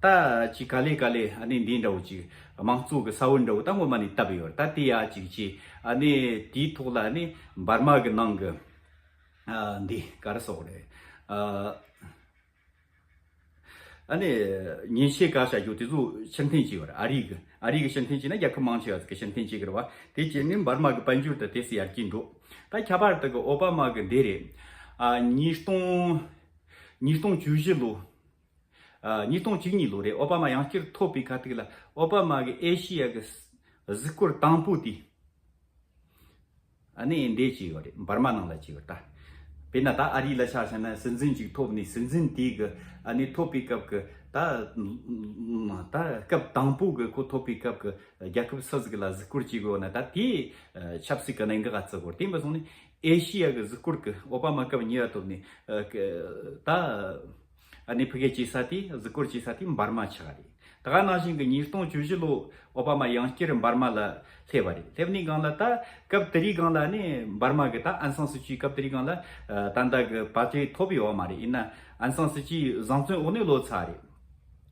ད་ཅིག་ག་ལེ་ག་ལེ་ནི་འདི་འདྲ་བོ་ཅིག་དམངས་གཙོ་གི་ས་བོན་འདྲ་བོ་ད་སྔོན་མ་ནས་བཏབ་ཡོད་རེད། ད་དེ་ཡ་ཅིག་ཅིག་ནི་དེའི་ཐོག་ལ་ནི་འབར་མ་གི་ནང་གི་ཨ་འདི་ག་རེ་ཟེར་དགོས་རེད། ཨ་ཨ་ནི་ཉེས་ཆད་བཀལ་བྱ་རྒྱུ་དེ་ཚོ་ཕྱིར་འཐེན་བྱས་པ་རེད། ཨ་རི་གི་ཨ་རི་གི་ཕྱིར་འཐེན་བྱས་ན་རྒྱལ་ཁབ་མང་ཆེ་བ་ཟིག་གི་ཕྱིར་འཐེན་བྱེད་ཀྱི་རེད་བ། དེ་བྱས་ནས་འབར་མ་གི་དཔལ་འབྱོར་དེ་དེ་སྲིད་ཡར་རྒྱས་འགྲོ། ད་ཁྱད་པར་དུ་གི་ཨོ་བྷ་མ་གི་འདི་རེད། ཨ་ཉིས་སྟོང་ཉིས་སྟོང་བཅུ་བཞི་ལོ། ཨ་ཉིས་སྟོང་བཅུ་གཉིས་ལོ་རེད། ཨོ་བྷ་མ་ཡང་བསྐྱར་ཐོབ་པའི་ཁ་ཐུག་ལ་ཨོ་བྷ་མ་གི་ཨེ་ཤི་ཡ་གི་གཟིགས་སྐོར་དང་པོ་དེ། ཨ་ནི་འདི་བྱས་ཡོད་རེད། འབར་མ་ནང་ལ་བྱས་ཡོད་ད། དཔེར་ན་ད་ཨ་རི་ལ་ཆ་བཞག་ན་སྲིད་འཛིན་ཅིག་ཐོབ་ནས་སྲིད་འཛིན་དེ་གི་ཨ་ནི་ཐོབ་པའི་སྐབས་ཀྱི་ད་ད་སྐབས་དང་པོ་གི་ཁོ་ཐོབ་པའི་སྐབས་ཀྱི་རྒྱལ་ཁབ་སུ་ཟིག་ལ་གཟིགས་སྐོར་བྱས་དགོས་ན་ད་དེ་ཆབ་སྲིད་ཀྱི་གནད་འགག་ཨ་ཙི་གོ་རེད། དེ་མ་སོང་ནས་ཨེ་ཤི་ཡ་གི་གཟིགས་སྐོར་གི་ཨོ་བྷ་མ་སྐབས་གཉིས་པ་ཐོབ་ནས་ད། ཨ་ནི་ཕ་གིར་བྱེད་ས་དེ་གཟིགས་སྐོར་བྱེད་ས་དེ་འབར་མ་ཆགས་རེད། ད་ག་ནང་བཞིན་གྱི་ཉིས་སྟོང་བཅུ་བཞི་ལོ་ཨོ་བྷ་མ་ཡང་བསྐྱར་འབར་མ་ལ་སླེབས་པ་རེད། སླེབས་ནས་སྒང་ལ་ད་སྐབས་དེ་རིང་སྒང་ལ་ནི་འབར་མ་གི་ད་ཨན་སང་སི་ཅི་སྐབས་དེ་རིང་སྒང་ལ་ད་ལྟ་གི་པར་ཊི་ཐོབ་ཡོད་མ་རེད། ཡིན་ན་ཨན་སང་སི་ཅི་བཟང་བཙོན་འོག་ནས་ལོག་ཚར་རེད།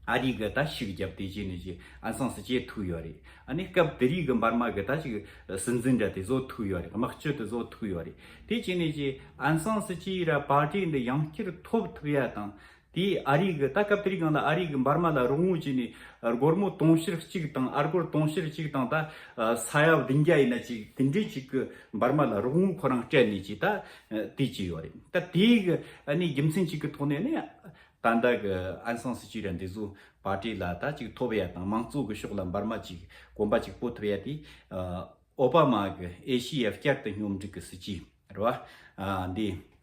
ཨ་རི་གི་ད་ཤུགས་རྒྱབ་དེ་བྱས་ནས་ཀྱི་ཨན་སང་སི་ཅི་ཐུག་ཡོད་རེད། ཨ་ནི་སྐབས་དེ་རིང་གི་འབར་མ་གི་ད་ཅིག་སྲིད་འཛིན་འདྲ་དེ་ཚོ་ཐུག་ཡོད་རེད། དམག་སྤྱི་དེ་ཚོ་ཐུག་ཡོད་རེད། དེ་བྱས་ནས་ཀྱི་ཨན་སང་སི་ཅི་ར་པར་ཊི་འདི་ཡང་བསྐྱར་ཐོབ་ཐུབ་ཡ་དང་། དེས་ཨ་རི་གི་ད་སྐབས་དེ་རིང་སྒང་ལ་ཨ་རི་གི་འབར་མ་ལ་རོགས་དངུལ་བྱས་ནས་སྒོར་མོ་དུང་ཕྱུར་གཅིག་དང་ཨ་སྒོར་དུང་ཕྱུར་གཅིག་དང་ད་ས་ཡ་བདུན་བརྒྱ་ཡིན་ན་ཅིག་དེ་འདྲའི་ཅིག་གི་འབར་མ་ལ་རོགས་དངུལ་ཁོ་རང་སྤྲད་ནས་ཅིག་ད་དེ་བྱས་ཡོད་རེད། ད་དེའི་གི་ཨ་ནི་རྒྱུ་མཚན་ཅིག་གི་ཐོག་ནས་ནི་ད་ལྟ་གི་ཨན་སང་སི་ཅི་ར་འདི་ཚོ་པར་ཊི་ལ་ད་ཅིག་ཐོབ་ཡ་དང་མང་གཙོ་གི་ཕྱོགས་ལ་འབར་མ་ཅིག་གོམ་པ་ཅིག་སྤོ་ཐུབ་ཡ་དེ་ཨོ་བྷ་མ་གི་ཨེ་ཤི་ཡ་བསྐྱར་དུ་སྙོམས་སྒྲིག་གི་སྲིད་ཇུས་རེད་བ། འདི།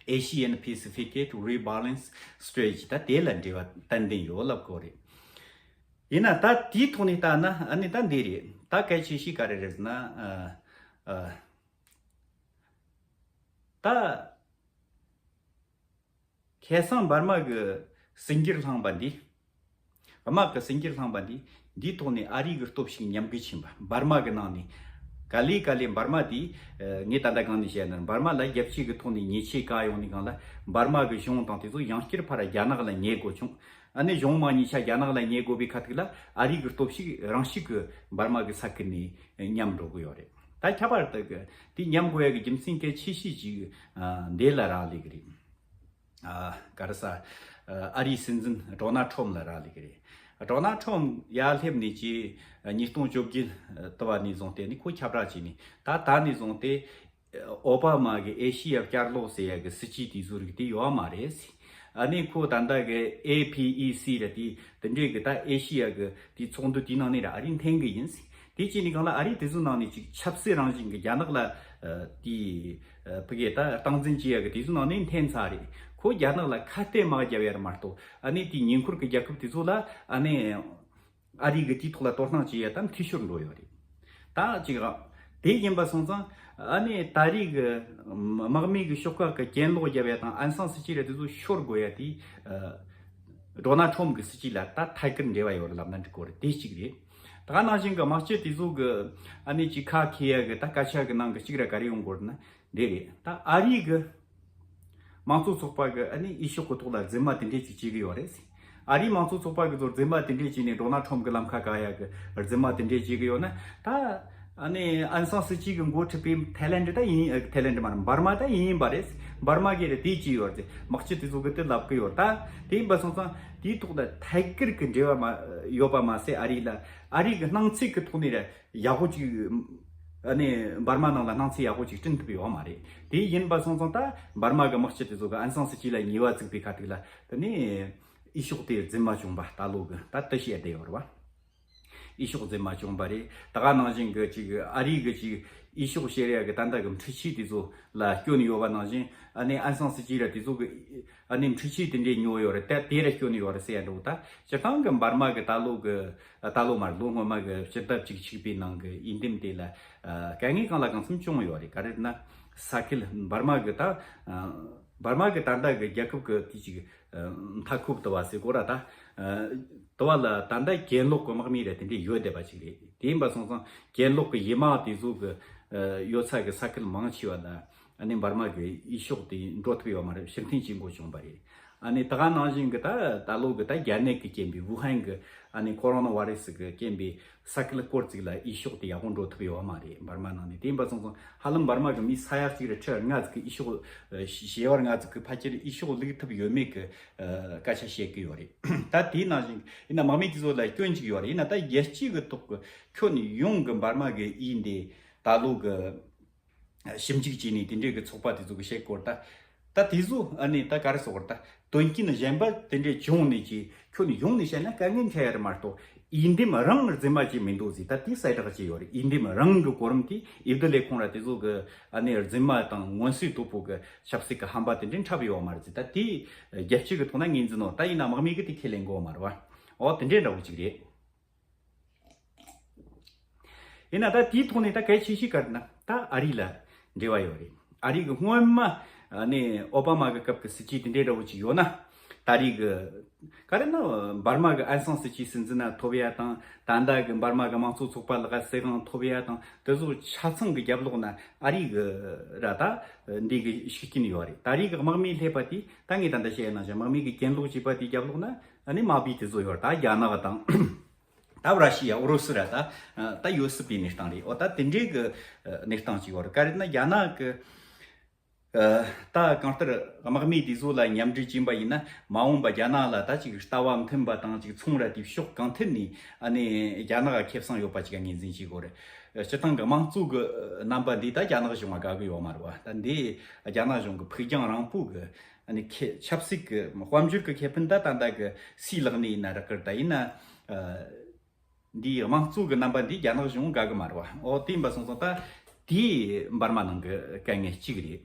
Asian Pacific Rebalance Strategy ད་དེ་ལ་འབྲེལ་བ་ཏན་ཏན་ཡོད་ལབ་དགོས་རེད། ཡིན་ན་ད་དེའི་ཐོག་ནས་བལྟས་ན་ཨ་ནི་ད་འདི་རེད། ད་གལ་ཆེ་ཤོས་ག་རེ་རེད་ཟེར་ན་ཨ་ཨ་ད་ཁ་སང་འབར་མ་གི་སྲིད་འགྱུར་བསླངས་པ་འདི། དམག་གི་སྲིད་འགྱུར་བསླངས་པ་འདི། འདིའི་ཐོག་ནས་ཨ་རི་གི་སྟོབས་ཤུགས་ཉམས་རྒུད་ཕྱིན་པ། འབར་མ་གི་ནང་ནས་ག་ལེ་ག་ལེ་འབར་མ་དེ་ངས་ད་ལྟ་གང་ནས་བཤད་ན་འབར་མ་ལ་རྒྱལ་སྤྱི་གི་ཐོག་ནས་ཉེས་ཆད་བཀལ་ཡོང་ནས་གང་ལ་འབར་མ་གི་གཞུང་དང་དེ་ཚོ་ཡང་བསྐྱར་ཕར་རྒྱ་ནག་ལ་ཉེ་དགོས་བྱུང་། ཨ་ནི་གཞུང་མང་གཉིས་ཆ་རྒྱ་ནག་ལ་ཉེ་དགོས་པའི་ཁ་ཐུག་ལ་ཨ་རི་གི་སྟོབས་ཤུགས་རང་ཤུགས་ཀྱིས་འབར་མ་གི་ས་ཁུལ་ནས་ཉམས་འགྲོ་གི་ཡོད་རེད། ད་ཁྱད་པར་དུ་གི་དེ་ཉམས་དགོས་ཡ་གི་རྒྱུ་མཚན་གལ་ཆེ་ཤོས་ཅིག་འདི་ལ་རག་ལས་གི་རེད། ཨ་ག་རེ་ཟ། ཨ་རིའི་སྲིད་འཛིན་ཌོ་ནལ་ཁྲོམ་ལ་རག་ལས་ཀྱི་རེད། ཌོ་ནལ་ཁྲོམ་ཡར་སླེབས་ནས་ཀྱི་ཉིས་སྟོང་བཅོ་བརྒྱད་དུ་བ་ནས་བཟུང་སྟེ་ནི་ཁོ་ཁྱབ་བསྒྲགས་བྱས་ནས་ད་ད་ནས་བཟུང་སྟེ་ཨོ་བྷ་མ་གི་ཨེ་ཤི་ཡ་བསྐྱར་ལོག་ཟེར་ཡ་གི་སྲིད་ཇུས་དེ་ཚོ་རིགས་དེ་ཡོད་མ་རེད། ཨ་ནི་ཁོ་ད་ལྟ་གི་ཨེ་པི་ཨི་སི་ར་དེ་དེ་འདྲའི་གི་ད་ཨེ་ཤི་ཡ་གི་དེ་ཚོགས་འདུ་དེའི་ནང་ནས་ར་ཨ་རི་འཐེན་གི་ཡིན། དེ་བྱས་ནས་གང་ལ་ཨ་རི་དེ་ཚོའི་ནང་ནས་ཅིག་ཆབ་སྲིད་རང་བཞིན་གི་རྒྱ་ནག་ལ་དེ་ཕ་གི་ད་སྟངས་འཛིན་བྱེད་ཡ་གི་དེ་ཚོའི་ནང་ནས་འཐེན་ཚར་རེད། ཁོ་རྒྱ་ནག་ལ་ཁ་གཏད་མ་རྒྱབ་ཡ་ར་མ་གཏོགས་ཨ་ནི་དེ་ཉེ་འཁོར་གི་རྒྱལ་ཁབ་དེ་ཚོ་ལ་ཨ་ནི་ ཨ་རི་གི་དེའི་ཐོག་ལ་དོ་སྣང་བྱེད་ཡ་ད་འཐུས་ཤོར་འགྲོ་ཡོད་རེད། ད་ཅིག་དེ་ཡིན་པ་སོང་ཙང་ཨ་ནི་ད་རེས་གི་དམག་མི་གི་ཤོག་ཁག་གི་གྱེན་ལོག་རྒྱབ་ཡ་དང་ཨན་སང་སི་ཅི་ར་དེ་ཚོ་ཤོར་དགོས་ཡ་དེ། ཌོ་ནལ་ཁྲོམ་གི་སྲིད་ཇུས་ལ་ད་ཐད་ཀར་འབྲེལ་བ་ཡོད་རེད་ལབ་ན་འགྲིག་གི་རེད། དེ་གཅིག་རེད། ད་ག་ནང་བཞིན་གི་དམག་སྤྱི་དེ་ཚོ་གི་ཨ་ནི་ཅིག་ཁ་འཁྱེར་ཡ་གི་ད་སྐད་ཆ་གི་ནང་གི་གཅིག་ར་ག་རེ་ཡོང་གི་ཡོད་རེད་ན་འདི་རེད། ད་ཨ་རི་གི་དམངས་གཙོ་ཚོགས་པ་གི་ཨ་ནི་འོས་ཤོག་གི་ཐོག་ལ་རྫུན་མ་དེ་འདྲས་ཅིག་བྱེད་གི་ཡོད་རེད། ཨ་རིའི་དམངས་གཙོ་ཚོགས་པ་གི་ཚོར་རྫུན་མ་དེ་འདྲས་བྱས་ནས་ཌོ་ནལ་ཁྲོམ་གི་ལམ་ཁ་བཀག་ཡ་གི་རྫུན་མ་དེ་འདྲས་བྱེད་གི་ཡོད་ན། ད་ཨ་ནི་ཨན་སང་སི་ཅི་གི་འགོ་ཁྲིད་པའི་ཐའི་ལེན་ཌི་ད་ཡིན། ཨ། ཐའི་ལེན་ཌི་མ་རེད། འབར་མ་ད་ཡིན་པ་རེད། འབར་མ་གི་རེད། དེ་ཅི་ཡོད་རེད། དམག་སྤྱི་དེ་ཚོ་གི་དེ་ལབ་གི་ཡོད། ད་དེ་ཡིན་པ་སོང་ཙང་དེའི་ཐོག་ལ་ཐད་ཀར་གི་འབྲེལ་བ་མ་ཡོད་པ་མ་ཟད། ཨ་རི་ལ་ཨ་རི་གི་སྣང་ཚུལ་གི་ཐོག་ནས་རེད། ཡག་པོ་ཅིག་ཨ་ནི་འབར་མ་ནང་ལ་སྣང་ཚུལ་ཡག་པོ་ཅིག་བསྐྲུན་ཐུབ་ཡོད་མ་རེད། དེ་ཡིན་པ་སོང་ཙང་ད་འབར་མ་གི་དམག་སྤྱི་དེ་ཚོ་གི་ཨན་སང་སི་ཅི་ལ་ཉེས་པ་བཙུགས་པའི་ཁ་ཐུག་ལ་དེ་ནས་འོས་ཤོག་དེ་རྫུན་མ་བྱུང་བ་ད་ལོ་གི་ད་དེ་བཤད་བསྡད་ཡོད་རེད་བ། འོས་ཤོག་རྫུན་མ་བྱུང་བ་རེད། ད་ག་ནང་བཞིན་གི་ཅིག་ཨ་རི་གི་ཅིག་འོས་ཤོག་བཤེར་ཡ་གི་ད་ལྟ་གི་འཕྲུལ་ཆས་དེ་ཚོ་ལ་སྐྱོན་ཡོད་པ་ནང་བཞིན་ཨ་ནི་ཨན་སང་སི་ཅི་ར་དེ་ཚོ་གི་ཨ་ནི་འཕྲུལ་ཆས་དེ་འདྲས་ཉོ་ཡོད་རེད། ད་དེ་ར་སྐྱོན་ཡོད་རེད་ཟེར་ཡ་འགྲོ། ད་སྤྱིར་བཏང་གི་འབར་མ་གི་ད་ལོ་གི་ད་ལོ་མ་རེད། ལོ་སྔོན་མ་གི་སྤྱི་ཟླ་བཅུ་གཅིག་པའི་ནང་གི་འོས་འདེམས་དེ་ལ་ཨ་དཀའ་ངལ་གང་ལ་གང་འཚམ་བྱུང་ཡོད་རེད། ག་རེ་ན་ས་ཁུལ་འབར་མ་གི་ད་ཨ་འབར་མ་གི་ད་ལྟ་གི་རྒྱལ་ཁབ་གི་དེ་ཅིག་ཨ་མཐའ་འཁོབ་དུ་བ་ཟེར་གོ་ར། ད་ཨ་དུ་བ་ལ་ད་ལྟ་གྱེན་ལོག་གི་དམག་མི་རེད། དེ་འདྲས་ཡོད་བསྡད་པ་ཅིག་རེད། དེ་ཡིན་པ་སོང་ཙང་གྱེན་ལོག་གི་ཡུལ་དམག་དེ་ཚོ་གི་ཨ་ཡོད་ས་གི་ས་ཁུལ་མང་ཆེ་བ་ལ་ཨ་ནི་འབར་མ་གི་འོས་ཤོག་དེ་འགྲོ་ཐུབ་ཡོད་མ་རེད། ཕྱིར་འཐེན་བྱེད་དགོས་བྱུང་བ་རེད། ཨ་ནི་ད་ག་ནང་བཞིན་གི་ད་ད་ལོ་གི་ད་རྒྱ་ནད་ཀྱི་རྐྱེན་པས་ཝུ་ཧན་གི་ཨ་ནི་ཀོ་རོ་ན་བྷ་རེ་སི་གི་རྐྱེན་པས་ས་ཁུལ་སྐོར་ཅིག་ལ་འོས་ཤོག་དེ་ཡག་པོ་འགྲོ་ཐུབ་ཡོད་མ་རེད། འབར་མ་ནང་ནས། དེ་ཡིན་པ་སོང་ཙང་ཧ་ལམ་འབར་མ་གི་མི་ས་ཡ་གཅིག་རེ་ཁྲི་ལྔ་ཟིག་གི་འོས་ཤོག་ཨ་བྱེ་བ་ལྔ་ཟིག་གི་ཕལ་ཆེར་འོས་ཤོག་བླུག་ཐུབ་ཡོད་མེད་གི་ཨ་སྐད་ཆ་བཤད་གི་ཡོད་རེད། ད་དེའི་ནང་བཞིན་ཡིན་ན་དམག་མི་དེ་ཚོ་ལ་སྐྱོན་ཅིག་ཡོད་རེད། ཡིན་ན་ད་རྒྱལ་སྤྱི་གི་ཐོག་གི་ཁྱོན་ཡོངས་གི་འབར་མ་གི་འོས་འདེམས་ད་ལོ་གི་ཞིབ་འཇུག་བྱས་ནས་དེ་འདྲའི་གི་ཚོགས་པ་དེ་ཚོ་གི་བཤད་སྐོར་ད། ད་དེ་ཚོ་ཨ་ནི་ད་ག་རེ་ཟེར་དགོས་རེད། ད་དོན་རྐྱེན་གཞན་པ་དེ་འདྲའི་བྱུང་ནས་ཀྱི་ཁྱོན་ཡོངས་ནས་བཤད་ན་དཀའ་ངལ་འཕྲད་ཡ་རེད་མ་གཏོགས། འོས་འདེམས་རང་རྫུན་མ་བྱས་མི་འདུག་ཟེར། ད་དེ་གསལ་བསྒྲགས་བྱས་ཡོད་རེད། འོས་འདེམས་རང་གི་གོ་རིམ་དེ་འོས་བསྡུ་ལས་ཁུངས་ར་དེ་ཚོ་གི་ཨ་ནི་རྫུན་མ་དང་མངོན་གསལ་དོད་པོ་གི་ཆབ་སྲིད་ཀྱི་ཧམ་པ་དེ་འདྲའི་འཁྲབ་ཡོད་མ་རེད་ཟེར། ད་དེ་རྒྱལ་སྤྱི་གི་ཐོག་ན་ངོས་འཛིན་ནོ། ད་ཡིན་ན་དམག་མི་གི་དེ་ཁས་ལེན་དགོས་མ་རེད་བ། འོ་དེ་འདྲའི་འདྲ་བོ་ཅིག་རེད། ཡིན་ན་ད་དེའི་ཐོག་ནས་ད་གལ་ཆེ་ཤོས་ག་རེ་ན་ད་ཨ་རི་ལ་འབྲེལ་བ་ཡོད་རེད། ཨ་རི་གི་སྔོན་མ་ནས་ཨོ་བྷ་མ་གི་སྐབས་ཀྱི་སྲིད་ཇུས་དེ་འདྲའི་འདྲ་བོ་ཅིག་ཡོད་ན། ད་རེས་གི་ག་རེ་ན་འབར་མ་གི་ཨན་སང་སི་ཅི་སྲིད་འཛིན་ན་ཐོབ་ཡ་དང་། ད་ལྟ་གི་འབར་མ་གི་དམངས་གཙོ་ཚོགས་པ་ལ་ག་སྲིད་དབང་ཐོབ་ཡ་དང་། དེ་ཚོ་ཆ་ཚང་གི་རྒྱབ་ལོགས་ན་ཨ་རི་གི་ར་ད་འདི་གི་ཤུགས་རྐྱེན་ཡོད་རེད། ད་རེས་གི་དམག་མི་སླེབས་པ་དེ་ད་ངས་ད་ལྟ་བཤད་ཡ་ནང་བཞིན་དམག་མི་གི་གྱེན་ལོག་བྱས་པ་དེ་རྒྱབ་ལོགས་ན་ཨ་ནི་དམག་མི་དེ་ཚོ་ཡོད་རེད། ད་རྒྱ་ནག་དང་། ད་ར་ཤི་ཡ། ཨུ་རུ་སུ་ར་ད་ད་ཡོད་སྲིད་པའི་གནས་སྟངས་རེད། འོ་ད་དེ་འདྲའི་གི་གནས་སྟངས་ཅིག་ཡོད་རེད། ག་རེ་ན་རྒྱ་ནག་གི་ད་གང་ལྟར་དམག་མི་དེ་ཚོ་ལ་མཉམ་འབྲེལ་བྱིན་པ་ཡིན་ན་མ་འོངས་པ་རྒྱ་ནག་ལ་ད་ཅིག་ལྟ་བ་མཐུན་པ་དང་། ཅིག་ཚོང་ར་དེ་ཕྱོགས་གང་ཐད་ནས་ཨ་ནི་རྒྱ་ནག་ཁེ་བཟང་ཡོད་པ་ཅིག་ངོས་འཛིན་བྱེད་དགོས་རེད། སྤྱི་བཏང་གི་དམངས་གཙོ་གི་རྣམ་པ་འདི་ད་རྒྱ་ནག་གཞུང་ལ་དགའ་གི་ཡོད་མ་རེད་བ། ད་འདི་རྒྱ་ནག་གཞུང་གི་ཕུགས་རྒྱང་རིང་པོ་གི་ཨ་ནི་ཁེ་ཆབ་སྲིད་ཀྱི་དཔལ་འབྱོར་གྱི་ཁེ་ཕན་ད་ད་ལྟ་གི་སུའི་ལག་ནས་ཡིན་ན་རག་གི་རེད། ད་ཡིན་ན་ཨ་འདིའི་དམངས་གཙོ་གི་རྣམ་པ་འདི་རྒྱ་ནག་གཞུང་དགའ་གི་མ་རེད་བ། ཨོ་དེ་ཡིན་པ་སོང་ཙང་ད་དེའི་འབར་མ་ནང་གི་དཀའ་ངལ་གཅིག་རེད།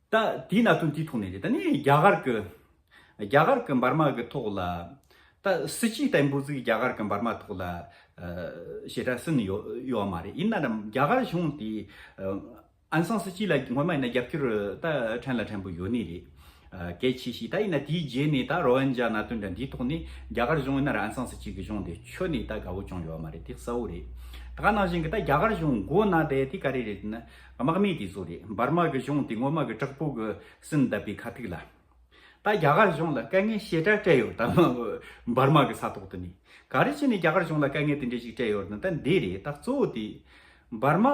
ད་དེའི་གནད་དོན་དེའི་ཐོག་ནས་རེད། ད་ནི་རྒྱ་གར་གི་རྒྱ་གར་གི་འབར་མ་གི་ཐོག་ལ་ད་སྲིད་ཇུས་བརྟན་པོ་ཟིག་རྒྱ་གར་གི་འབར་མ་ཐོག་ལ་ཞེ་དྲག་ཟིན་ཡོད་ཡོད་མ་རེད། ཡིན་ན་ར་རྒྱ་གར་གཞུང་དེ་ཨན་སང་སི་ཅི་ལ་སྔོན་མ་ཡིན་ན་རྒྱབ་སྐྱོར་ད་ཕྲན་ལ་ཕྲན་བུ་ཡོད་ནི་རེད། ཨ་གལ་ཆེ་ཤོས་ད་ཡིན་ན་དེའི་རྗེས་ནས་ད་རོ་ཧིན་ཇཱ་གནད་དོན་འདྲ་འདིའི་ཐོག་ནས་རྒྱ་གར་གཞུང་ཡིན་ན་ར་ཨན་སང་སི་ཅི་གི་གཞུང་དེ་ཁྱོན་ནས་ད་དགའ་བོ་བྱུང་ཡོད་མ་རེད། དེ་གསལ་བོ་རེད། ད་ག་ནང་བཞིན་གི་ད་རྒྱ་གར་གཞུང་མགོ་ན་བསྡད་དེ་ག་རེ་རེད་ན་དམག་མི་དེ་ཚོ་རེད། འབར་མ་གི་གཞུང་དེ་སྔོན་མ་གི་དྲག་པོ་གི་ཟིན་བསྡད་པའི་ཁ་ཐུག་ལ་ད་རྒྱ་གར་གཞུང་ལ་དཀའ་ངལ་ཞེ་དྲག་སྤྲད་ཡོད། ད་འབར་མ་གི་ས་ཐོག་དེ་ནས་ག་རེ་བྱས་ནས་རྒྱ་གར་གཞུང་ལ་དཀའ་ངལ་དེ་འདྲ་ཞིག་སྤྲད་ཡོད་ན་ད་འདི་རེད། ད་གཙོ་བོ་དེ་འབར་མ།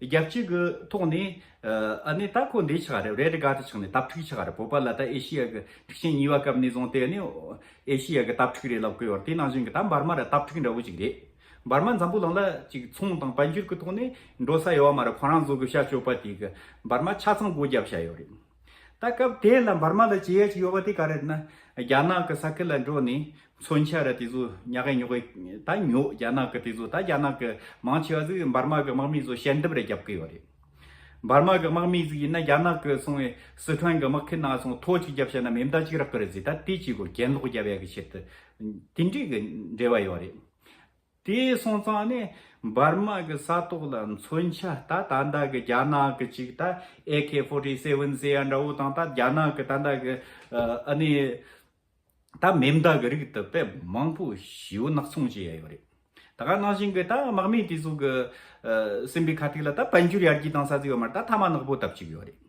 རྒྱལ་སྤྱི་གི་ཐོག་ནས་ཨ་ནི་ད་ཁོ་འདི་ཆགས་རེད། རེ་ཌི་གྷ་ཊི་ཆགས་ནས་དྭ་ཕྲུག་ཆགས་རེད། བོད་པ་ལ་ད་ཨེ་ཤི་ཡ་གི་འཁྲུག་ཆེན་གཉིས་པ་སྐབས་ནས་བཟུང་སྟེ་ནི་ཨེ་ཤི་ཡ་གི་དྭ་ཕྲུག་རེད་ལབ་གི་ཡོད་རེད། དེ་ནང་བཞིན་གི་ད་འབར་མ་ར་དྭ་ཕྲུག་འདྲ་བོ་ཅིག་རེད། འབར་མ་འཛམ་བུ་གླིང་ལ་ཅིག་ཚོང་དང་དཔལ་འབྱོར་གི་ཐོག་ནས་འགྲོ་ས་ཡོད་མ་རེད། ཁོ་རང་ཚོ་གི་བྱ་སྤྱོད་པ་དེ་གི་འབར་མ་ཆ་ཚང་སྒོ་བརྒྱབ་བྱ་ཡོད་རེད། ད་སྐབས་དེ་ལ་འབར་མ་ལ་བྱེད་ཡ་ཅིག་ཡོད་པ་དེ་ག་རེད་ན་རྒྱ་ནག་གི་ས་ཁུལ་ལ་འགྲོ་ནས། མཚོན་ཆ་ར་དེ་ཚོ་ཉག་གེ་ཉོག་གེ་ད་ཉོ། རྒྱ་ནག་གི་དེ་ཚོ་ད་རྒྱ་ནག་གི་མང་ཆེ་བ་ཟིག་འབར་མ་གི་དམག་མི་ཚོ་ཞལ་འདེབས་ར་རྒྱབ་གི་ཡོད་རེད། འབར་མ་གི་དམག་མི་ཟིག་ཡིན་ན་རྒྱ་ནག་གི་སོང་བའི་སི་ཁྲོན་གི་དམག་ཁུལ་ནང་སོང་ཐོ་གཅིག་བརྒྱབ་བྱས་ན་མེ་མདའ་གཅིག་རག་གི་རེད་ཟེར། ད་དེ་གཅིག་གོ་གྱེན་ལོག་བརྒྱབ་ཡ་གི་ཆེད་དུ་དེ་འདྲའི་གི་འབྲེལ་བ་ཡོད་རེད། དེ་སོང་ཙང་ནི་འབར་མ་གི་ས་ཐོག་ལ་མཚོན་ཆ་ད་ད་ལྟ་གི་རྒྱ་ནག་གི་ཅིག་ད་ཨེ་ཀེ་ཕོར་ཊི་སེ་ཝན་ཟེར་ཡ་འདྲ་བོ་དང་ད་རྒྱ་ནག་གི་ད་ལྟ་གི་ཨ་ནི། ད་མེ་མདའ་གི་རིགས་དེ་དཔེ་མང་པོ་ཞེ་པོ་ནག་ཚོང་བྱེད་ཡ་ཡོད་རེད། ད་ག་ནང་བཞིན་གི་ད་དམག་མི་དེ་ཚོ་གི་ཨ་སེམས་པའི་ཁ་ཐུག་ལ་ད་དཔལ་འབྱོར་ཡར་རྒྱས་བཏང་ས་ཟིག་ཡོད་མ་རེད། ད་ཐ་མག་ནག་པོ་བཏབ་བཅུག་ཡོད་རེད།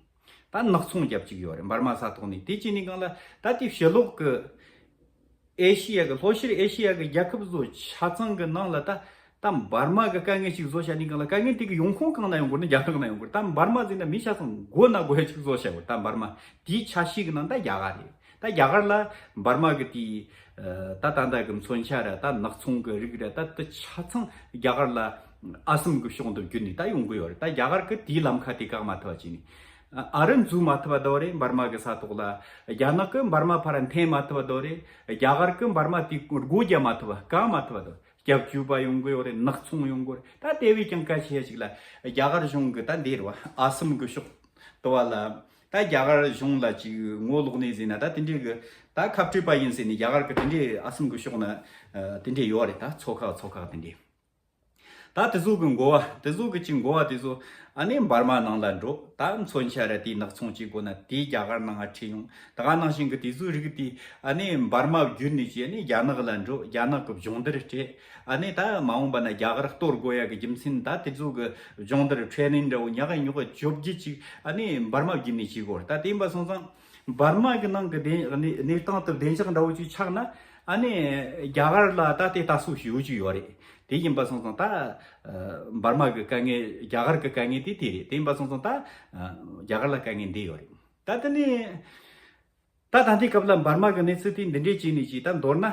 ད་ནག་ཚོང་རྒྱབ་བཅུག་ཡོད་རེད་འབར་མ་ས་ཐོག་ནས། དེ་བྱས་ནས་གང་ལ་ད་དེ་ཕྱི་ལོགས་གི་ཨེ་ཤི་ཡ་གི་ལྷོ་ཤར་ཨེ་ཤི་ཡ་གི་རྒྱལ་ཁབ་ཚོ་ཆ་ཚང་གི་ནང་ལ་ད་ད་འབར་མ་གི་དཀའ་ངལ་ཅིག་བཟོ་བྱ་ནས་གང་ལ་དཀའ་ངལ་དེ་གི་ཡོང་ཁུངས་གང་ན་ཡོང་དགོས་ན་རྒྱ་ནག་ན་ཡོང་དགོས། ད་འབར་མ་ཟེར་ན་མི་ཆ་ཚང་མགོ་ན་དགོས་ཡ་ཅིག་བཟོ་བྱ་དགོས། ད་འབར་མ་དེའི་ཆ་ཤས་གི་ནང་ད་རྒྱ་གར་རེད། ད་རྒྱ་གར་ལ་འབར་མ་གི་དེའི་ཨ་ད་ད་ལྟ་གི་མཚོན་ཆ་ར་ད་ནག་ཚོང་གི་རིགས་ར་ད་དེ་ཆ་ཚང་རྒྱ་གར་ལ་ཨ་སམ་གི་ཕྱོགས་འདི་བརྒྱུད་ནས་ད་ཡོང་གི་ཡོད་རེད། ད་རྒྱ་གར་གི་དེའི་ལམ་ཁ་དེ་བཀག་མ་ཐུབ་པ་བྱས་ནས་ཨ་ཨ་རི་འཛུལ་མ་ཐུབ་པ་དོ་རེད། འབར་མ་གི་ས་ཐོག་ལ་རྒྱ་ནག་གི་འབར་མ་ཕར་འཐེན་མ་ཐུབ་པ་དོ་རེད། རྒྱ་གར་གི་འབར་མ་དེ་སྒོ་རྒྱག་མ་ཐུབ་པ་བཀག་མ་ཐུབ་པ་དོ། སྐྱབས་བཅོལ་བ་ཡོང་གི་ཡོད་རེད། ནག་ཚོང་ཡོང་གི་ཡོད་རེད། ད་དེ་བས་ཀྱང་གལ་ཆེ་ཞིག་ལ་རྒྱ་གར་གཞུང་གི་ད་འདིར་བ་ཨ་སམ་གི་ཕྱོགས་དུ་བ་ལ་ད་རྒྱ་གར་གཞུང་ལ་ཅིག་ངོ་ལོག་ནས་ཟིན་ན་ད་དེ་འདྲའི་གི་ད་ཁ་བྲིས་པ་ཡིན་ཟེར་ནས་རྒྱ་གར་གི་དེ་འདྲའི་ཨ་སམ་གི་ཕྱོགས་ན་དེ་འདྲའི་ཡོད་རེད། ད་ཚོ་ཁག་ཚོ་ཁག་དེ་འདྲའི་ད་དེ་ཚོ་གི་འགོ་བ་དེ་ཚོ་གི་ཅིག་འགོ་བ་དེ་ཚོ་ཨ་ནི་འབར་མ་ནང་ལ་འགྲོ། ད་མཚོན་ཆ་ར་དེའི་ནག་ཚོང་བྱེད་དགོས་ན་དེ་རྒྱ་གར་ནང་ང་ཁྲིད་ཡོང་། ད་ག་ནང་བཞིན་གི་དེ་ཚོའི་རིགས་དེ་ཨ་ནི་འབར་མ་བརྒྱུད་ནས་ཅི་ཨ་ནི་རྒྱ་ནག་ལ་འགྲོ། རྒྱ་ནག་གི་སྦྱོང་བརྡར་སྤྲད། ཨ་ནི་ད་མ་འོངས་པ་ན་རྒྱ་གར་གཏོར་དགོས་ཡ་གི་རྒྱུ་མཚན་ད་དེ་ཚོ་གི་སྦྱོང་བརྡར་ཁྲེ་ནིང་འདྲ་བོ་ཉག་ག་ཉོག་ག་བཅོ་བརྒྱད་ཅིག་ཨ་ནི་འབར་མ་བརྒྱུད་ནས་བྱེད་དགོས་རེད། ད་དེ་ཡིན་པ་སོང་ཙང་འབར་མ་གི་ནང་གི་བདེ་གནས་གནས་སྟངས་དེ་བདེ་འཇགས་འདྲ་བོ་ཅིག་ཆགས་ན་ཨ་ནི་རྒྱ་གར་ལ་ད་དེ་ལྟ་སྲོལ་ཞེ་པོ་ཅིག་ཡོད་རེད། དེ་ཡིན་པ་སོང་ཙང་ད་འབར་མ་གི་དཀའ་ངལ་རྒྱ་གར་གི་དཀའ་ངལ་དེ་དེ་རེད། དེ་ཡིན་པ་སོང་ཙང་ད་རྒྱ་གར་ལ་དཀའ་ངལ་འདི་ཡོད་རེད། ད་དེ་ནས་ད་ད་ལྟའི་སྐབས་ལ་འབར་མ་གི་གནས་ཚུལ་དེ་འདི་འདྲས་བྱས་ནས་ཅིག་ད་མདོར་ན་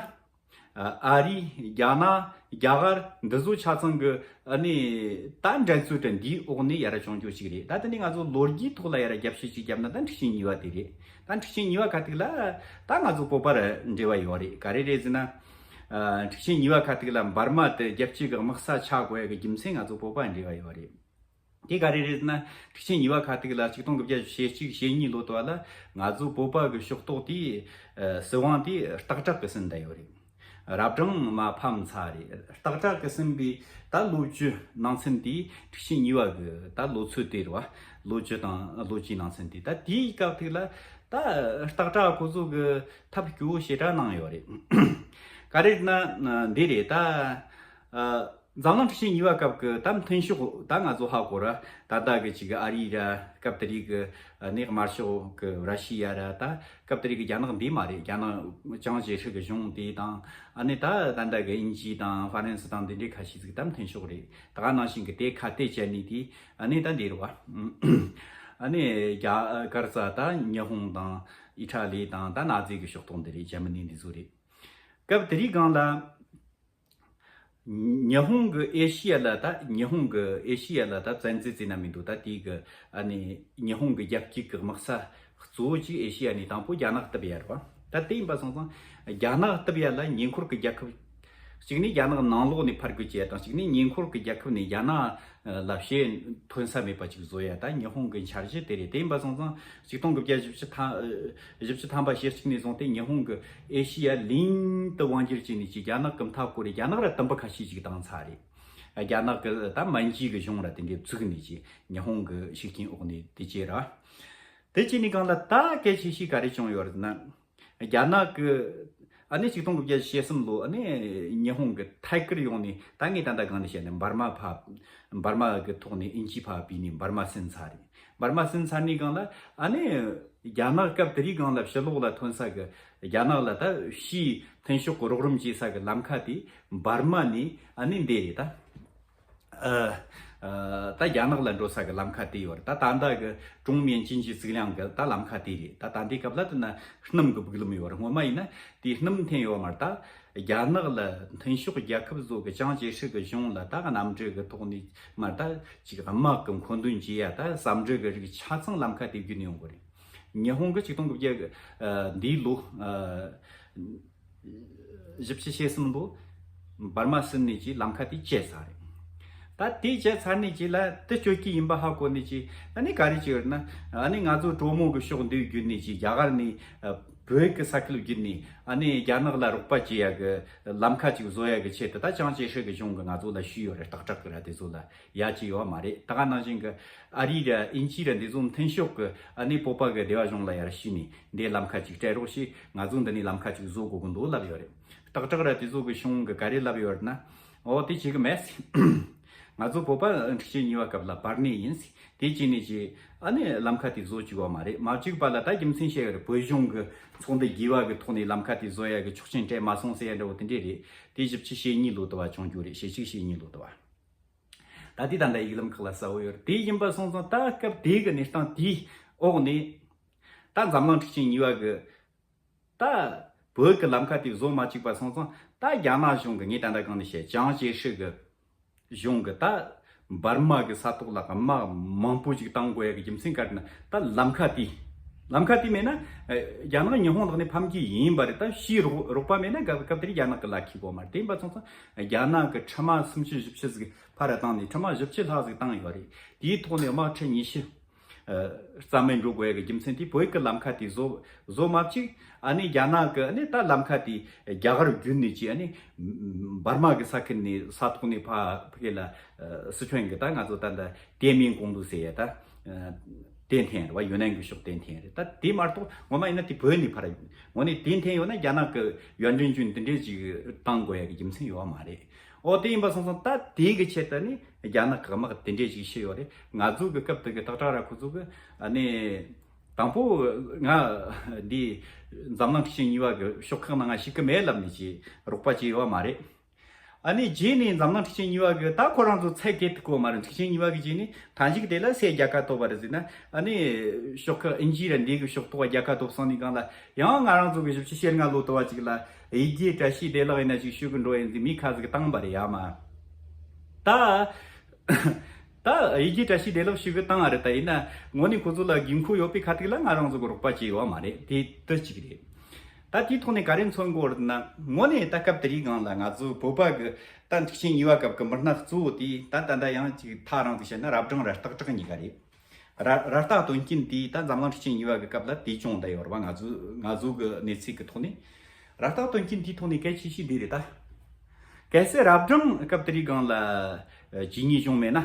ཨ་རི། རྒྱ་ནག། རྒྱ་གར་འདི་ཚོ་ཆ་ཚང་གི་ཨ་ནི་ད་འགྲན་རྩོད་དེ་འདིའི་འོག་ནས་ཡར་བྱུང་རྒྱུ་ཞིག་རེད། ད་དེ་ནས་ང་ཚོ་ལོ་རྒྱུས་ཐོག་ལ་ཡར་རྒྱབ་བཤད་ཅིག་བརྒྱབ་ན་ད་འཁྲུག་ཆེན་གཉིས་པ་དེ་རེད། ད་འཁྲུག་ཆེན་གཉིས་པ་ཁ་ཐུག་ལ་ད་ང་ཚོ་བོད་པར་འབྲེལ་བ་ཡོད་རེད། ག་རེ་རེད་ཟེར་ན། ཨ་འཁྲུག་ཆེན་གཉིས་པ་ཁ་ཐུག་ལ་འབར་མ་དེ་རྒྱལ་སྤྱི་གི་དམག་ས་ཆགས་དགོས་ཡ་གི་རྒྱུ་མཚན་ང་ཚོ་བོད་པ་འབྲེལ་བ་ཡོད་རེད། དེ་ག་རེ་རེད་ཟེར་ན་འཁྲུག་ཆེན་གཉིས་པ་ཁ་ཐུག་ལ་ཆིག་སྟོང་དགུ་བརྒྱ་ཞེ་གཅིག་ཞེ་གཉིས་ལོ་དུ་བ་ལ་ང་ཚོ་བོད་པ་གི་ཕྱོགས་གཏོགས་དེ་ཨ་སྲིད་དབང་དེ་སྟག་བྲག་གི་ཟིན་བསྡད་ཡོད་རེད། རབ་བྱུང་མ་ཕམ་ཚར་རེད། སྟག་བྲག་གི་ཟིན་པའི་ད་ལོ་བཅུ་ནང་ཚུན་དེ་འཁྲུག་ཆེན་གཉིས་པ་གི་ད་ལོ་ཚོད་དེ་རེད་བ། ལོ་བཅུ་དང་ལོ་བཅུའི་ནང་ཚུན་དེ་ད་དེའི་སྐབས་ཐོག་ལ་ད་སྟག་བྲག་ཁོ་ཚོ་གི་ཐབས་སྐྱོ་བོ་ཞེ་དྲག་གནང་ཡོད་རེད། ག་རེ་ན་འདི་རེད་ད། ཨ་འཛམ་གླིང་འཁྲུག་ཆེན་གཉིས་པ་སྐབས་ཀྱི་ད་མཐུན་ཕྱོགས་ད་ང་ཚོ་ཧ་གོ་ར། ད་ལྟ་གི་ཅིག་གི་ཨ་རི་ར། སྐབས་དེ་རིགས་ཀྱི་ནས་དམར་ཤོག་གི་ར་ཤི་ཡ་ར། ད་སྐབས་དེ་རིགས་ཀྱི་རྒྱ་ནག་འདི་མ་རེད། རྒྱ་ནག་ཅང་ཅེ་ཧྲི་གི་གཞུང་དེ་དང་། ཨ་ནི་ད་ད་ལྟ་གི་དབྱིན་ཇི་དང་ཧྥ་རན་སི་དང་འདི་འདྲའི་ཁ་ཤས་ཟིག་ད་མཐུན་ཕྱོགས་རེད། ད་ག་ནང་བཞིན་གི་དེ་ཁ་གཏད་བཅད་ནས་དེ་ཨ་ནི་ད་འདི་རུ་བ། ཨ་ནི་རྒྱ་གར་ས་ད་ཉི་ཧོང་དང་ཨི་ཊ་ལི་དང་ད་ན་ཛི་གི་ཕྱོགས་གཏོགས་འདི་རེད། འཇར་མ་ནི་འདི་ཚོ་རེད། སྐབས་དེ་རིགས་སྒང་ལ། ཉི་ཧོང་གི་ཨེ་ཤི་ཡ་ལ་ད་ཉི་ཧོང་གི་ཨེ་ཤི་ཡ་ལ་ད་བཙན་འཛུལ་བྱས་ན་མི་འདུག་ད་དེ་གི་ཨ་ནི་ཉི་ཧོང་གི་རྒྱལ་སྤྱི་གི་དམག་ས་གཙོ་བོ་གཅིག་ཨེ་ཤི་ཡ་ནས་དང་པོ་རྒྱ་ནག་གཏུབ་ཡ་རེད་བ། ད་དེ་ཡིན་པ་སོང་ཙང་རྒྱ་ནག་གཏུབ་ཡ་ལ་ཉེ་འཁོར་གི་རྒྱལ་ཁབ་གཅིག་ནས་རྒྱ་ནག་ནང་ལོགས་ནས་ཕར་རྒོལ་བྱས་དང་། གཅིག་ནས་ཉེ་འཁོར་གི་རྒྱལ་ཁབ་ནས་རྒྱ་ནག་ལ་ཞེ་ཐོན་ས་མེད་པ་ཅིག་བཟོ་ཡ། ད་ཉི་ཧོང་གི་འཆར་གཞི་དེ་རེད། དེ་ཡིན་པ་སོང་ཙང་ཆིག་སྟོང་དགུ་བརྒྱ་བཞི་བཅུ་ཐམ་བཞི་བཅུ་ཐམ་པ་ཞེ་གཅིག་ནས་བཟུང་སྟེ་ཉི་ཧོང་གི་ཨེ་ཤི་ཡ་གླིང་དུ་དབང་སྒྱུར་བྱས་ནས་ཀྱི་རྒྱ་ནག་གི་མཐའ་བསྐོར་རེད། རྒྱ་ནག་ར་དུམ་བུ་ཁ་ཤས་ཅིག་བཏང་ཚར་རེད། རྒྱ་ནག་གི་ད་མན་ཇུའི་གི་གཞུང་ར་དེ་འདྲའི་བཙུགས་ནས་ཀྱི་ཉི་ཧོང་གི་ཤུགས་རྐྱེན་འོག་ནས་དེ་བྱས་ར། དེ་བྱས་ནས་གང་ལ་ད་གལ་ཆེ་ཤོས་ག་རེ་བྱུང་ཡོད་རེད་ན། རྒྱ་ནག་གི་ཨ་ནི་ཆིག་སྟོང་དགུ་བརྒྱ་ཞེ་གསུམ་ལོ་ཨ་ནི་ཉི་ཧོང་གི་ཐད་ཀར་ཡོང་ནས། ད་ངས་ད་ལྟ་གང་ནས་བཤད་ནས་འབར་མ་ཕ། འབར་མ་གི་ཐོག་ནས་དབྱིན་ཇི་ཕ་བུད་ནས་འབར་མ་ཟིན་ཚར་རེད། འབར་མ་ཟིན་ཚར་ནས་གང་ལ་ཨ་ནི་རྒྱ་ནག་སྐབས་དེ་རིགས་གང་ལ་ཕྱི་ལོགས་ལ་ཐོན་ས་གི་རྒྱ་ནག་ལ་ད་ཕྱིའི་མཐུན་ཕྱོགས་གི་རོགས་རམ་བྱེད་ས་གི་ལམ་ཁ་དེ་འབར་མ་ནས་ཨ་ནི་འདི་རེད་ད། ཨ་ཨ་ད་རྒྱ་ནག་ལ་འགྲོ་ས་གི་ལམ་ཁ་དེ་ཡོད་རེད། ད་ད་ལྟ་གི་ཀྲུང་མིན་ཅིན་ཅི་ཟིག་ལང་གི་ད་ལམ་ཁ་དེ་རེད། ད་ད་འདི་སྐབས་ལ་དེ་ན་སྣུམ་གི་སྦུག་ལམ་ཡོད་རེད། སྔོན་མ་ཡིན་ན་དེ་སྣུམ་འཐེན་ཡོད་མ་རེད། ད་རྒྱ་ནག་ལ་མཐུན་ཕྱོགས་རྒྱལ་ཁབ་ཚོ་གི་ཅང་ཅེ་ཧྲི་གི་གཞུང་ལ་ད་གནམ་གྲུ་གི་ཐོག་ནས་མ་ད་ཅིག་དམག་གི་མཁོ་འདོན་བྱེད་ཡ། ད་ཟམ་གྲུ་གི་རིགས་ཆ་ཚང་ལམ་ཁ་དེ་བརྒྱུད་ནས་ཡོང་གི་རེད། ཉི་ཧོང་གི་ཆིག་སྟོང་དགུ་བརྒྱ་གི་ཨ་འདིའི་ལོ་ཨ་བཞི་བཅུ་ཞེ་གསུམ་ལོ་འབར་མ་ཟིན་ནས་ཀྱི་ལམ་ཁ་དེ་བཅད་ཚར་རེད། ད་དེ་བྱས་ཚར་ནས་ཅིག་ལ་དེ་སྤྱོད་ཀྱི་ཡིན་པ་ཧ་གོ་ནས་ཅིག་ཨ་ནི་ག་རེ་ཅིག་ཡོད་ན། ཨ་ནི་ང་ཚོ་གྲོ་མོ་གི་ཕྱོགས་འདི་བརྒྱུད་ནས་ཅིག་རྒྱ་གར་ནས་ཨ་བོད་ཀྱི་ས་ཁུལ་བརྒྱུད་ནས་ཨ་ནི་རྒྱ་ནག་ལ་རོགས་པ་བྱེད་ཡ་གི་ལམ་ཁ་ཅིག་བཟོ་ཡ་གི་ཆེད་དུ། ད་ཅང་ཅེ་ཧྲི་གི་གཞུང་གི་ང་ཚོ་ལ་ཞུས་ཡོད་རེད། སྟག་བྲག་གི་ར་དེ་ཚོ་ལ་ཡ་ཅིག་ཡོད་མ་རེད། ད་ག་ནང་བཞིན་གི་ཨ་རི་ར་ཨིན་ཇི་ར་འདི་ཚོ་མཐུན་ཕྱོགས་གི་ཨ་ནི་བོད་པ་གི་སྡེ་བ་གཞུང་ལ་ཡར་ཞུས་ནས་འདི་ལམ་ཁ་ཅིག་སྤྲད་རོགས་ཞེས། ང་ཚོ་འདི་ནས་ལམ་ཁ་ཅིག་བཟོ་དགོས་གི་འདུག་ལབ་ཡོད་རེད། སྟག་བྲག་ར་དེ་ཚོ་གི་གཞུང་གི་ག་རེ་ལབ་ཡོད་ན། འོ་དེ་བྱེད་གི་མེད། ང་ཚོ་བོད་པ་འཁྲུག་ཆེན་གཉིས་པ་སྐབས་ལ་བར་གནས་ཡིན། དེ་བྱས་ནས་ཀྱི་ཨ་ནི་ལམ་ཁ་དེ་བཟོ་བཅུག་པ་མ་རེད། མ་བཅུག་པ་ལ་ད་རྒྱུ་མཚན་བཤད་ཡོད་རེད། བོད་གཞུང་གི་ཚོགས་འདུ་རྒྱས་པ་གི་ཐོག་ནས་ལམ་ཁ་དེ་བཟོ་ཡ་གི་ཆོག་མཆན་སྤྲད་མ་སོང་ཟེར་ཡ་འདྲ་བོ་དེ་འདྲས་རེད། དེ་བཞི་བཅུ་ཞེ་གཉིས་ལོ་དུ་བ་བྱུང་རྒྱུ་རེད། ཞེ་གཅིག་ཞེ་གཉིས་ལོ་དུ་བ། ད་དེ་ད་ལྟ་ཡིག་ལམ་ཁག་ལ་གསལ་བོ་ཡོད་རེད། དེ་ཡིན་པ་སོང་ཙང་ད་སྐབས་དེ་གི་གནས་སྟངས་དེའི་འོག་ནས་ད་འཛམ་གླིང་འཁྲུག་ཆེན་གཉིས་པ་གི་ད་བོད་ཀྱི་ལམ་ཁ་དེ་བཟོ་མ་བཅུག་པ་སོང་ཙང་། ད་རྒྱ་ནག་གཞུང་གི་ངས་ད་ལྟ་གང་ནས་བཤད། ཅང་ཅེ་ཧྲི་གི་གཞུང་གི་ད་འབར་མ་གི་ས་ཐོག་ལ་དམག་མང་པོ་ཞིག་བཏང་དགོས་ཡ་གི་རྒྱུ་མཚན་ག་རེ་ན། ད་ལམ་ཁ་དེ་ལམ་ཁ་དེ་མེད་ན་ཨ་རྒྱ་ནག་ཉི་ཧོང་ལག་ནས་ཕམ་གྱི་ཡིན་པ་རེད། ད་ཕྱིའི་རོགས་རོགས་པ་མེད་ན་སྐབས་སྐབས་དེར་རྒྱ་ནག་གི་ལ་ཁེལ་གོ་མ་རེད། དེ་ཡིན་པ་སོང་ཙང་རྒྱ་ནག་གི་ཁྲི་མ་སུམ་ཅུ་བཞི་བཅུ་ཟིག་ཕར་ར་བཏང་ནས་ཁྲི་མ་བཞི་བཅུ་ལྷག་ཟིག་བཏང་ཡོད་རེད། དེའི་ཐོག་ནས་དམག་ཁྲི་ཉི་ཤུ། ཨ། རྩ་མེད་འགྲོ་དགོས་ཡ་གི་རྒྱུ་མཚན་དེ་བོད་ཀྱི་ལམ་ཁ་དེ་བཟོ་བཟོ་མ་བཅུག་ཨ་ནི་རྒྱ་ནག་གི་ཨ་ནི་ད་ལམ་ཁ་དེ་རྒྱ་གར་བརྒྱུད་ནས་ཀྱི་ཨ་ནི་འབར་མ་གི་ས་ཁུལ་ནས་ས་ཐོག་ནས་ཕ་ཕ་གི་ལ་ཨ་སི་ཁྲོན་གི་ད་ང་ཚོ་ད་ད་ཏེ་མིན་ཀོང་ལུ་ཟེར་ཡ་ད་ཨ་དེ་འཐེན་རེད་བ། ཡུན་ནན་གི་ཕྱོགས་དེ་འཐེན་རེད། ད་དེ་མ་གཏོགས་ངོ་མ་ཡིན་ན་དེ་བོད་ནས་ཕར་ཡོང་། ངོ་ནས་དེ་འཐེན་ཡོད་ན་རྒྱ་ནག་གི་ཡོན་ཏན་ཅུན་དེ་འདྲས་ཅིག་བཏང་དགོས་ཡ་གི་རྒྱུ་མཚན་ཡོད་མ་རེད། ཨོ་དེ་ཡིན་པ་སོང་ཙང་ད་དེ་གི་ཆེད་དུ་ནི་རྒྱ་ནག་གི་དམག་དེ་འདྲས་ཅིག་ཤི་ཡོད་རེད། ང་ཚོ་གི་སྐབས་དེ་གི་སྟག་བྲག་ར་ཁོ་ཚོ་གི་ཨ་ནི་དང་པོ་ང་འདི་འཛམ་གླིང་འཁྲུག་ཆེན་གཉིས་པ་གི་ཤོག་ཁག་ནང་ང་ཞུགས་གི་མེད་ལབ་ནས་ཅིག་རོགས་པ་བྱས་ཡོད་མ་རེད། ཨ་ནི་རྗེས་ནས་འཛམ་གླིང་འཁྲུག་ཆེན་གཉིས་པ་གི་ད་ཁོ་རང་ཚོ་ཚད་བཀལ་ཐུབ་གོ་མ་རེད། འཁྲུག་ཆེན་གཉིས་པ་གི་རྗེས་ནས་མཐའ་མཇུག་དེ་ལ་སུས་རྒྱལ་ཁ་ཐོབ་པ་རེད་ཟེར་ན། ཨ་ནི་ཤོག་ཁག་ཨིན་ཇི་ར་འདི་གི་ཤོག་ཐོག་རྒྱལ་ཁ་ཐོབ་སོང་ནས་གང་ལ་ཡང་ང་རང་ཚོ་གི་བཞི་བཅུ་ཞེ་ལྔ་ལོ་དུ་བ་ཅིག་ལ་ཡི་གེ་བཀྲ་ཤིས་བདེ་ལེགས་ཡིན་ན་ཅིག་ཞུ་གི་འགྲོ་ཡིན་ཟེར་མི་ཁ་ཟིག་བཏང་པ་རེད་ཡ་མ། ད་ད་ཡི་གེ་བཀྲ་ཤིས་བདེ་ལེགས་ཞུ་གི་བཏང་བ་རེད། ད་ཡིན་ན་ངོ་ནས་ཁོ་ཚོ་ལ་དགོས་མཁོ་ཡོད་པའི་ཁ་ཐུག་ལ་ང་རང་ཚོ་གི་རོགས་པ་བྱས་ཡོད་མ་རེད། དེ་དེ་གཅིག་རེད། ད་དེའི་ཐོག་ནས་ག་རེ་མཚོན་གོ་རེད་ན། ངོ་ནས་ད་སྐབས་དེ་རིང་སྒང་ལ་ང་ཚོ་བོད་པ་གི་ད་འཁྲུག་ཆེན་གཉིས་པ་སྐབས་ཀྱི་མི་སྣ་གཙོ་བོ་དེ་ད་ད་ད་ཡང་ཅིག་ཐག་རིང་ཟིག་བཤད་ན་རབ་སྦྲང་ར་སྟག་བྲག་གཉིས་ཀ་རེད། ར་ར་སྟག་དོན་རྐྱེན་དེ་ད་འཛམ་གླིང་འཁྲུག་ཆེན་གཉིས་པ་གི་སྐབས་ལ་དེ་བྱུང་བསྡད་ཡོད་རེད་བ། ང་ཚོ་ང་ཚོ་གི་གནས་ཚུལ་གི་ཐོག་ནས་ར་སྟག་དོན་རྐྱེན་དེའི་ཐོག་ནས་གལ་ཆེ་ཤོས་འདི་རེད་ད། གལ་སྲིད་རབ་སྦྲང་སྐབས་དེ་རིང་སྒང་ལ་ཇི་ཉིད་བྱུང་མེད་ན།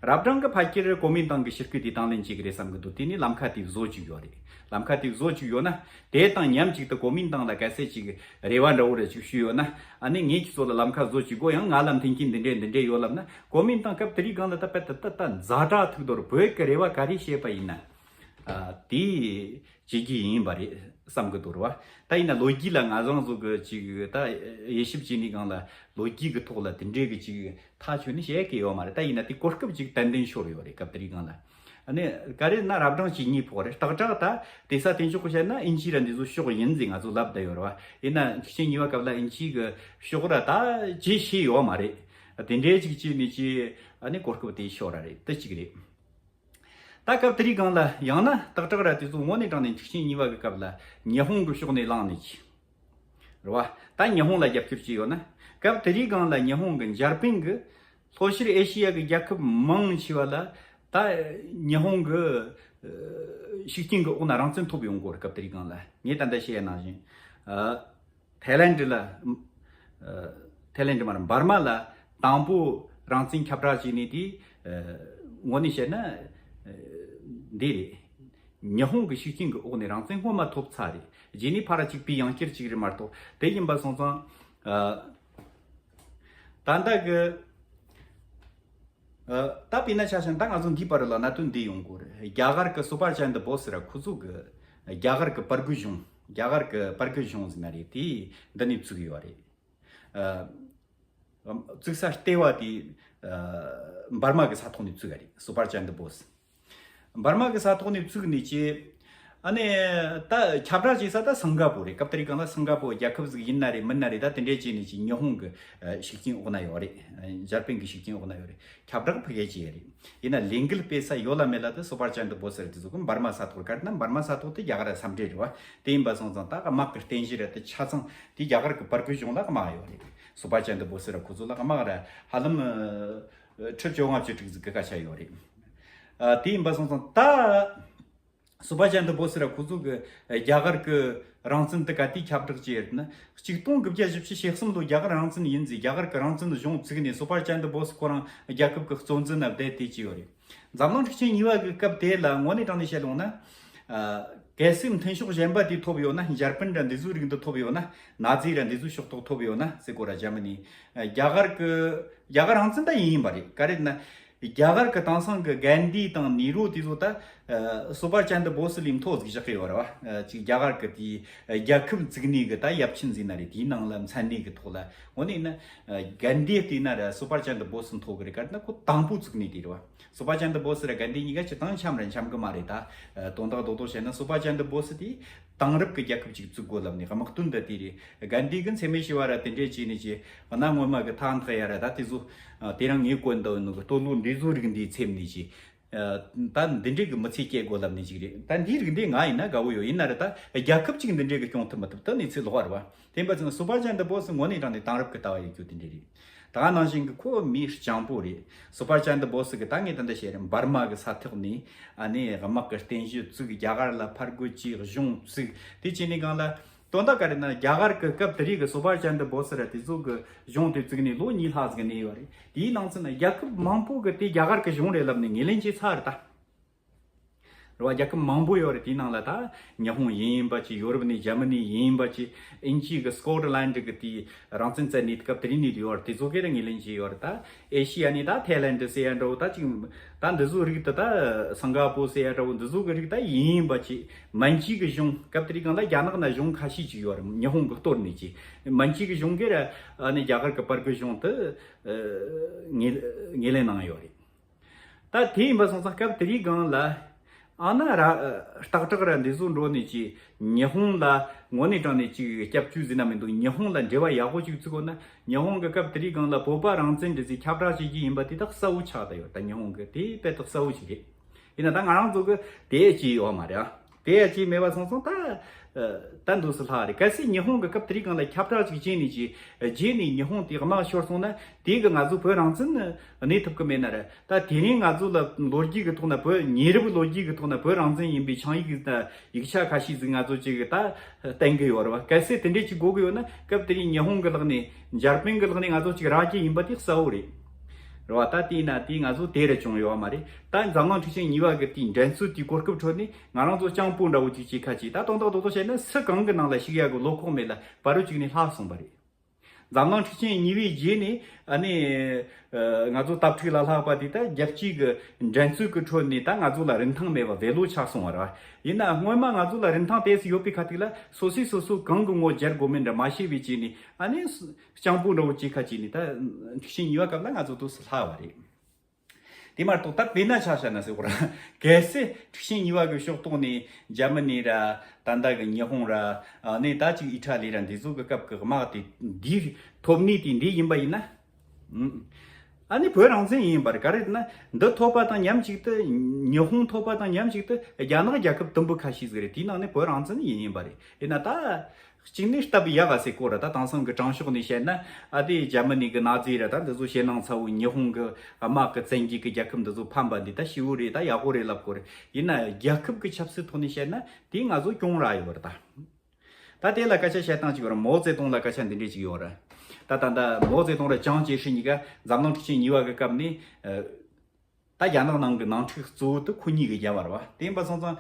རབ་སྦྲང་གི་ཕལ་ཆེར་གོ་མིན་ཏང་གི་ཕྱིར་སྐུལ་དེ་དང་ལེན་བྱེད་ཀྱི་རེད་བསམ་གི་འདུག་དེ་ནས་ལམ་ཁ་དེ་བཟོ་བཅུག་ཡོད་རེད། ལམ་ཁ་དེ་བཟོ་བཅུག་ཡོད་ན། དེ་དང་མཉམ་གཅིག་ཏུ་གོ་མིན་ཏང་ལ་གལ་སྲིད་ཅིག་རེ་བ་འདྲ་བོ་རེ་ཅིག་ཞུས་ཡོད་ན། ཨ་ནི་ངས་ཁྱེད་ཚོ་ལ་ལམ་ཁ་བཟོ་བཅུག་གོ། ཡང་ང་ལ་མཐུན་རྐྱེན་འདི་འདྲས་འདི་འདྲས་ཡོད་ལབ་ན། གོ་མིན་ཏང་སྐབས་དེ་རིང་སྒང་ལ་ད་པད་ད་ད་ཛ་དྲག་ཐུག་དོར་བོད་ཀྱི་རེ་བ་ག་རེ་བཤད་པ་ཡིན་ན། ཨ་དེ་བྱེད་རྒྱུ་ཡིན་པ་རེད་བསམ་གི་འདུག་རེད་བ། ད་ཡིན་ན་ལོ་རྒྱུས་ལ་ང་རང་ཚོ་གི་ཅིག་ད་དབྱེ་ཞིབ་བྱས་ནས་སྒང་ལ་ལོ་རྒྱུས་ཀྱི་ཐོག་ལ་དེ་འདྲས་ཀྱི་ཅིག་ཐག་ཆོད་ནས་བཤད་ཀྱི་ཡོད་མ་རེད། ད་ཡིན་ན་དེ་གོ་སྐབས་ཅིག་ཏན་ཏན་ཤོར་ཡོད་རེད་སྐབས་དེ་རིང་སྒང་ལ། ཨ་ནི་ག་རེ་ན་རབ་སྦྲང་ཇི་སྙེད་ཕོག་རེད། སྟག་བྲག་ད་དེ་ས་དེ་ཕྱོགས་བཤད་ན་ཨིན་ཇི་ར་འདི་ཚོ་ཕྱོགས་ཡིན་ཟེར་ང་ཚོ་ལབ་བསྡད་ཡོད་རེད་བ། ཡིན་ན་འཁྲུག་ཆེན་གཉིས་པ་སྐབས་ལ་ཨིན་ཇི་གི་ཕྱོགས་ར་ད་ཇི་ཤེས་ཡོད་མ་རེད། དེ་འདྲས་ཅིག་བྱས་ནས་ཅི་ཨ་ནི་གོ་སྐབས་དེ་ཤོར་ར་རེད། དེ་གཅིག་རེད། ད་སྐབས་དེ་རིང་སྒང་ལ་ཡང་ན་སྟག་བྲག་ར་དེ་ཚོ་དངོས་གནས་དྲང་ནས་འཁྲུག་ཆེན་གཉིས་པ་གི་སྐབས་ལ་ཉི་ཧོང་གི་ཕྱོགས་ནས་ལངས་ནས་ཀྱི་རེད་བ། ད་ཉི་ཧོང་ལ་རྒྱབ་སྐྱོར་བྱས་ཡོད་ན། སྐབས་དེ་རིང་སྒང་ལ་ཉི་ཧོང་གི་འཇར་པན་གི་ལྷོ་ཤར་ཨེ་ཤི་ཡ་གི་རྒྱལ་ཁབ་མང་ཆེ་བ་ལ་ད་ཉི་ཧོང་གི་ཤུགས་རྐྱེན་གི་འོག་ན་རང་བཙན་ཐོབ་ཡོང་གི་ཡོད་རེད། སྐབས་དེ་རིང་སྒང་ལ་ངས་ད་ལྟ་བཤད་ཡ་ནང་བཞིན། ཨ། ཐའི་ལེན་ཌི་ལ། ཨ། ཐའི་ལེན་ཌི་མ་རེད། འབར་མ་ལ་དང་པོ་རང་བཙན་ཁྱབ་བསྒྲགས་བྱས་ནས་དེ། ཨ། དངོས་གནས་བཤད་ན། ཨ། འདི་རེད། ཉི་ཧོང་གི་ཤུགས་རྐྱེན་གྱི་འོག་ནས་རང་བཙན་སྔོན་མ་ཐོབ་ཚར་རེད། རྗེས་ནས་ཕར་གཅིག་པའི་ཡང་བསྐྱར་གཅིག་རེད་མ་གཏོགས། དེ་ཡིན་པ་སོང་ཙང་། ཨ། ད་ལྟ་གི་ཨ། ད་དཔེར་ན་ཆ་བཞག་ན་ད་ང་ཚོ་འདིའི་བར་ལ་གནད་དོན་འདི་ཡོང་གི་རེད། རྒྱ་གར་གི་སུ་པར་ཅན་དི་བོ་སི་ར་ཁོ་ཚོ་གི་རྒྱ་གར་གི་པར་གི་གཞུང་། རྒྱ་གར་གི་པར་གི་གཞུང་ཟེར་ན་རེད། དེ་འདི་ནས་བཙུགས་ཡོད་རེད། ཨ། བཙུགས་ས་ལྟེ་བ་དེ། ཨ། འབར་མ་གི་ས་ཐོག་ནས་བཙུགས་ཡ་རེད། སུ་པར་ཅན་དི་བོ་སི། འབར་མ་གི་ས་ཐོག་ནས་བཙུགས་ནས་ཀྱི། ཨ་ནི། ད་ཁྱབ་བསྒྲགས་བྱེད་ས་ད་སིང་ག་པོ་རེད། སྐབས་དེ་རིང་སྒང་ལ་སིང་ག་པོ་རྒྱལ་ཁབ་ཟིག་ཡིན་ན་རེད་མིན་ན་རེད། ད་དེ་འདྲས་བྱས་ནས་ཀྱི་ཉི་ཧོང་གི་ཨ་ཤུགས་རྐྱེན་འོག་ན་ཡོད་རེད། ཨ། འཇར་པན་གི་ཤུགས་རྐྱེན་འོག་ན་ཡོད་རེད། ཁྱབ་བསྒྲགས་ཕ་གི་བྱས་ཡ་རེད། ཡིན་ན་ལས་འགུལ་སྤེལ་ས་ཡོད་ལ་མེད་ལ་དེ་སུ་པར་ཅན་དི་བོ་སི་རེད། དེ་ཚོ་གི་འབར་མ་ས་ཐོག་ག་རེ་ན་འབར་མ་ས་ཐོག་དེ་རྒྱ་གར་ར་མཚམས་འབྲེལ་རེད་བ། དེ་ཡིན་པ་སོང་ཙང་ད་དམག་གི་རྟེན་གཞི་ར་དེ་ཆ་ཚང་དེ་རྒྱ་གར་གི་པར་གི་གཞུང་ལ་དམག་ཡོད་རེད། སུ་པར་ཅན་དི་བོ་སི་ར་ཁོ་ཚོ་ལ་དམག་ར་ཧ་ལམ། ཨ། ཁྲི་བཅོ་ལྔ་བཅུ་དྲུག་ཟིག་གི་སྐད་ཆ་ཡོད་རེད། ཨ། དེ་ཡིན་པ་སོང་ཙང་ད། སུ་བྷ་ཅན་དུ་བོ་སི་ར་ཁོ་ཚོ་གི་རྒྱ་གར་གི་རང་བཙན་དེ་ག་དུས་ཁྱབ་བསྒྲགས་བྱས་ཡོད་ན། གཅིག་སྟོང་དགུ་བརྒྱ་བཞི་བཅུ་ཞེ་གསུམ་ལོ་རྒྱ་གར་རང་བཙན་ཡིན་ཟེར། རྒྱ་གར་གི་རང་བཙན་གཞུང་བཙུགས་ནས་སུ་བྷ་ཅན་དུ་བོ་སི་ཁོ་རང་རྒྱལ་ཁབ་གི་གཙོ་འཛིན་ན་བསྡད་དེ་བྱས་ཡོད་རེད། འཛམ་གླིང་འཁྲུག་ཆེན་གཉིས་པ་གི་སྐབས་དེ་ལ་དངོས་གནས་དྲང་ནས་བཤད་ཡོང་ན། ཨ། གལ་སྲིད་མཐུན་ཕྱོགས་གཞན་པ་དེ་ཐོབ་ཡོད་ན། འཇར་པན་ར་འདི་ཚོའི་རིགས་འདི་ཐོབ་ཡོད་ན། ན་ཛི་ར་འདི་ཚོའི་ཕྱོགས་གཏོགས་ཐོབ་ཡོད་ན་ཟེར་གོ་ར། འཇར་མ་ནི། ཨ། རྒྱ་གར་གི་རྒྱ་གར་རང་བཙན་ད་ཡིན་ཡིན་པ་རེད། ག་རེ་ན། རྒྱ་གར་གི་དེང་སང་གི་གན་དྷི་དང་ནེ་རུ་དེ་ཚོ་ད། ཨ། སུ་བྷ་ཅན་དུ་བོ་སི་ལས་མཐོ་ཟིག་བཞག་གི་ཡོད་རེད་བ། ཨ། ཅིག་རྒྱ་གར་གི་དེ་རྒྱལ་ཁབ་བཙུགས་ནས་གི་ད་ཡབ་ཆེན་ཟིག་ན་རེད། དེའི་ནང་ལ་མཚན་གནས་གི་ཐོག་ལ་དངོས་གནས་ན། ཨ། གན་དྷི་བལྟས་ན་ར་སུ་བྷ་ཅན་དུ་བོ་སི་མཐོ་གི་རེད། ག་རེ་ན་ཁོ་དང་པོ་བཙུགས་ནས་དེ་རེད་བ། སུ་བྷ་ཅན་དུ་བོ་སི་ར་གན་དྷི་གཉིས་ཀ་སྤྱིར་བཏང་འཆམ་ར་འཆམ་གི་མ་རེད། ད་དོན་དག་རྡོག་རྡོག་བཤད་ན་སུ་བྷ་ཅན་དུ་བོ་སི་དེ་དེང་རབས་ཀྱི་རྒྱལ་ཁབ་ཅིག་བཙུགས་དགོས་ལབ་ནས་དམག་དོན་དུ་དེ་རེད། གན་དྷི་གི་འཚེ་མེད་ཞི་བ་ར་དེ་འདྲས་བྱས་ནས་ཀྱི་གནའ་སྔོན་མ་གི་ཐང་ཐག་ཡ་ར་ད་དེ་ཚོ་དེ་རིང་ངས་གོན་འདུག་ནོ་གི་སྟོད་ལུང་འདི་ཚོ་རིགས་འདི་འཚེམ་ནས་ཀྱི། ད་འདི་འདྲས་གི་མི་ཚེ་སྐྱེལ་དགོས་ལབ་ནས་ཅིག་རེད། ད་འདིའི་རིགས་འདི་ང་ཡིན་ན་དགའ་བོ་ཡོད། ཡིན་ན་ར་ད་རྒྱལ་ཁབ་ཅིག་འདི་འདྲས་གི་སྐྱོང་ཐུབ་མི་ཐུབ་ད་གནས་ཚུལ་ལོག་ར་བ། དེ་འབའ་ཚང་སུ་བྷ་ཅན་དུ་བོ་སི་དངོས་གནས་དྲང་ནས་དེང་རབས་ཀྱི་ལྟ་བ་ཡོད་རྒྱུ་དེ་འདྲས་རེད། ད་ནང་བཞིན་གྱི་ཁོ་མི་སྤྱང་པོ་རེད། སུ་བྷ་ཅན་དུ་བོ་སི་གི་ད་ངས་ད་ལྟ་བཤད་རེད། འབར་མ་གི་ས་ཐོག་ནས་ཨ་ནི་དམག་གི་རྟེན་གཞི་བཙུགས། རྒྱ་གར་ལ་ཕར་རྒོལ་གྱིས་གཞུང་བཙུགས། དེ་བྱས་ནས་གང་ལ། དོན་དག་ག་རེ་ན། རྒྱ་གར་གི་སྐབས་དེ་རིགས་ཀྱི་སུ་བྷ་ཅན་དུ་བོ་སི་ར་དེ་ཚོ་གི་གཞུང་དེ་བཙུགས་ནས་ལོ་གཉིས་ལྷག་ཟིག་གནས་ཡོད་རེད། དེའི་ནང་ཚན་ན་རྒྱལ་ཁབ་མང་པོ་གི་དེ་རྒྱ་གར་གི་གཞུང་རེད་ལབ་ནས་ངོས་ལེན་བྱས་ཚར་རེད་ད། རེད་བ། རྒྱལ་ཁབ་མང་པོ་ཡོད་རེད། དེའི་ནང་ལ་ད་ཉི་ཧོང་ཡིན་ཡིན་པ་ཅིག་ཡོ་རོབ་ནས་འཇར་མ་ནི་ཡིན་ཡིན་པ་ཅིག་དབྱིན་ཇི་གི་སྐོ་ཊི་ལན་ཌི་གི་དེ་རང་བཙན་རྩ་ནས་སྐབས་དེ་རིང་ནས་ཡོད་རེད། དེ་ཚོ་གི་ར་ངོས་ལེན་བྱས་ཡོད་རེད་ད། ཨེ་ཤི་ཡ་ནས་ད་ཐའི་ལན་ཌི་ཟེར་ཡ་འདྲ་བོ། ད་ཅིག་ད་འདི་ཚོའི་རིགས་དེ་ད་སིང་ག་པོ་ཟེར་ཡ་འདྲ་བོ། འདི་ཚོ་གི་རིགས་ད་ཡིན་ཡིན་པ་ཅིག་མན་ཇུ་གི་གཞུང་། སྐབས་དེ་རིང་གང་ལ་རྒྱ་ནག་ན་གཞུང་ཁ་ཤས་ཅིག་ཡོད་རེད། ཉི་ཧོང་གི་གཏོར་ནས་ཅིག་མན་ཇུ་གི་གཞུང་གི་ར་ཨ་ནི་རྒྱ་གར་གི་བར་གི་གཞུང་དེ་ངོས་ངོས་ལེན་གནང་ཡོད་རེད། ད་དེ་ཡིན་པ་སོང་ཙང་སྐབས་དེ་རིང་སྒང་ལ་ཨ་ན་ར་སྟག་བྲག་ར་འདི་ཚོ་འགྲོ་ནས་ཀྱི་ཉི་ཧོང་ལ་དངོས་གནས་དྲང་ནས་ཅིག་སྐྱབས་བཅོལ་ཟེར་ན་མི་འདུག་ཉི་ཧོང་ལ་འབྲེལ་བ་ཡག་པོ་ཅིག་བཙུགས་དགོས་ན། ཉི་ཧོང་གི་སྐབས་དེ་རིང་སྒང་ལ་བོད་པ་རང་བཙན་འདྲི་ཟིག་ཁྱབ་བསྒྲགས་བྱེད་ཀྱི་ཡིན་པ་དེ་དག་གསལ་བོ་ཆགས་བསྡད་ཡོད། ད་ཉི་ཧོང་གི་དེ་དཔེ་དག་གསལ་བོ་ཅིག་རེད། ཡིན་ན་ད་ང་རང་ཚོ་གི་དེ་ཅི་ཡོད་མ་རེད་ཨ། དེ་ཡ་ཅིག་མེད་པ་སོང་སོང་ད། ཨ། ད་འདུག་སེ་ལྷག་རེད། གལ་སྲིད་ཉི་ཧོང་གི་སྐབས་དེ་རིང་སྒང་ལ་ཁྱབ་བསྒྲགས་ཅིག་བྱས་ནས་ཀྱི་རྗེས་ནས་ཉི་ཧོང་དེ་དམག་ཤོར་སོང་ན་དེ་གི་ང་ཚོ་བོད་རང་བཙན་གནས་ཐུབ་ཀྱི་མེད་ན་ར། ད་དེ་རིང་ང་ཚོ་ལ་ལོ་རྒྱུས་ཀྱི་ཐོག་ན་བོད་ཉེ་རབས་ལོ་རྒྱུས་ཀྱི་ཐོག་ན་བོད་རང་བཙན་ཡིན་པའི་ཆིངས་ཡིག་གི་ད་ཡིག་ཆ་ཁ་ཤས་ཟིག་ང་ཚོ་ཅིག་ད་བསྟན་གི་ཡོད་རེད་བ། གལ་སྲིད་དེ་འདྲས་ཅིག་དགོས་གི་ཡོད་ན་སྐབས་དེ་རིང་ཉི་ཧོང་གི་ལག་ནས་འཇར་པན་གི་ལག་ནས་ང་ཚོ་ཅིག་རག་རྒྱུ་ཡིན་པ་དེ་གསལ་བོ་རེད། རེད་བ། ད་དེས་ན་དེ་ང་ཚོ་དེ་རུ་བྱུང་ཡོད་མ་རེད། ད་འཛམ་གླིང་འཁྲུག་ཆེན་གཉིས་པ་གི་དེའི་འགྲན་རྩོད་དེའི་གོ་སྐབས་ཁྲོད་ནས་ང་རང་ཚོ་སྤྱང་པོ་འདྲ་བོ་ཅིག་བྱེད་ཁ་ཅིག་ད་དོན་དག་རྡོག་རྡོག་བཤད་ན་སུ་གང་གི་ནང་ལ་ཞུགས་ཡག་གི་བློ་ཁོག་མེད་ལ་བར་རུ་བཅུག་ནས་ལྷག་སོང་བ་རེད། འཛམ་གླིང་འཁྲུག་ཆེན་གཉིས་པའི་རྗེས་ནས་ཨ་ནི་ང་ཚོ་དྭ་ཕྲུག་ལ་ལྷག་པ་དེ་ད་རྒྱལ་སྤྱིའི་གི་འགྲན་རྩོད་ཀྱི་ཁྲོད་ནས་ད་ང་ཚོ་ལ་རིན་ཐང་མེད་པ་བེ་ལོ་ཆགས་སོང་བ་རེད་བ། ཡིན་ན་སྔོན་མ་ང་ཚོ་ལ་རིན་ཐང་དེ་ཙམ་ཡོད་པའི་ཁ་ཐུག་ལ་སོ་སོས་སོ་སོ་གང་གི་ངོ་སྦྱར་དགོས་མིན་འདྲ་མ་ཤེས་པའི་རྗེས་ནས་ཨ་ནི་སྤྱང་པོ་འདྲ་བོ་བྱེད་ཁ་ཅིག་ནས་ད་འཁྲུག་ཆེན་གཉིས་པ་སྐབས་ལ་ང་ཚོ་དུས་སུ་ལྷག་བ་རེད། དེ་མ་གཏོགས་ད་དཔེར་ན་ཆ་བཞག་ན་ཟེར་བ་ར། གལ་སྲིད་འཁྲུག་ཆེན་གཉིས་པ་གི་ཕྱོགས་གཏོགས་ནས་འཇར་མ་ནི་ར་ད་ལྟ་གི་ཉི་ཧོང་ར་ཨ་ནི་ད་ཅིག་ཨི་ཊ་ལི་ར་འདི་ཚོ་གི་སྐབས་ཀྱི་དམག་དེ་འདི་ཐོབ་ནི་དེ་འདི་ཡིན་པ་ཡིན་ན། ཨ་ནི་བོད་རང་བཙན་ཡིན་པ་རེད། ག་རེ་ན་འདི་ཐོབ་པ་དང་མཉམ་གཅིག་ཏུ་ཉི་ཧོང་ཐོབ་པ་དང་མཉམ་གཅིག་ཏུ་རྒྱ་ནག་རྒྱལ་ཁབ་དུམ་བུ་ཁ་ཤས་ཟིག་རེད། དེའི་ནང་ནས་བོད་རང་བཙན་ཡིན་ཡིན་པ་རེད། ཡིན་ན་ད། གཅིག་ནས་སྟབས་ཡག་ག་ཟེར་གོ་ར། ད་དེང་སང་གི་དྲང་ཕྱོགས་ནས་བཤད་ན་ཨ་དེ་འཇར་མ་ནི་གི་ནཱ་ཛི་ར་ད་འདི་ཚོ་ཞེད་སྣང་ཚ་བོ་ཉི་ཧོང་གི་དམག་གི་བཙན་རྒྱལ་གི་རྒྱལ་ཁབ་འདི་ཚོ་ཕམ་པ་འདི་ད་ཞི་བོ་རེད། ད་ཡག་པོ་རེད་ལབ་གོ་རེད། ཡིན་ན་རྒྱལ་ཁབ་ཀྱི་ཆབ་སྲིད་ཐོག་ནས་བཤད་ན་དེ་ང་ཚོ་གྱོང་རག་ཡོད་རེད་ད། ད་དེ་ལ་སྐད་ཆ་བཤད་སྟངས་གཅིག་ཡོད་རེད། མའོ་ཙེ་ཏུང་ལ་སྐད་ཆ་འདི་འདྲས་གཅིག་ཡོད་རེད། ད་ད་ད་མའོ་ཙེ་ཏུང་ར་ཅང་ཅེ་ཧྲི་གཉིས་ཀ་འཛམ་གླིང་འཁྲུག་ཆེན་གཉིས་པ་གི་སྐབས་ནས། ད་རྒྱ་ནག་ནང་གི་ནང་འཁྲུག་གཙོ་བོ་དེ་ཁོ་གཉིས་ཀྱིས་བརྒྱབ་པ་རེད་བ། དེ་ཡིན་པ་སོང་ཙང་།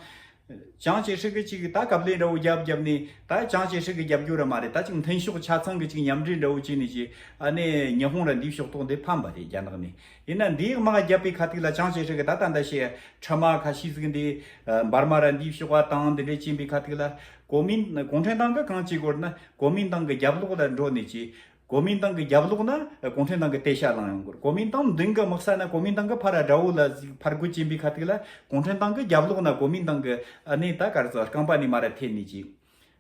ཅང་ཅེ་ཧྲི་གིས་ཅིག་ད་ཀབ་ལེ་འདྲ་བོ་རྒྱབ་རྒྱབ་ནས་ད་ཅང་ཅེ་ཧྲི་གིས་རྒྱབ་རྒྱུ་ར་མ་རེད། ད་ཅིག་མཐུན་ཕྱོགས་ཆ་ཚང་གི་ཅིག་མཉམ་འབྲེལ་འདྲ་བོ་བྱས་ནས་ཅིག་ཨ་ནི་ཉི་ཧོང་ར་འདིའི་ཕྱོགས་གཏོགས་འདི་ཕམ་པ་རེད་རྒྱ་ནག་ནས། ཡིན་ན་འདིའི་དམག་རྒྱབ་པའི་ཁ་ཐུག་ལ་ཅང་ཅེ་ཧྲི་གིས་ད་ད་ལྟ་བཤད་ཁྲི་མ་ཁ་ཤས་ཟིག་འདི་འབར་མ་ར་འདིའི་ཕྱོགས་བ་དང་འདི་འདྲས་བྱིན་པའི་ཁ་ཐུག་ལ་གོ་མིན་གུང་ཁྲན་ཏང་གིས་གང་བྱེད་དགོས་ན་གོ་མིན་ཏང་གི་རྒྱབ་ལོགས་ལ་འགྲོ་ནས་ཅིག་གོ་མིན་ཏང་གི་རྒྱབ་ལོགས་ན་གུང་ཁྲན་ཏང་གི་དེད་ཤག་ལངས་ཡོང་གི་རེད། གོ་མིན་ཏང་མདུན་གི་དམག་ས་ན་གོ་མིན་ཏང་གི་ཕར་ར་དགྲ་བོ་ལ་ཟིག་ཕར་རྒོལ་བྱིན་པའི་ཁ་ཐུག་ལ་གུང་ཁྲན་ཏང་གི་རྒྱབ་ལོགས་ན་གོ་མིན་ཏང་གི་ཨ་ནི་ད་ག་རེ་ཟེར་རྐང་པ་ནས་མར་ར་འཐེན་ནས་ཅིག་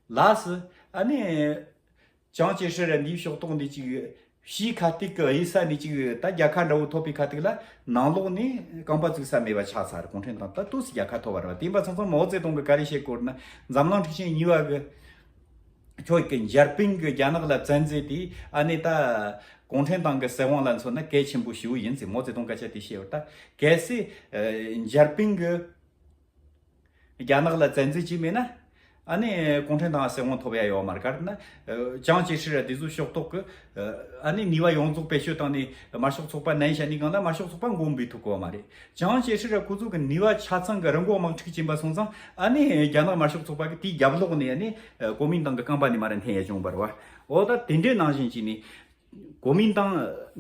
ལགས་སི་ཨ་ནི་ཅང་ཅེ་ཧྲི་ར་འདིའི་ཕྱོགས་གཏོགས་འདི་ཅིག་ཕྱིའི་ཁ་ཐུག་གི་གཡུལ་ས་ནས་ཅིག་ད་རྒྱལ་ཁ་འདྲ་བོ་ཐོབ་པའི་ཁ་ཐུག་ལ་ནང་ལོགས་ནས་རྐང་པ་བཙུགས་ས་མེད་པ་ཆགས་ཚར། གུང་ཁྲན་ཏང་ད་ཏོག་ཙམ་རྒྱལ་ཁ་ཐོབ་པ་རེད་བ། དེ་ཡིན་པ་སོང་ཙང་མའོ་ཙེ་ཏུང་གིས་ག་རེ་བཤད་དགོས་ན་འཛམ་གླིང་འཁྲུག་ཆེན་གཉིས་པ་གི་ཁྱོད་ཀྱི་འཇར་པན་གྱི་རྒྱ་ནག་ལ་བཙན་འཛུལ་དེ་ཨ་ནི་ད་ གུང་ཁྲན་ཏང་གི་སྲིད་དབང་ལ་མཚོན་ན་གལ་ཆེན་པོ་ཞེ་པོ་ཡིན་ཟེར། མའོ་ཙེ་ཏུང་སྐད་ཆ་དེ་བཤད་ཡོད། ད་གལ་སྲིད་ཨ་འཇར་པན་གྱིས་རྒྱ་ནག་ལ་བཙན་འཛུལ་བྱས་མེད་ན། ཨ་ནི་གུང་ཁྲན་ཏང་སྲིད་དབང་ཐོབ་ཡ་ཡོད་མ་རེད། ག་རེ་ན་ཨ་ཅང་ཅེ་ཧྲི་ར་དེ་ཚོ་ཕྱོགས་གཏོགས་ཀྱི་ཨ་ནི་ནུས་པ་ཡོངས་རྫོགས་བེད་སྤྱོད་བཏང་ནས་དམར་ཤོག་ཚོགས་པ་མནན་བྱས་ནས་གང་ལ་དམར་ཤོག་ཚོགས་པ་མགོ་འབུས་ཐུབ་གོ་མ་རེད། ཅང་ཅེ་ཧྲི་ར་ཁོ་ཚོ་གི་ནུས་པ་ཆ་ཚང་གི་རི་མགོ་དམག་འཁྲུག་ཕྱིན་པ་སོང་ཙང་། ཨ་ནི་རྒྱ་ནག་དམར་ཤོག་ཚོགས་པ་གི་དེའི་རྒྱབ་ལོགས་ནས་ཨ་ནི་ཨ་གོ་མིན་ཏང་གི་རྐང་པ་ནས་མར་འཐེན་ཡ་བྱུང་བ་རེད་བ། འོ་ད་དེ་འདྲའི་ནང་བཞིན་བྱས་ནས། གོ་མིན་ཏང་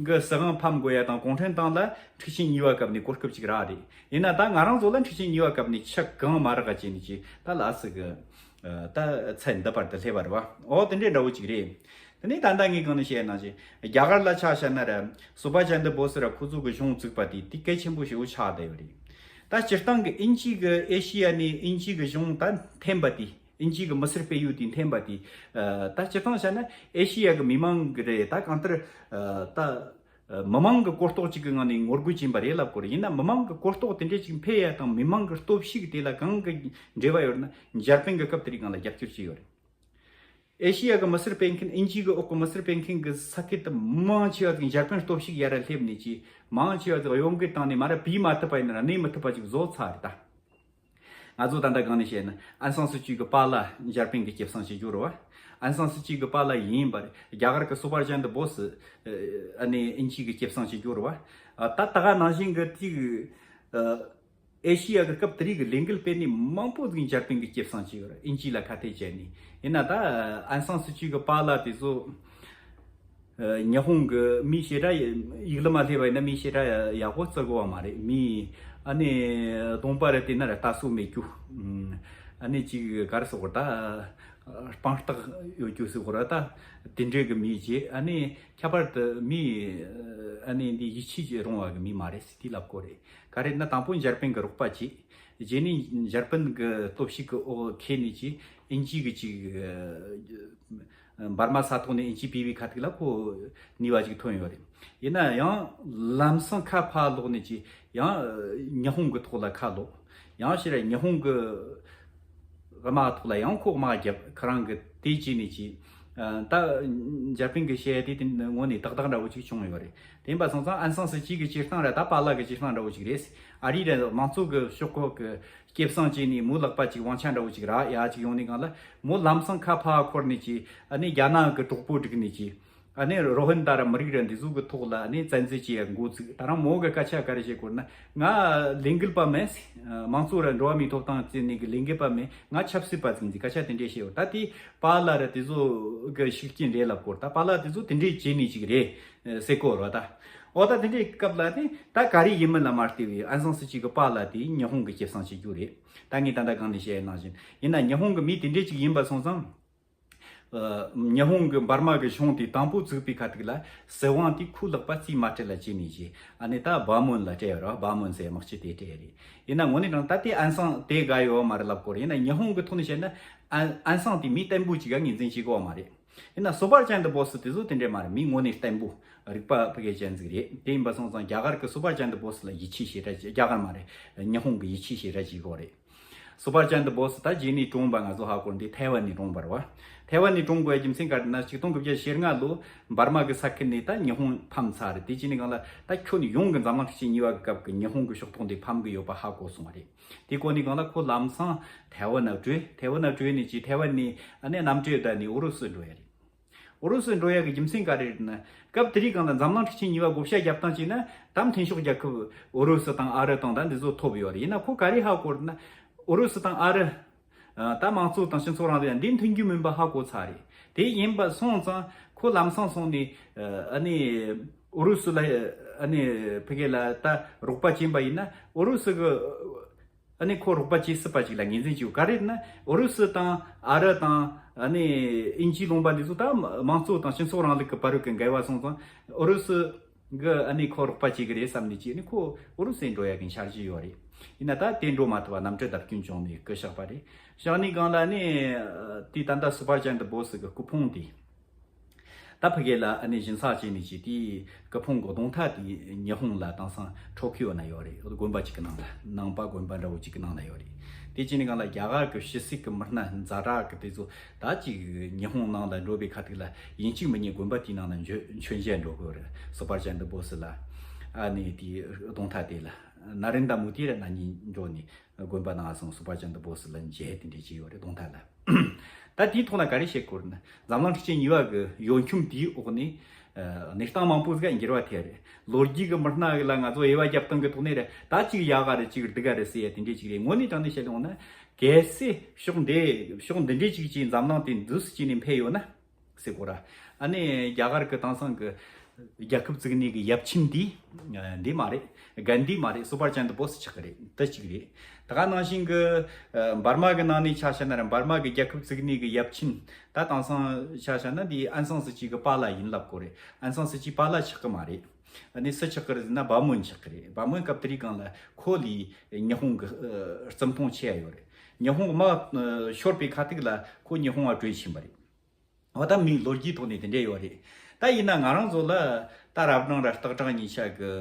གི་སྲིད་དབང་ཕམ་དགོས་ཡ་དང་གུང་ཁྲན་ཏང་ལ་འཁྲུག་ཆེན་གཉིས་པ་སྐབས་ནས་གོ་སྐབས་ཅིག་རག་རེད། ཡིན་ན་ད་ང་རང་ཚོ་ལ་འཁྲུག་ཆེན་གཉིས་པ་སྐབས་ནས་ཆ་གང་མ་རག་ག་བྱས་ནས་ཅི་ད་ལ་སི་གི་ད་ཚད་འདི་བར་དུ་སླེབས་པ་རེད་བ། འོ་དེ་འདྲའི་འདྲ་བོ་ཅིག་རེད། དེ་ནས་ད་ལྟ་ངས་གང་ནས་བཤད་ན་ཅི་རྒྱ་གར་ལ་ཆ་བཞག་ན་ར་སུ་བྷ་ཅན་དི་བོ་སི་ར་ཁོ་ཚོ་གི་གཞུང་བཙུགས་པ་དེ་དེ་གལ་ཆེན་པོ་ཞེ་པོ་ཆགས་བསྡད་ཡོད་རེད། ད་སྤྱིར་བཏང་གི་དབྱིན་ཇི་གི་ཨེ་ཤི་ཡ་ནས་དབྱིན་ཇི་གི་གཞུང་ད་འཐེན་པ་དེ། དབྱིན་ཇི་གི་མི་སེར་སྤེལ་ཡུལ་དེ་འཐེན་པ་དེ། ཨ་ད་སྤྱིར་བཏང་བཤད་ན་ཨེ་ཤི་ཡ་གི་མི་མང་གི་རེད། ད་གང་ལྟར་ཨ་ད་ཨ་མི་མང་གི་གོ་རྟོགས་གཅིག་གི་ངང་ནས་ངོ་རྒོལ་བྱས་པ་རེད་ལབ་དགོས་རེད། ཡིན་ན་མི་མང་གི་གོ་རྟོགས་དེ་འདྲ་ཅིག་འཕེལ་ཡ་དང་མི་མང་གི་སྟོབས་ཤུགས་དེ་ལ་གང་གི་འབྲེལ་བ་ཡོད་ན། འཇར་པན་གི་སྐབས་དེ་རིང་གང་ལ་རྒྱབ་སྐྱོར་བྱས་ཡོད་རེད། ཨེ་ཤི་ཡ་གི་མི་སེར་སྤེལ་མཁན། དབྱིན་ཇི་གི་འོག་གི་མི་སེར་སྤེལ་མཁན་གི་ས་ཁུལ་དུ་མང་ཆེ་བ་ཅིག་འཇར་པན་སྟོབས་ཤུགས་ཡར་སླེབས་ནས་ཀྱི་མང་ཆེ་བ་ཅིག་གཡོ་འགུལ་བཏང་ནས་མར་བུད་མ་ཐུབ་པ་ཡིན་ན་གནས་མི་ཐུབ་པ་ཅིག་བཟོ་ཚར་རེད་ད། ང་ཚོ་ད་ལྟ་གང་ནས་བཤད་ན་ཨན་སང་སི་ཅི་གི་པཱ་ལགས་འཇར་པན་གྱི་སྐྱེད་བསྲིང་བྱེད་རྒྱུ་རེད་བ། ཨན་སང་སི་ཅི་གི་པཱ་ལགས་ཡིན་པ་རེད། རྒྱ་གར་གྱི་སུ་བྷ་ཅན་དི་བོ་སི་ཨ་ནི་དབྱིན་ཇི་གི་སྐྱེད་བསྲིང་བྱེད་རྒྱུ་རེད་བ། ད་ད་ག་ནང་བཞིན་གི་ཅིག་ཨེ་ཤི་ཡ་གི་སྐབས་དེ་རིང་གི་ལས་འགུལ་སྤེལ་ནི་མང་པོ་ཟིག་འཇར་པན་གྱི་སྐྱེད་བསྲིང་བྱེད་ཡོད་རེད། དབྱིན་ཇི་ལ་ཁ་གཏད་བྱས་ནས། ཡིན་ན་ད་ཨན་སང་སི་ཅི་གི་པཱ་ལགས་དེ་ཚོ། ཨ་ཉི་ཧོང་གི་མི་ཞེ་དྲག་ཡིག་ལ་མ་སླེབས་པ་ཡིན་ན་མི་ཞེ་དྲག་ཡག་པོ་བརྩི་གོ་བ་མ་རེད། མི་ཨ་ནི་གདོང་པ་རེ་བལྟས་ན་ར་ལྟ་སྲོལ་མེད་རྒྱུ། ཨ་ནི་ཅིག་ག་རེ་ཟེར་དགོས་རེད་ད། སྤང་རྟགས་ཡོད་རྒྱུ་ཟེར་དགོས་རེད་ད། དེ་འདྲའི་གི་མི་བྱས། ཨ་ནི་ཁྱད་པར་དུ་མི་ཨ་ནི་འདི་ཡིད་ཆེས་བྱེད་རུང་བ་གི་མི་མ་རེད་ཟེར་དེ་ལབ་དགོས་རེད། ག་རེ་ན་དང་པོ་འཇར་པན་གི་རོགས་པ་བྱས། རྗེས་ནས་འཇར་པན་གི་སྟོབས་ཤུགས་གི་འོག་འཁྱེར་ནས་ཀྱི་དབྱིན་ཇི་གི་ཅིག་འབར་མ་ས་ཐོག་ནས་དབྱིན་ཇི་སྤེལ་བའི་ཁ་ཐུག་ལ་ཁོ་ནུས་པ་ཅིག་ཐོན་ཡོད་རེད། ཡིན་ན་ཡང་ལམ་སང་ཁ་ཕར་ལོག་ནས་ཀྱི་ཡང་ཉི་ཧོང་གི་ཐོག་ལ་ཁ་ལོག་ཡང་ཕྱིར་ཉི་ཧོང་གི་དམག་ཐོག་ལ་ཡང་ཁོ་དམག་རྒྱབ། ཁོ་རང་གི་དེ་བྱས་ནས་ཀྱི་ད་འཇར་པན་གི་བཤད་ཡ་དེ་དེ་དངོས་གནས་ཏག་ཏག་འདྲ་བོ་ཅིག་བྱུང་ཡོད་རེད། དེ་ཡིན་པ་སོང་ཙང་ཨན་སང་སི་ཅི་གི་སྤྱིར་བཏང་ར་ད་པཱ་ལགས་གི་སྤྱིར་བཏང་འདྲ་བོ་ཅིག་རེད། ཨ་རི་ར་མང་གཙོ་གི་ཕྱོགས་ཁག་གི་སྐྱེད་བསྲིང་བྱས་ནས་མོ་ལག་པ་ཅིག་དབང་ཆ་འདྲ་བོ་ཅིག་རག་ཡ་ཅིག་ཡོང་ནས་གང་ལ་མོ་ལམ་སང་ཁ་ཕར་འཁོར་ནས་ཀྱི་ཨ་ནི་རྒྱ་ནག་གི་གྲོགས་པོ་བསྒྲིགས་ནས་ཀྱི་ཨ་ནི་རོ་ཧིན་ཏཱ་ར་མི་རིགས་ར་འདི་ཚོ་གི་ཐོག་ལ་ཨ་ནི་བཙན་འཛུལ་བྱེད་ཡ་འགོ་བཙུགས། ད་རང་མོ་གི་སྐད་ཆ་ག་རེ་བཤད་དགོས་ན། ང་ལས་འགུལ་པ་མིན། མང་གཙོ་ར་འགྲོ་བ་མིའི་ཐོབ་ཐང་བརྩད་ནས་གི་ལས་འགུལ་པ་མིན། ང་ཆབ་སྲིད་པ་ཟིག་འདི་སྐད་ཆ་དེ་འདྲས་བཤད་ཡོད། ད་དེ་པཱ་ལགས་ར་དེ་ཚོ་གི་ཤུགས་རྐྱེན་རེད་ལབ་དགོས། ད་པཱ་ལགས་དེ་ཚོ་དེ་འདྲས་བྱས་ནས་ཅིག་རེད་ཟེར་གོ་ར་ད། འོ་ད་དེ་འདྲའི་སྐབས་ལ་ནི་ད་ག་རེ་ཡིན་མིན་ལ་མ་ལྟོས་པའི་ཨན་སང་སི་ཅི་གི་པཱ་ལགས་དེ་ཉི་ཧོང་གི་སྐྱེད་བསྲིང་བྱེད་རྒྱུ་རེད། ད་ངས་ད་ལྟ་གང་ནས་བཤད་ཡ་ནང་བཞིན་ཡིན་ན་ཉི་ཧོང་གི་མི་དེ་འདྲས་ཅིག་ཡིན་པ་སོང་ཙང་། ཨ་ཉི་ཧོང་གི་འབར་མ་གི་གཞུང་དེ་དང་པོ་བཙུགས་པའི་ཁ་ཐུག་ལ་སྲིད་དབང་དེ་ཁོའི་ལག་པ་རྩིས་མ་སྤྲད་ལ་བྱས་ནས་བྱས། ཨ་ནི་ད་སྦ་མོན་ལ་སྤྲད་ཡོད་ར། སྦ་མོན་ཟེར་དམག་སྤྱི་དེ་སྤྲད་རེད། ཡིན་ན་དངོས་གནས་དྲང་ད་དེ་ཨན་སང་དེ་དགའ་ཡོད་མ་རེད་ལབ་དགོས་རེད། ཡིན་ན་ཉི་ཧོང་གི་ཐོག་ནས་བཤད་ན་ཨན་ཨན་སང་དེ་མི་བརྟན་པོ་ཅིག་ག་ངོས་འཛིན་བྱེད་དགོས་མ་རེད། ཡིན་ན་སུ་བར་ཅན་དི་བོ་སི་དེ་ཚོ་དེ་འདྲས་མ་རེད། མི་དངོས་གནས་བརྟན་པོ་རིག་པ་ཕ་གི་ཅན་ཟིག་རེད། དེ་ཡིན་པ་སོང་ཙང་རྒྱ་གར་གི་སུ་བར་ཅན་དི་བོ་སི་ལ་ཡིད་ཆེས་བྱེད་ར། རྒྱ་གར་མ་རེད། ཉི་ཧོང་གི་ཡིད་ཆེས་བྱེད་ར་བྱེད་དགོས་རེད། སུ་བར་ཅན་དི་བོ་སི་ད་རྗེས་ནས་གྲོངས་པ་ང་ཚོ་ཧ་གོ་འདི་ཐའེ་ཝན་ནས་གྲོངས་པ་རེད་བ། ཐའེ་ཝན་ནས་གྲོངས་དགོས་རྒྱུ་མཚན་ག་རེ་ན་ཆིག་སྟོང་དགུ་བརྒྱ་ཞེ་ལྔ་ལོ་འབར་མ་གི་ས་ཁུལ་ནས་ད་ཉི་ཧོང་ཕམ་ཚར་རེད། དེ་རྗེས་ནས་གང་ལ་ད་ཁྱོན་ཡོངས་གི་འཛམ་གླིང་ཁྲི་ཆེན་གཉིས་པ་གི་སྐབས་ཀྱི་ཉི་ཧོང་གི་ཕྱོགས་གཏོགས་འདི་ཕམ་གི་ཡོད་པ་ཧ་གོ་སོང་བ་རེད། དེ་གོ་ནས་གང་ལ་ཁོ་ལམ་སང་ཐའེ་ཝན་ན་བྲོས། ཐའེ་ཝན་ན་བྲོས་ནས་ཀྱི་ཐའེ་ཝན་ནས་ཨ་ནི་གནམ་གྲུ་བསྡད་ནས་ཨུ་རུ་སུ་འགྲོ་ཡ་རེད། ཨུ་རུ་སུ་འགྲོ་ཡ་གི་རྒྱུ་མཚན་ག་རེ་རེད་ན། སྐབས་དེ་རིང་གང་ལ་འཛམ་གླིང་ཁྲི་ཆེན་གཉིས་པ་བགོ་བཤའ་རྒྱབ་སྟངས་བྱས་ན་ད་མཐུན་ཕྱོགས་རྒྱལ་ཁབ་ཨུ་རུ་སུ་དང་ཨ་རི་དང་ད་འདི་ཚོ་ཐོབ་ཡོད་རེད། ཡིན་ན་ཁོ་ག་རེ་ཧ་གོ་རེད་ན། ཨུ་རུ་སུ་དང་ཨ་རི་ཨ་ད་མང་གཙོ་དང་སྤྱི་ཚོགས་རིང་ལུགས་འདི་མཐུན་རྒྱུ་མིན་པ་ཧ་གོ་ཚར་རེད། དེ་ཡིན་པ་སོང་ཙང་ཁོ་ལམ་སང་སོང་ནས་ཨ་ནི་ཨུ་རུ་སུ་ལ་ཨ་ནི་ཕ་གི་ལ་ད་རོགས་པ་བྱིན་པ་ཡིན་ན་ཨུ་རུ་སུ་གི་ཨ་ནི་ཁོ་རོགས་པ་བྱེད་སྲིད་པ་ཅིག་ལ་ངོས་འཛིན་བྱེད་དགོས། ག་རེ་ན་ཨུ་རུ་སུ་དང་ཨ་རི་དང་ཨ་ནི་དབྱིན་ཇིའི་ལུང་པ་འདི་ཚོ་ད་མང་གཙོ་དང་སྤྱི་ཚོགས་རིང་ལུགས་ཀྱི་བར་གྱི་འགལ་བ་སོང་ཙང་ཨུ་རུ་སུ་གི་ཨ་ནི་ཁོ་རོགས་པ་བྱེད་གི་རེད་བསམ་ནས་ཅི་ཨ་ནི་ཁོ་ཨུ་རུ་སུ་འགྲོ་ཡ་གི་འཆར་གཞི་ཡོད་རེད། ཡིན་ན་ད་དེ་འགྲོ་མ་ཐུབ་པ་གནམ་གྲུ་བརྡབ་སྐྱོན་བྱུང་ནས་སྐུ་གཤེགས་པ་རེད། གཤེགས་ནས་གང་ལ་ནི་དེ་ད་ལྟ་སུ་བར་ཅན་དི་བོ་སི་གི་སྐུ་ཕུང་དེ། ད་ཕ་གི་ལ་ཨ་ནི་ཞིན་ས་བྱས་ནས་ཅིག་དེའི་སྐུ་ཕུང་གི་རྡུང་ཐ་དེ་ཉི་ཧོང་ལ་དེང་སང་ཁྲོ་ཁུའོ་ན་ཡོད་རེད། དགོན་པ་གཅིག་གི་ནང་ལ། ནང་པ་དགོན་པ་འདྲ་བོ་གཅིག་གི་ནང་ལ་ཡོད་རེད། དེ་བྱས་ནས་གང་ལ་རྒྱ་གར་གི་ཕྱི་སྲིད་གི་མི་སྣ་ཛ་དྲག་གི་དེ་ཚོ་ད་ཅིག་ཉི་ཧོང་ནང་ལ་འགྲོ་བའི་ཁ་ཐུག་ལ་ཡིན་གཅིག་མིན་གཉིས་དགོན་པ་དེའི་ནང་ལ་མཆོད་མཆོད་མཇལ་འགྲོ་དགོས་རེད། སུ་པར་ཅན་དི་བོ་སི་ལ་ཨ་ནི་དེའི་རྡུང་ཐ་དེ་ལ། ན་རེན་དྲ་མོ་དི་ར་ན་ནིང་འགྲོ་ནས། དགོན་པ་ནང་སོང་སུ་པར་ཅན་དི་བོ་སི་ལ་མཇལ་དེ་འདྲས་ཅིག་ཡོད་རེད། རྡུང་ཐ་ལ། ད་དེའི་ཐོག་ན་ག་རེ་བཤད་དགོས་རེད་ན། འཛམ་གླིང་ཁྲི་ཆེན་གཉིས་པ་གི་ཡོལ་འཁྱོམ་དེའི་འོག་ནས་ཨ་གནས་སྟངས་མང་པོ་ཟིག་འགྱུར་བ་ཐེབས་རེད། ལོ་རྒྱུས་གི་མི་སྣ་ལ་ང་ཚོ་དབྱེ་བ་རྒྱབ་སྟངས་གི་ཐོག་ནས་རེད། ད་ཅིག་ཡག་ག་རེད། ཅིག་སྡུག་ག་རེད་ཟེར་ཡ་དེ་འདྲས་ཅིག་རེད། དངོས་གནས་དྲང་གནས་བཤད་ཡོང་ན། གལ་སྲིད་ཕྱོགས་འདི་ཕྱོགས་འདི་འདྲས་ཅིག་ཅིག་འཛམ་གླིང་དེ་འདུག་སེ་ཅིག་ནས་འཕེལ་ཡོད་ན། ཟེར་གོ་ར། ཨ་ནི་རྒྱ་གར་གི་དེང་སང་གི་རྒྱལ་ཁབ་བཙུགས་ནས་གི་ཡབ་ཆེན་འདི། འདི་མ་རེད། གན་དྷི་མ་རེད། སུ་པར་ཅན་དི་བོ་སི་ཆགས་ཀྱི་རེད། དེ་གཅིག་རེད། ད་ག་ནང་བཞིན་གི་འབར་མ་གི་ནང་ནས་ཆ་བཞག་ན་ར། འབར་མ་གི་རྒྱལ་ཁབ་བཙུགས་ནས་གི་ཡབ་ཆེན་ད་དེང་སང་ཆ་བཞག་ན་འདི་ཨན་སང་སི་ཅི་གི་པཱ་ལགས་ཡིན་ལབ་གོ་རེད། ཨན་སང་སི་ཅི་པཱ་ལགས་ཆགས་གི་མ་རེད། ཨ་ནི་སུ་ཆགས་ཀྱི་རེད་ཟེར་ན་བ་མོན་ཆགས་ཀྱི་རེད། བ་མོན་སྐབས་དེ་རིང་གང་ལ་ཁོ་ལས་ཉི་ཧོང་གི་རྩིབ་མཐོང་ཆེ་ཡ་ཡོད་རེད། ཉི་ཧོང་མ་ཤོར་བའི་ཁ་ཐུག་ལ་ཁོ་ཉི་ཧོང་ང་བྲོས་ཕྱིན་པ་རེད། འོ་ད་མིའི་ལོ་རྒྱུས་ཐོག་ནས་དེ་འདྲས་ཡོད་རེད། ད་ཡིན་ན་ང་རང་ཚོ་ལ་ད་རབ་གྲངས་ར་སྟག་གྲངས་གཉིས་ཆ་གི་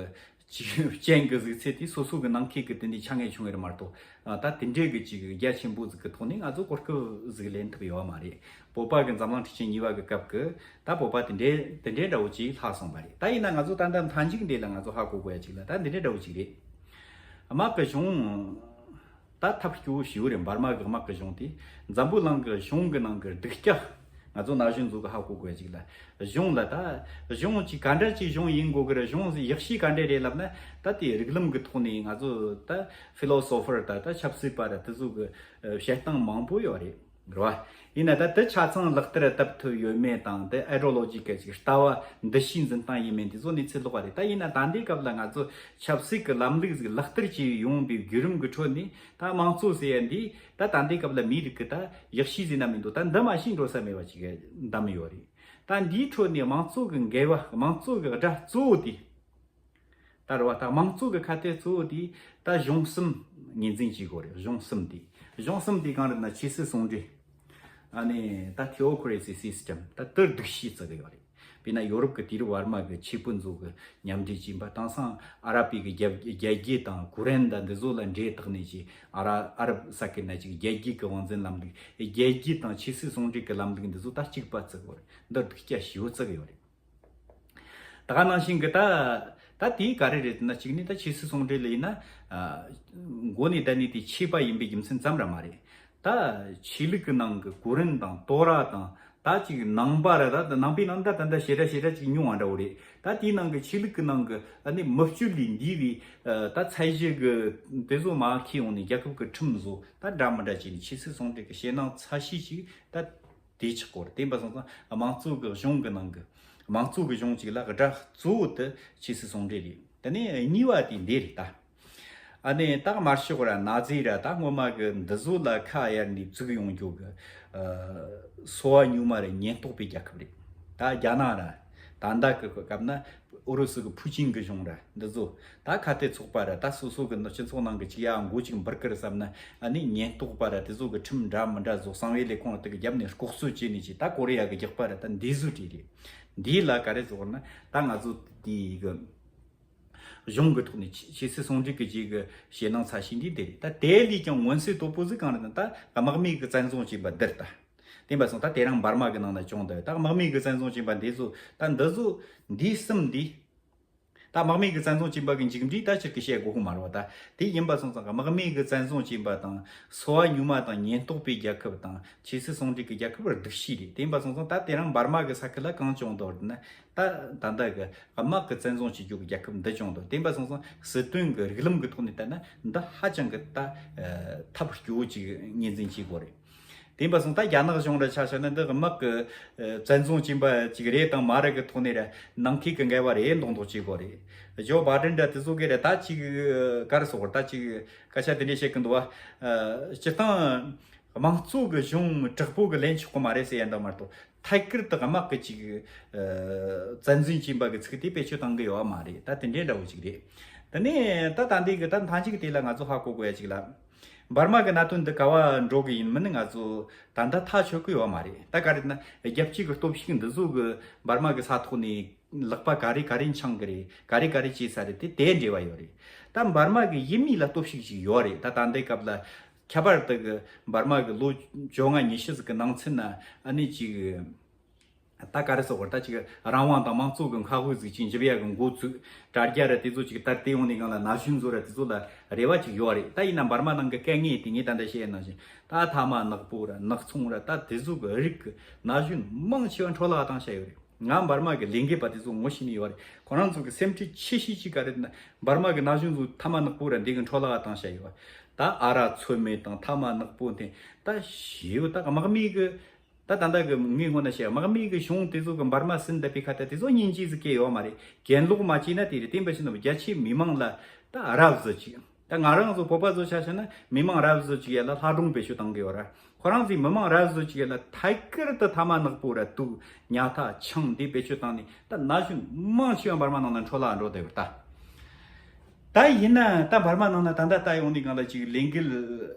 ཅིག་ཅན་གི་གཟུགས་ཚད་དེ་སོ་སོ་གི་ནང་ཁུལ་གི་དེ་འདྲས་ཆ་ངེས་བྱུང་བ་རེད་མ་གཏོགས། ད་དེ་འདྲས་གི་ཅིག་རྒྱ་ཆེན་པོ་ཟིག་གི་ཐོག་ནས་ང་ཚོ་གོ་སྐབས་ཟིག་ལེན་ཐུབ་ཡོད་མ་རེད། བོད་པ་གི་འཛམ་གླིང་ཁྲི་ཆེན་གཉིས་པ་གི་སྐབས་གི་ད་བོད་པ་དེ་འདྲས་དེ་འདྲས་འདྲ་བོ་ཅིག་ལྷག་སོང་བ་རེད། ད་ཡིན་ན་ང་ཚོ་ད་ལྟ་མཐའ་མཇུག་འདི་ལ་ང་ཚོ་ཧ་གོ་དགོས་ཡ་ཅིག་ལ་ད་འདི་འདྲས་འདྲ་བོ་ཅིག་རེད། དམག་གི་གཞུང་། ད་ཐབས་སྐྱོ་བོ་ཞིག་རེད། འབར་མ་གི་དམག་གི་གཞུང་དེ། འཛམ་བུ་གླིང་གི་གཞུང་གི་ནང་གི་སྡུག་ཅག་ང་ཚོ་ན་གཞོན་ཚོ་གི་ཧ་གོ་དགོས་ཅིག་ལ། གཞུང་ལ་ད། གཞུང་ཅིག་ག་འདྲ་ཅིག་གཞུང་ཡིན་དགོས་གི་རེད། གཞུང་ཡག་ཤོས་ག་འདྲ་རེད་ལབ་ན། ད་དེ་རིགས་ལམ་གི་ཐོག་ནས་ང་ཚོ་ད་ཕི་ལོ་སོ་ཕར་ད་ད་ཆབ་སྲིད་པ་ར་དེ་ཚོ་གི་བཤད་སྟངས་མང་པོ་ཡོད་རེད། རེད་བ། ཡིན་ན་ད་དེ་ཆ་ཚང་ལག་བསྟར་བཏབ་ཐུབ་ཡོད་མེད་དང་དེ་ཨའི་ཌི་ཡོ་ལོ་ཇི་གི་ཅིག་ལྟ་བ་འདུ་ཤེས་འཛིན་སྟངས་ཡིན་མིན་དེ་ཚོ་གནས་ཚུལ་ལོགས་པ་རེད། ད་ཡིན་ན་ད་ལྟའི་སྐབས་ལ་ང་ཚོ་ཆབ་སྲིད་ཀྱི་ལམ་ལུགས་ཟིག་ལག་བསྟར་བྱས་ཡོང་པའི་བརྒྱུད་རིམ་གྱི་ཁྲོད་ནས་ད་དམངས་གཙོ་ཟེར་ཡ་འདི་ད་ད་ལྟའི་སྐབས་ལ་མིའི་རིགས་ཀྱི་ད་ཡག་ཤོས་ཟེར་ན་མི་འདུག་ད་འདི་མ་ཤེས་འགྲོ་ས་མེད་པ་ཅིག་གདམས་ཡོད་རེད། ད་འདིའི་ཁྲོད་ནས་དམངས་གཙོ་གི་འགལ་བ། དམངས་གཙོ་གི་དགྲ་གཙོ་བོ་དེ། ད་རེད་བ། ད་དམངས་གཙོ་གི་ཁ་གཏད་གཙོ་བོ་དེ་ད་གཞུང་གསུམ་ངོས་འཛིན་བྱེད་དགོས་རེད། གཞུང་གསུམ་དེ། གཞུང་གསུམ་དེ་གང་རེད་ན་ཆོས་སྲིད་ཟུང་འབྲེལ། ཨ་ནི་ད་ཐི་ཨོ་ཀ་རེ་སི་སི་སི་ཊམ་ད་དེར་སྡུག་ཤོས་བརྩི་གི་ཡོད་རེད། དཔེར་ན་ཡོ་རོབ་ཀྱི་དུས་རབས་བར་མ་གི་ཆོས་པ་ཚོ་གི་མཉམ་འབྲེལ་བྱས་པ། དེང་སང་ཨ་ར་པི་གི་རྒྱལ་རྒྱལ་རྒྱུད་དང་ཀོ་རན་དང་འདི་ཚོ་ལ་འབྲེལ་བཏགས་ནས་ཅིག་ཨ་ར་ཨ་རབ་ས་ཁུལ་ན་ཅིག་རྒྱལ་རྒྱུད་ཀྱི་དབང་འཛིན་ལམ་ལུགས། རྒྱལ་རྒྱུད་དང་ཆོས་སྲིད་ཟུང་འབྲེལ་གྱི་ལམ་ལུགས་འདི་ཚོ་ད་གཅིག་པ་བརྩི་གི་ཡོད་རེད། འདིར་སྡུག་ཅག་ཞེ་པོ་བརྩི་གི་ཡོད་རེད། ད་ག་ནང་བཞིན་གྱི་ད། ད་དེའི་ག་རེ་རེད་ན། གཅིག་ནི་ད་ཆོས་སྲིད་ཟུང་འབྲེལ་ལ་ཡིན་ན། ཨ། མགོ་ནས་བསྡད་ནས་དེ་ཆོས་པ་ཡིན་པའི་རྒྱུ་མཚན་ཙམ་ར་མ་རེད། ད་ཆོས་ལུགས་ཀྱི་ནང་གི་ཀོ་རན་དང་ཏོ་ར་དང་། ད་ཅིག་ནང་པ་ར། ད་ནང་པའི་ནང་ད་ད་ད་ཞེ་དྲག་ཞེ་དྲག་ཅིག་ཉུང་བ་འདྲ་བོ་རེད། ད་དེའི་ནང་གི་ཆོས་ལུགས་ཀྱི་ནང་གི་ཨ་ནི་མི་སྤྱོད་ལས་འདས་པའི་ཨ། ད་ཚད་གཞི་གི་དེ་ཚོ་མར་འཁྱེར་ཡོང་ནས་རྒྱལ་ཁབ་ཀྱི་ཁྲིམས་བཟོ། ད་འདྲ་མི་འདྲ་བྱས་ནས་ཆོས་སྲིད་ཟུང་འབྲེལ་གྱི་ཞེད་སྣང་ཚ་ཤོས་ཅིག་ད། དེ་ཆགས་སྐོར། དེ་ཡིན་པ་སོང་ཙང་དམངས་གཙོ་གི་གཞུང་གི་ནང་གི། དམངས་གཙོ་གི་གཞུང་གཅིག་ལ་དགྲ་གཙོ་བོ་དེ་ཆོས་སྲིད་ཟུང་འབྲེལ་རེད། དེ་ནས་གཉིས་པ་དེ་འདི་རེད་ད། ཨ་ནི་ད་དམར་ཤོག་ར་ན་ཛི་ར་ད་སྔོན་མ་གི་འདི་ཚོ་ལ་ཁ་གཡར་ནས་བཙུགས་ཡོང་རྒྱུ་གི། ཨ། སོ་པ་ཉུལ་མ་ར་ཉེན་རྟོག་པའི་རྒྱལ་ཁབ་རེད། ད་རྒྱ་ནག་ར། ད་ལྟ་གི་སྐབས་ན། ཨུ་རུ་སུ་གི་ཕུའུ་ཅིན་གི་གཞུང་ར་འདི་ཚོ། ད་ཁ་གཏད་ཚོགས་པ་ར་ད་སོ་སོ་གི་སྤྱི་ཚོགས་ནང་གི་ཅིག་ཡ་མགོ་ཅིག་འབུར་ཀི་ར་བསམ་ན། ཨ་ནི་ཉེན་རྟོག་པ་ར་དེ་ཚོ་གི་ཁྲིམས་འདྲ་མི་འདྲ་བཟོ། གསང་བའི་ལས་ཁུངས་དེ་གི་རྒྱབ་ནས་ལྐོག་གསོད་བྱས་ནས་ཅིག་ད་ཀོ་རི་ཡ་གི་རྒྱག་པ་ར་ད་འདི་བཟོ་གྲས་རེད། འདི་ལ་ག་རེ་བཟོ་ན། ད་ང་ཚོ་དེ་གི་གཞུང་གི་ཐོག་ནས་ཆོས་སྲིད་ཟུང་འབྲེལ་གི་ཅིག་གི་ཞེད་སྣང་ཚ་ཤོས་འདི་དེ་རེད། ད་དེ་ལས་ཀྱང་མངོན་གསལ་དོད་པོ་ཟིག་གང་རེད་ན། ད་དམག་མི་གི་བཙན་བཟུང་བྱས་པ་འདིར་ད། དེ་ཡིན་པ་སོང་ད་དེ་རིང་འབར་མ་གི་ནང་ན་བྱུང་འདུག་ད་དམག་མི་གི་བཙན་བཟུང་བྱས་པ་འདི་ཚོ། ད་འདི་ཚོ་འདི་གསུམ་འདི། ད་དམག་མི་གི་བཙན་བཟུང་བྱས་པ་གི་མཇུག་འབྲས་ད་ཕྱིར་གི་བཤད་དགོས་ཀྱི་མ་རེད་བ། ད་དེ་ཡིན་པ་སོང་ཙང་དམག་མི་གི་བཙན་བཟུང་བྱས་པ་དང་། སོ་པ་ཉུལ་མ་དང་། ཉེན་རྟོག་པའི་རྒྱལ་ཁབ་དང་ཆོས་སྲིད་ཟུང་འབྲེལ་གྱི་རྒྱལ་ཁབ་སྡུག་ཤོས་རེད། དེ་ཡིན་པ་སོང་ཙང་ད་དེ་རིང་འབར་མ་གི་ས་ཁུལ་ལ་གང་བྱུང་འདུག་ཟེར་ན། ད་ད་ལྟ་གི་དམག་གི་བཙན་བཟུང་བྱེད་རྒྱུ་གི་རྒྱལ་ཁབ་འདི་བྱུང་འདུག་དེ་ཡིན་པ་སོང་ཙང་སྲིད་དོན་གི་རིགས་ལམ་གི་ཐོག་ནས་བལྟས་ན་འདི་ཧ་ཅང་གི་ད། ཨ། ཐབས་སྐྱོ་བོ་ཅིག་ངོས་འཛིན་བྱེད་དགོས་རེད། དེ་ཡིན་པ་སོང་ད་རྒྱ་ནག་གཞུང་ར་ཆ་བཞག་ན་འདི་དམག་གི། ཨ། བཙན་བཟུང་བྱས་པ་ཅིག་རེད་དང་མ་རེད་གི་ཐོག་ནས་ར་ནང་ཁུལ་གི་འགལ་བ་རེད་མདོག་མདོག་བྱེད་དགོས་རེད། ཇོ་བྷའི་ཌེན་ར་དེ་ཚོ་གིས་ར་ད་ཅིག་ག་རེ་ཟེར་དགོས་རེད། ད་ཅིག་སྐད་ཆ་དེ་འདྲས་བཤད་གི་འདུག་བ། ཨ། སྤྱིར་བཏང་དམངས་གཙོ་གི་གཞུང་དྲག་པོ་གི་ལེན་ཆོག་གི་མ་རེད་ཟེར་ཡ་འདྲ་མ་གཏོགས། ཐད་ཀར་དུ་དམག་གི་ཅིག་ཨ། བཙན་འཛུལ་བྱས་པ་གི་ཚིག་དེ་བེད་སྤྱོད་གཏང་གི་ཡོད་བ་མ་རེད། ད་དེ་འདྲའི་འདྲ་བོ་ཅིག་རེད། དེ་ནས་ད་ད་འདི་གི་ད་མཐའ་མཇུག་དེ་ལ་ང་ཚོ་ཧ་གོ་དགོས་ཡ་ཅིག་ལ། འབར་མ་གི་གནད་དོན་འདི་ག་བ་འགྲོ་གི་ཡིན་མིན་ནི་ང་ཚོ་ད་ལྟ་ཐག་ཆོད་གི་ཡོད་མ་རེད། ད་ག་རེད་ན་རྒྱལ་སྤྱི་གི་སྟོབས་ཤུགས་འདི་ཚོ་གི་འབར་མ་གི་ས་ཐོག་ནས་ལག་པ་ག་རེ་ག་རེ་འཆང་གི་རེད། ག་རེ་ག་རེ་བྱས་ས་རེད། དེ་དེ་འབྲེལ་བ་ཡོད་རེད། ད་འབར་མ་གི་ཡུལ་མི་ལ་སྟོབས་ཤུགས་ཤིག་ཡོད་རེད། ད་ད་ལྟའི་སྐབས་ལ་ཁྱད་པར་དུ་གི་འབར་མ་གི་ལོ་བཅོ་ལྔ་ཉི་ཤུ་ཟིག་གི་ནང་ཚུན་ན་ཨ་ནི་ཅིག་ད་ག་རེ་ཟེར་དགོས་རེད། ད་ཅིག་རང་དབང་དང་དམངས་གཙོ་གི་མཁའ་དབུགས་ཟིག་ཅིག་འཇིབ་ཡ་གི་འགོ་ཚུགས། དྲ་རྒྱ་ར་དེ་ཚོ་ཅིག་དར་དེ་ཡོང་ནས་སྒང་ལ་ན་གཞོན་ཚོ་ར་དེ་ཚོ་ལ་རེ་བ་ཅིག་ཡོད་རེད། ད་ཡིན་ན་འབར་མ་ནང་གི་དཀའ་ངལ་དེ་ངས་ད་ལྟ་བཤད་ཡ་ནང་བཞིན་ད་ཐ་མག་ནག་པོ་ར་ནག་ཚོང་ར་ད་དེ་ཚོ་གི་རིགས་གི་ན་གཞོན་མང་ཆེ་བ་འཕྲོ་བརླག་བཏང་བཞག་ཡོད་རེད། ང་འབར་མ་གི་ལས་འགུལ་པ་དེ་ཚོ་ངོ་ཤེས་ནི་ཡོད་རེད། ཁོ་རང་ཚོ་གི་སེམས་ཁྲལ་ཆེ་ཤོས་ཅིག་ག་རེད་ན་འབར་མ་གི་ན་གཞོན་ཚོ་ཐ་མག་ནག་པོ་ར་འདི་གི་འཕྲོ་བརླག་བཏང་བཞག་ཡོད། ད་ཨ་རག་ཚོད་མེད་དང་ཐ་མག་ནག་པོ་འཐེན། ད་ཞེ་པོ་ད་དམག་མི་གི་ད་ད་ལྟ་གི་ངས་སྔོན་ན་བཤད་དམག་མི་གི་གཞུང་དེ་ཚོ་གི་འབར་མ་ཟིན་བསྡད་པའི་ཁ་ད་དེ་ཚོ་སྙིང་རྗེ་ཟིག་སྐྱེ་ཡོད་མ་རེད། གྱེན་ལོག་མ་བྱས་ན་དེ་རེད། དེ་འབའ་ཞིག་ན་རྒྱ་ཆེའི་མི་མང་ལ་ད་རབ་བཟོ་ཅིག་ད་ང་རང་ཚོ་བོད་པ་ཚོ་ཆ་བཞག་ན་མི་མང་རབ་བཟོ་ཅིག་ཡ་ལ་ལྷ་སྒྲུང་བེད་སྤྱོད་བཏང་གི་ཡོད་ར། ཁོ་རང་ཚོའི་མི་མང་རབ་བཟོ་ཅིག་ཡ་ལ་ཐད་ཀར་དུ་ཐ་མག་ནག་པོ་ར་དུག་ཉལ་ཐ་ཆང་འདི་བེད་སྤྱོད་བཏང་ནས་ད་ན་གཞོན་མང་ཆེ་བ་འབར་མ་ནང་ན་འཕྲོ་བརླག་འགྲོ་བསྡད་ཡོད་ད། ད་ཡིན་ན་ད་འབར་མ་ནང་ན་ད་ལྟ་ད་ཡོང་ནས་སྒང་ལ་ཅིག་ལས་འགུལ་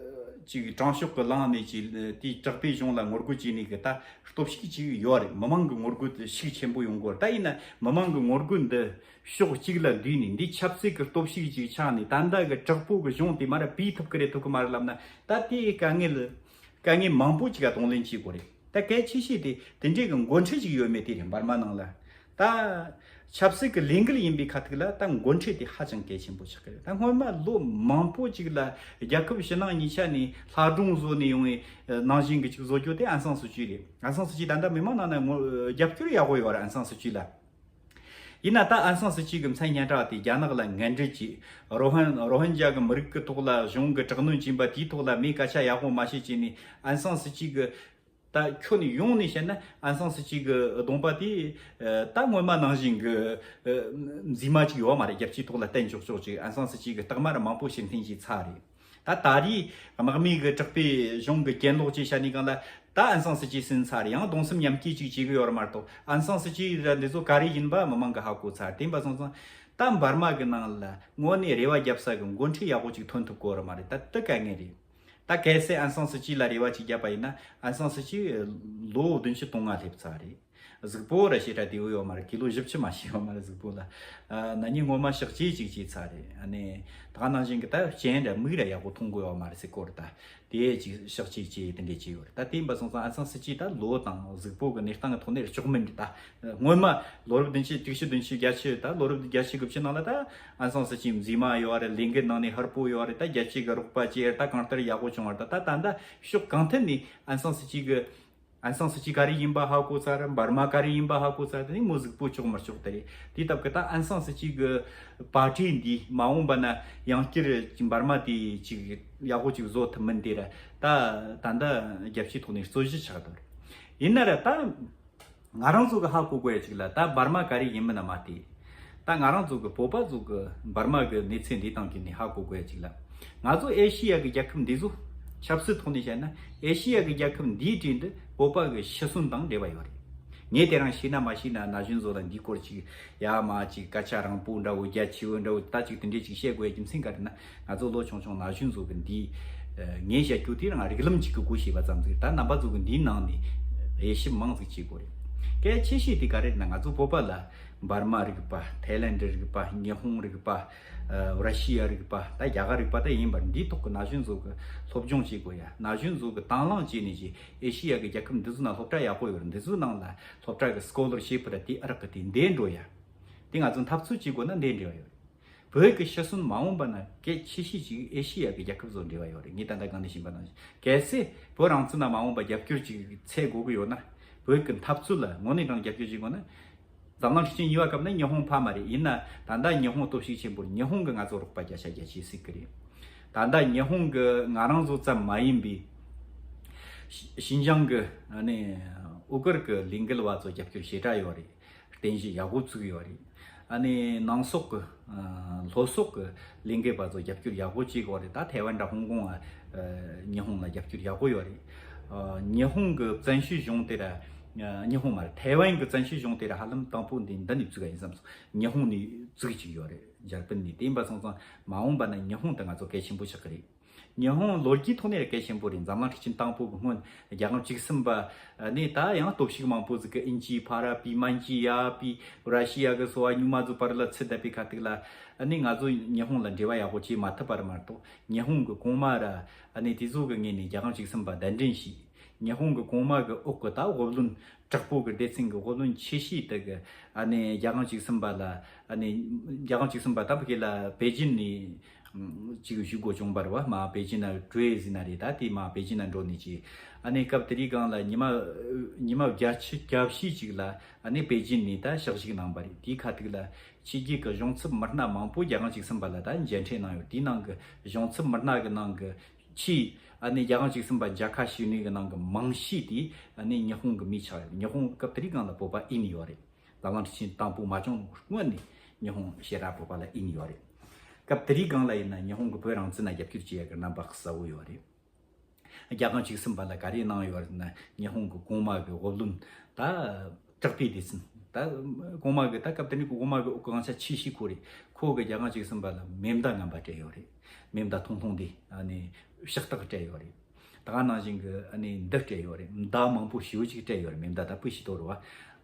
ཅིག་དྲང་ཕྱོགས་ཀྱི་ལངས་ནས་ཅིག་དེའི་དྲག་པའི་གཞུང་ལ་ངོ་རྒོལ་བྱས་ནས་གི་ད་སྟོབས་ཤུགས་ཅིག་ཡོད་རེད། མི་མང་གི་ངོ་རྒོལ་དེ་ཤུགས་ཆེན་པོ་ཡོང་གི་ཡོད་རེད། ད་ཡིན་ན་མི་མང་གི་ངོ་རྒོལ་འདི་ཕྱོགས་གཅིག་ལ་བསྡུས་ནས་འདི་ཆབ་སྲིད་ཀྱི་སྟོབས་ཤུགས་ཅིག་ཆགས་ནས་ད་ལྟ་གི་དྲག་པོ་གི་གཞུང་དེ་མར་བུད་ཐུབ་ཀི་རེད་ཐུབ་ཀི་མ་རེད་ལབ་ན་ད་དེའི་དཀའ་ངལ་དཀའ་ངལ་མང་པོ་ཅིག་ག་གདོང་ལེན་བྱེད་དགོས་རེད། ད་གལ་ཆེ་ཤོས་དེ་དེ་འདྲའི་གི་འགོ་ཁྲིད་ཅིག་ཡོད་མེད་དེ་རེད། འབར་མ་ནང་ལ་ད་ཆབ་སྲིད་ཀྱི་ལས་འགུལ་ཡིན་པའི་ཁ་ཐུག་ལ་ད་འགོ་ཁྲིད་དེ་ཧ་ཅང་གལ་ཆེན་པོ་ཆགས་ཀྱི་རེད། ད་སྔོན་མ་ལོ་མང་པོ་ཅིག་ལ་རྒྱལ་ཁབ་ཕྱི་ནང་གཉིས་ཆ་ནས་ལྷ་སྒྲུང་བཟོ་ནས་ཡོང་བའི་ནང་བཞིན་གྱི་ཅིག་བཟོ་རྒྱུ་དེ་ཨན་སང་སུ་ཅི་རེད། ཨན་སང་སུ་ཅི་ད་ལྟ་མི་མང་ནང་ན་ངོ་རྒྱབ་སྐྱོར་ཡག་པོ་ཡོད་རེད། ཨན་སང་སུ་ཅི་ལ། ཡིན་ན་ད་ཨན་སང་སུ་ཅི་གི་མཚན་སྙན་གྲགས་དེ་རྒྱ་ནག་ལ་ངན་འབྲེལ་གྱིས་རོ་ཧན་རོ་ཧན་ཇཱ་གི་མི་རིགས་ཀྱི་ཐོག་ལ་གཞུང་གི་དྲག་གནོན་བྱིན་པ་དེའི་ཐོག་ལ་མིས་སྐད་ཆ་ཡག་པོ་མ་བཤད་ཅེས་ནས་ཨན་སང་སུ་ཅི་གི་ད་ཁྱོན་ནས་ཡོང་ནས་བཤད་ན་ཨན་སང་སུ་ཅི་གི་གདོང་པ་དེ་ད་སྔོན་མ་ནང་བཞིན་གི་མཛེས་མ་ཅིག་ཡོད་མ་རེད། རྒྱལ་སྤྱིའི་ཐོག་ལ་བསྟན་ཆོག་ཆོག་ཅིག་ཨན་སང་སུ་ཅི་གི་རྟགས་མ་ར་མང་པོ་ཞིག་འཐེན་བྱས་ཚར་རེད། ད་ད་རེས་དམག་མི་གི་དྲག་པའི་གཞུང་གི་གྱེན་ལོག་བྱས་བྱས་ནས་སྒང་ལ་ད་ཨན་སང་སུ་ཅི་ཟིན་ཚར་རེད། ཡང་གདུང་སེམས་མཉམ་སྐྱེད་ཅིག་བྱེད་གི་ཡོད་རེད་མ་གཏོགས་ཨན་སང་སུ་ཅི་ར་འདི་ཚོ་ག་རེ་ཡིན་པ་མི་མང་གི་ཧ་གོ་ཚར། དེ་ཡིན་པ་སོང་ཙང་ད་འབར་མ་གི་ནང་ལ་དངོས་གནས་རེ་བ་རྒྱབ་ས་གི་འགོ་ཁྲིད་ཡག་པོ་ཅིག་ཐོན་ཐུབ་གོ་རེད་མ་རེད། ད་དེ་དཀའ་ངལ་རེད། ད་གལ་སྲིད་ཨན་སང་སུ་ཅི་ལ་རེ་བ་ཅིག་བརྒྱབ་པ་ཡིན་ན་ཨན་སང་སུ་ཅི་ལོ་བདུན་ཅུ་དོན་ལྔ་སླེབས་ཚར་རེད། གཟུགས་པོ་ར་ཞེ་དྲག་བདེ་བོ་ཡོད་མ་རེད། ཀི་ལོ་བཞི་བཅུ་མ་ཞིག་ཡོད་མ་རེད། གཟུགས་པོ་ལ་ཨ་ན་ནིང་སྔོན་མ་གཤགས་བཅོས་ཅིག་བྱས་ཚར་རེད། ཨ་ནི་ད་ག་ནང་བཞིན་གི་ད་སྤྱན་ར་མིག་ར་ཡག་པོ་མཐོང་གི་ཡོད་མ་རེད་ཟེར་གོ་རེད། ད་དེ་ཅིག་གཤགས་བཅོས་བྱས་དེ་འདྲས་བྱས་ཡོད་རེད། ད་དེ་ཡིན་པ་སོང་ཙང་ཨན་སང་སུ་ཅི་ད་ལོ་དང་གཟུགས་པོ་གི་གནས་སྟངས་གི་ཐོག་ནས་སྐྱོ་མིན་རེད། ད་སྔོན་མ་ལོ་རབས་བདུན་ཅུ་དྲུག་ཅུ་བདུན་ཅུ་བརྒྱད་ཅུ་ད་ལོ་རབས་བརྒྱད་ཅུ་དགུ་བཅུ་ནང་ལ་ད་ཨན་སང་སུ་ཅི་མཛེས་མ་ཡོད་རེད། ལས་འགུལ་ནང་ནས་ཧར་པོ་ཡོད་རེད། ད་རྒྱལ་སྤྱི་གི་རོགས་པ་བྱས་རེད། ད་གང་ལྟར་ཡག་པོ་བྱུང་བ་རེད། ད་ད་ད་ཕྱོགས་གང་ཐད་ནས་ཨན་སང་སུ་ཅི་གི་ཨན་སང་སུ་ཅི་ག་རེ་ཡིན་པ་ཧ་གོ་ཚར། འབར་མ་ག་རེ་ཡིན་པ་ཧ་གོ་ཚར། དེ་ནི་མོ་གཟུགས་པོ་ལྕོགས་མ་ལྕོགས་དེ་རེད། དེ་སྟབས་ཀྱིས་ད་ཨན་སང་སུ་ཅི་གི་པར་ཊི་འདི་མ་འོངས་པ་ན་ཡང་བསྐྱར་འབར་མ་དེ་ཅིག་ཡག་པོ་ཅིག་བཟོ་ཐུབ་མིན་དེ་ར་ད་ད་ལྟ་རྒྱལ་སྤྱིའི་ཐོག་ནས་རྩོད་གཞི་ཆགས་འདུག་ཡིན་ན་ར་ད་ང་རང་ཚོ་གི་ཧ་གོ་དགོས་ཡ་ཅིག་ལ་ད་འབར་མ་ག་རེ་ཡིན་མིན་ན་མ་བལྟས། ད་ང་རང་ཚོ་གི་བོད་པ་ཚོ་གི་འབར་མ་གི་གནས་ཚུལ་འདི་སྟེང་གི་ནས་ཧ་གོ་དགོས་ཡ་ཅིག་ལ། ང་ཚོ་ཨེ་ཤི་ཡ་གི་རྒྱལ་ཁབ་འདི་ཚོ་ཆབ་སྲིད་ཐོག་ནས་བཤད་ན་ཨེ་ཤི་ཡ་གི་རྒྱལ་ཁབ་འདིའི་གྲས་འདི་བོད་པ་གི་ཤི་གསོན་དང་འབྲེལ་བ་ཡོད་རེད། ངས་དེ་རིང་ཤེས་ན་མ་ཤེས་ན་ན་གཞོན་ཚོ་ལ་འདིའི་སྐོར་ཅིག་ཡ་མ་ཅིག་སྐད་ཆ་རིང་པོ་འདྲ་བོ་རྒྱ་ཆེ་བོ་འདྲ་བོ་ད་ཅིག་དེ་འདྲས་ཅིག་བཤད་དགོས་ཡ་རྒྱུ་མཚན་ག་རེ་ན། ང་ཚོ་ལོ་ཆུང་ཆུང་ན་གཞོན་ཚོ་གི་འདི་ངས་བཤད་རྒྱུ་དེ་རང་རིགས་ལམ་གཅིག་གི་སྒོ་ཕྱེ་བ་ཙམ་ཟིག་ད་རྣམ་པ་ཚོ་གི་འདིའི་ནང་ནས་དབྱེ་ཞིབ་མང་ཟིག་བྱེད་དགོས་རེད། གལ་ཆེ་ཤོས་དེ་ག་རེ་རེད་ན་ང་ཚོ་བོད་པ་ལ་འབར་མ་རིག་པ། ཐའི་ལན་ཌི་རིག་པ། ཉི་ཧོང་རིག་པ། ར་ཤི་ཡ་རིག་པ། ད་རྒྱ་གར་རིག་པ་ད་ཡིན་པར་འདིའི་ཐོག་གི་ན་གཞོན་ཚོ་གི་སློབ་སྦྱོང་བྱེད་དགོས་ཡ། ན་གཞོན་ཚོ་གི་དང་བླངས་བྱས་ནས་ཀྱི་ཨེ་ཤི་ཡ་གི་རྒྱལ་ཁབ་འདི་ཚོ་ནང་སློབ་གྲྭ་ཡག་པོ་ཡོད་རེད། འདི་ཚོའི་ནང་ལ་སློབ་གྲྭ་གི་སྐོ་ལར་ཤིབ་ར་དེ་ཨ་རག་གི་དེ་འདེད་འགྲོ་ཡ། དེ་ང་ཚོ་འཐབ་རྩོད་བྱེད་དགོས་ན་འདེད་འགྲོ་ཡ་ཡོད་རེད། བོད་ཀྱི་ཤི་གསོན་མ་འོངས་པ་ན་གལ་ཆེ་ཤོས་ཅིག་ཨེ་ཤེ་ཡ་གི་རྒྱལ་ཁབ་ཚོ་འབྲེལ་བ་ཡོད་རེད། ངས་ད་ལྟ་གང་ནས་ཤེས་པ་ནང་བཞིན་གལ་སྲིད་བོད་རང་བཙན་ན་མ་འོངས་པ་རྒྱབ་སྐྱོར་ཅིག་འཚོལ་དགོས་ཀྱི་ཡོད་ན། བོད་ཀྱི་འཐབ་རྩོད་ལ་དངོས་གནས་དྲང་རྒྱབ་སྐྱོར་བྱེད་དགོས་ན། འཛམ་གླིང་སྲིད་ཆེན་གཉིས་པ་སྐབས་ནས་ཉི་ཧོང་ཕམ་མ་རེད། ཡིན་ན་ད་ལྟ་ཉི་ཧོང་སྟོབས་ཤུགས་ཆེན་པོ་རེད། ཉི་ཧོང་གི་ང་ཚོ་རོགས་པ་བརྒྱ་ཆ་བརྒྱ་བྱེད་སྲིད་ཀྱི་རེད། ད་ལྟ་ཉི་ཧོང་གི་ང་རང་ཚོ་ཙམ་མ་ཡིན་པའི་ཤི་ཤིན་ཅང་གི་ཨ་ནི་ཨུ་གུར་གི་ལས་འགུལ་བ་ཚོ་རྒྱབ་སྐྱོར་ཞེ་དྲག་ཡོད་རེད། རྟེན་གཞི་ཡག་པོ་བཙུགས་ཡོད་རེད། ཨ་ནི་ནང་སོག་གི་ཨ་ལྷོ་སོག་གི་ལས་འགུལ་པ་ཚོ་རྒྱབ་སྐྱོར་ཡག་པོ་བྱེད་དགོས་རེད། ད་ཐའེ་ཝན་དང་ཧོང་ཀོང་ཨ་ཉི་ཧོང་ལ་རྒྱབ་སྐྱོར་ཡག་པོ་ཡོད་རེད། ཨ་ཉི་ཧོང་གི་བཙན་བྱོལ་གཞུང་དེ་ར་ཨ་ཉི་ཧོང་མ་རེད། ཐའེ་ཝན་གི་བཙན་བྱོལ་གཞུང་དེ་ར་ཧ་ལམ་དང་པོ་འདི་འདི་ནས་བཙུགས་པ་ཡིན་བསམ་སོང་། ཉི་ཧོང་ནས་བཙུགས་ཀྱི་ཡོད་རེད། འཇར་པན་ནས། དེ་ཡིན་པ་སོང་ཙང་མ་འོངས་པ་ན་ཉི་ཧོང་དེ་ང་ཚོ་གལ་ཆེན་པོ་ཆགས་ཀྱི་རེད། ཉི་ཧོང་ལོ་རྒྱུས་ཐོག་ནས་གལ་ཆེན་པོ་རེད། འཛམ་གླིང་ཁྲི་ཆེན་དང་པོ་གི་སྔོན་རྒྱལ་ཁམས་བཅུ་གསུམ་པ་ནས་ད་ཡང་སྟོབས་ཤུགས་མང་པོ་ཟིག་གི་ཨིན་ཇི་ཕ་ར་པི་མན་ཇི་ཡ་པི་ར་ཤི་ཡ་གི་སོ་བ་ཉུང་མ་ཚོ་བར་ལ་ཚུད་བསྡད་པའི་ཁ་ཐུག་ལ་ནི་ང་ཚོ་ཉི་ཧོང་ལ་འབྲེལ་བ་ཡག་པོ་བྱེད་མ་ཐུབ་པར་མ་གཏོགས། ཉི་ཧོང་གི་གོང་མ་ར་ནི་དེ་ཚོ་གི་ངོས་ནས་རྒྱལ་ཁམས་བཅུ་གསུམ་པ་གདན་འདྲེན་བྱས། ཉི་ཧོང་གི་གོང་མ་གི་འོག་གི་ད་སློབ་བློན་དྲག་པོ་གི་སྡེ་ཚན་གི་སློབ་བློན་ཆེ་ཤོས་དེ་གི་ཨ་ནི་རྒྱལ་ཁམས་བཅུ་གསུམ་པ་ལ་ཨ་ནི་རྒྱལ་ཁམས་བཅུ་གསུམ་པ་ད་བོད་སྐད་ལ་པེ་ཅིན་ནས་ཅིག་ཞུ་དགོས་བྱུང་བ་རེད་བ། མ་པེ་ཅིན་ན་ཀྲུའེ་ཟེར་ན་རེད། ད་དེ་མ་པེ་ཅིན་ན་འགྲོ་ནས་ཅིག་ཨ་ནི་སྐབས་དེ་རིང་སྒང་ལ་ཉི་མ་ཉི་མ་བརྒྱད་ཅུ་གྱ་བཞི་ཅིག་ལ་ཨ་ནི་པེ་ཅིན་ནས་ད་ཞག་ཞིག་གནང་བ་རེད། དེའི་ཁ་ཐུག་ལ་ཕྱི་རྒྱལ་གི་གཞུང་ཚབ་མི་སྣ་མང་པོ་རྒྱལ་ཁམས་བཅུ་གསུམ་པ་ལ་ད་མཇལ་འཕྲད་གནང་ཡོད། དེའི་ནང་གི་གཞུང་ཚབ་མི་སྣ་གི་ནང་གི་ཆེས་ཨ་ནི་རྒྱལ་ཁམས་བཅུ་གསུམ་པ་མཇལ་ཁ་ཞུས་ནི་གི་ནང་གི་མང་ཤོས་དེ་ཨ་ནི་ཉི་ཧོང་གི་མི་ཆགས་ཡོད། ཉི་ཧོང་སྐབས་དེ་རིང་སྒང་ལ་བོད་པ་ཨིན་ཡོད་རེད། འཛམ་གླིང་ཁྲི་ཆེན་དང་པོ་མ་བྱུང་སྔོན་ནས་ཉི་ཧོང་ཞེ་དྲག་བོད་པ་ལ་ཨིན་ཡོད་རེད། སྐབས་དེ་རིང་སྒང་ལ་ཡིན་ན་ཉི་ཧོང་གི་བོད་རང་བཙན་ལ་རྒྱབ་སྐྱོར་བྱེད་ཡ་གི་རྣམ་པ་གསལ་བོ་ཡོད་རེད། རྒྱལ་ཁམས་བཅུ་གསུམ་པ་ལ་ག་རེ་གནང་ཡོད་རེད་ན། ཉི་ཧོང་གི་གོང་མ་གི་སློབ་བློན་ད་དྲག་པོའི་སྡེ་ཚན་ད་གོང་མ་གི་ད་སྐབས་དེ་ནས་གོང་མ་གི་འོག་གི་དབང་ཆ་ཆེ་ཤོས་ཁོ་རེད། ཁོ་གི་རྒྱལ་ཁམས་བཅུ་གསུམ་པ་ལ་མེ་མདའ་ངན་པ་སྤྲད་ཡོད་རེད། མེ་མདའ་ཐུང་ཐུང་དེ་ཨ་ནི་ཕྱག་རྟགས་སྤྲད་ཡོད་རེད། ད་ག་ནང་བཞིན་གི་ཨ་ནི་འདི་སྤྲད་ཡོད་རེད། མདའ་མང་པོ་ཞེ་པོ་ཅིག་སྤྲད་ཡོད་རེད། མེ་མདའ་ད་སྤུས་ཞིག་ཏོ་རེད་བ།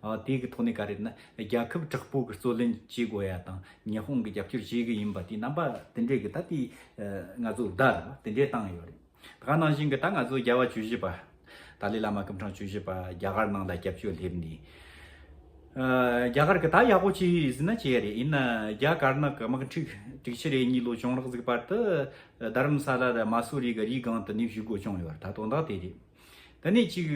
ཨ་དེ་གི་ཐོག་ནས་ག་རེ་ན་རྒྱལ་ཁབ་དྲག་པོ་གི་རྩོད་ལེན་བྱེད་དགོས་ཡ་དང་ཉི་ཧོང་གི་རྒྱབ་སྐྱོར་བྱེད་གི་ཡིན་པ་དེ་རྣམ་པ་དེ་འདྲས་གི་ད་དེ་ང་ཚོ་བརྡ་རེད་བ། དེ་འདྲས་བཏང་ཡོད་རེད། ད་ག་ནང་བཞིན་གི་ད་ང་ཚོ་རྒྱལ་བ་བཅུ་བཞི་པ་ཏཱ་ལའི་བླ་མ་སྐུ་ཕྲེང་བཅུ་བཞི་པ་རྒྱ་གར་ནང་ལ་སྐྱབས་བཅོལ་སླེབས་ནས། ཨ་རྒྱ་གར་གི་ད་ཡག་པོ་ཅི་ཡིན་ཟེར་ན་ཅི་ཡ་རེད། ཡིན་ན་རྒྱ་དཀར་ནག་གི་དམག་འཁྲུག་དྲུག་ཅུ་རེ་གཉིས་ལོ་བྱུང་རག་ཟིག་བར་དུ་རྡ་རམ་ས་ལ་ར་མ་སུ་རི་གི་རིའི་སྒང་དུ་གནས་བཞུགས་དགོས་བྱུང་ཡོད་རེད། ད་དོན་དག་དེ་རེད། དེ་ནས་ཅིག་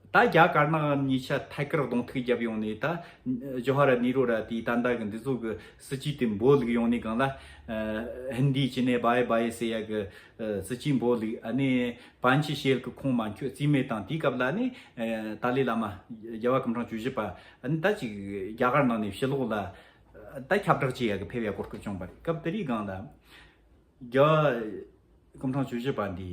ད་རྒྱ་དཀར་ནག་གཉིས་ཆ་ཐད་ཀར་གདོང་ཐུག་བརྒྱབ་ཡོང་ནས། ད་ཇོ་ཧར་ནེ་རུ་ར་དེའི་ད་ལྟ་གི་འདི་ཚོ་གི་སྲིད་ཇུས་དེ་འབོད་ལུགས་ཡོང་ནས་སྒང་ལ། ཨ་ཧིན་དི་ཅི་ནས་བའི་བའི་ཟེར་ཡ་གི་ཨ་སྲིད་ཇུས་འབོད་ལུགས། ཨ་ནི་པན་ཆི་ཤེལ་གི་ཁོང་མ་འཁྱོད་རྩིས་མེད་དང་། དེའི་སྐབས་ལ་ནི་ཨ་ཏཱ་ལའི་བླ་མ་རྒྱལ་བ་སྐུ་ཕྲེང་བཅུ་བཞི་པ་ཨ་ནི་ད་ཅིག་རྒྱ་གར་ནང་ནས་ཕྱི་ལོགས་ལ་ད་ཁྱབ་བསྒྲགས་བྱེད་ཡ་གི་ཕེབས་ཡ་གོ་སྐབས་བྱུང་བ་རེད། སྐབས་དེ་རིང་སྒང་ལ་རྒྱལ་བ་སྐུ་ཕྲེང་བཅུ་བཞི་པ་འདི་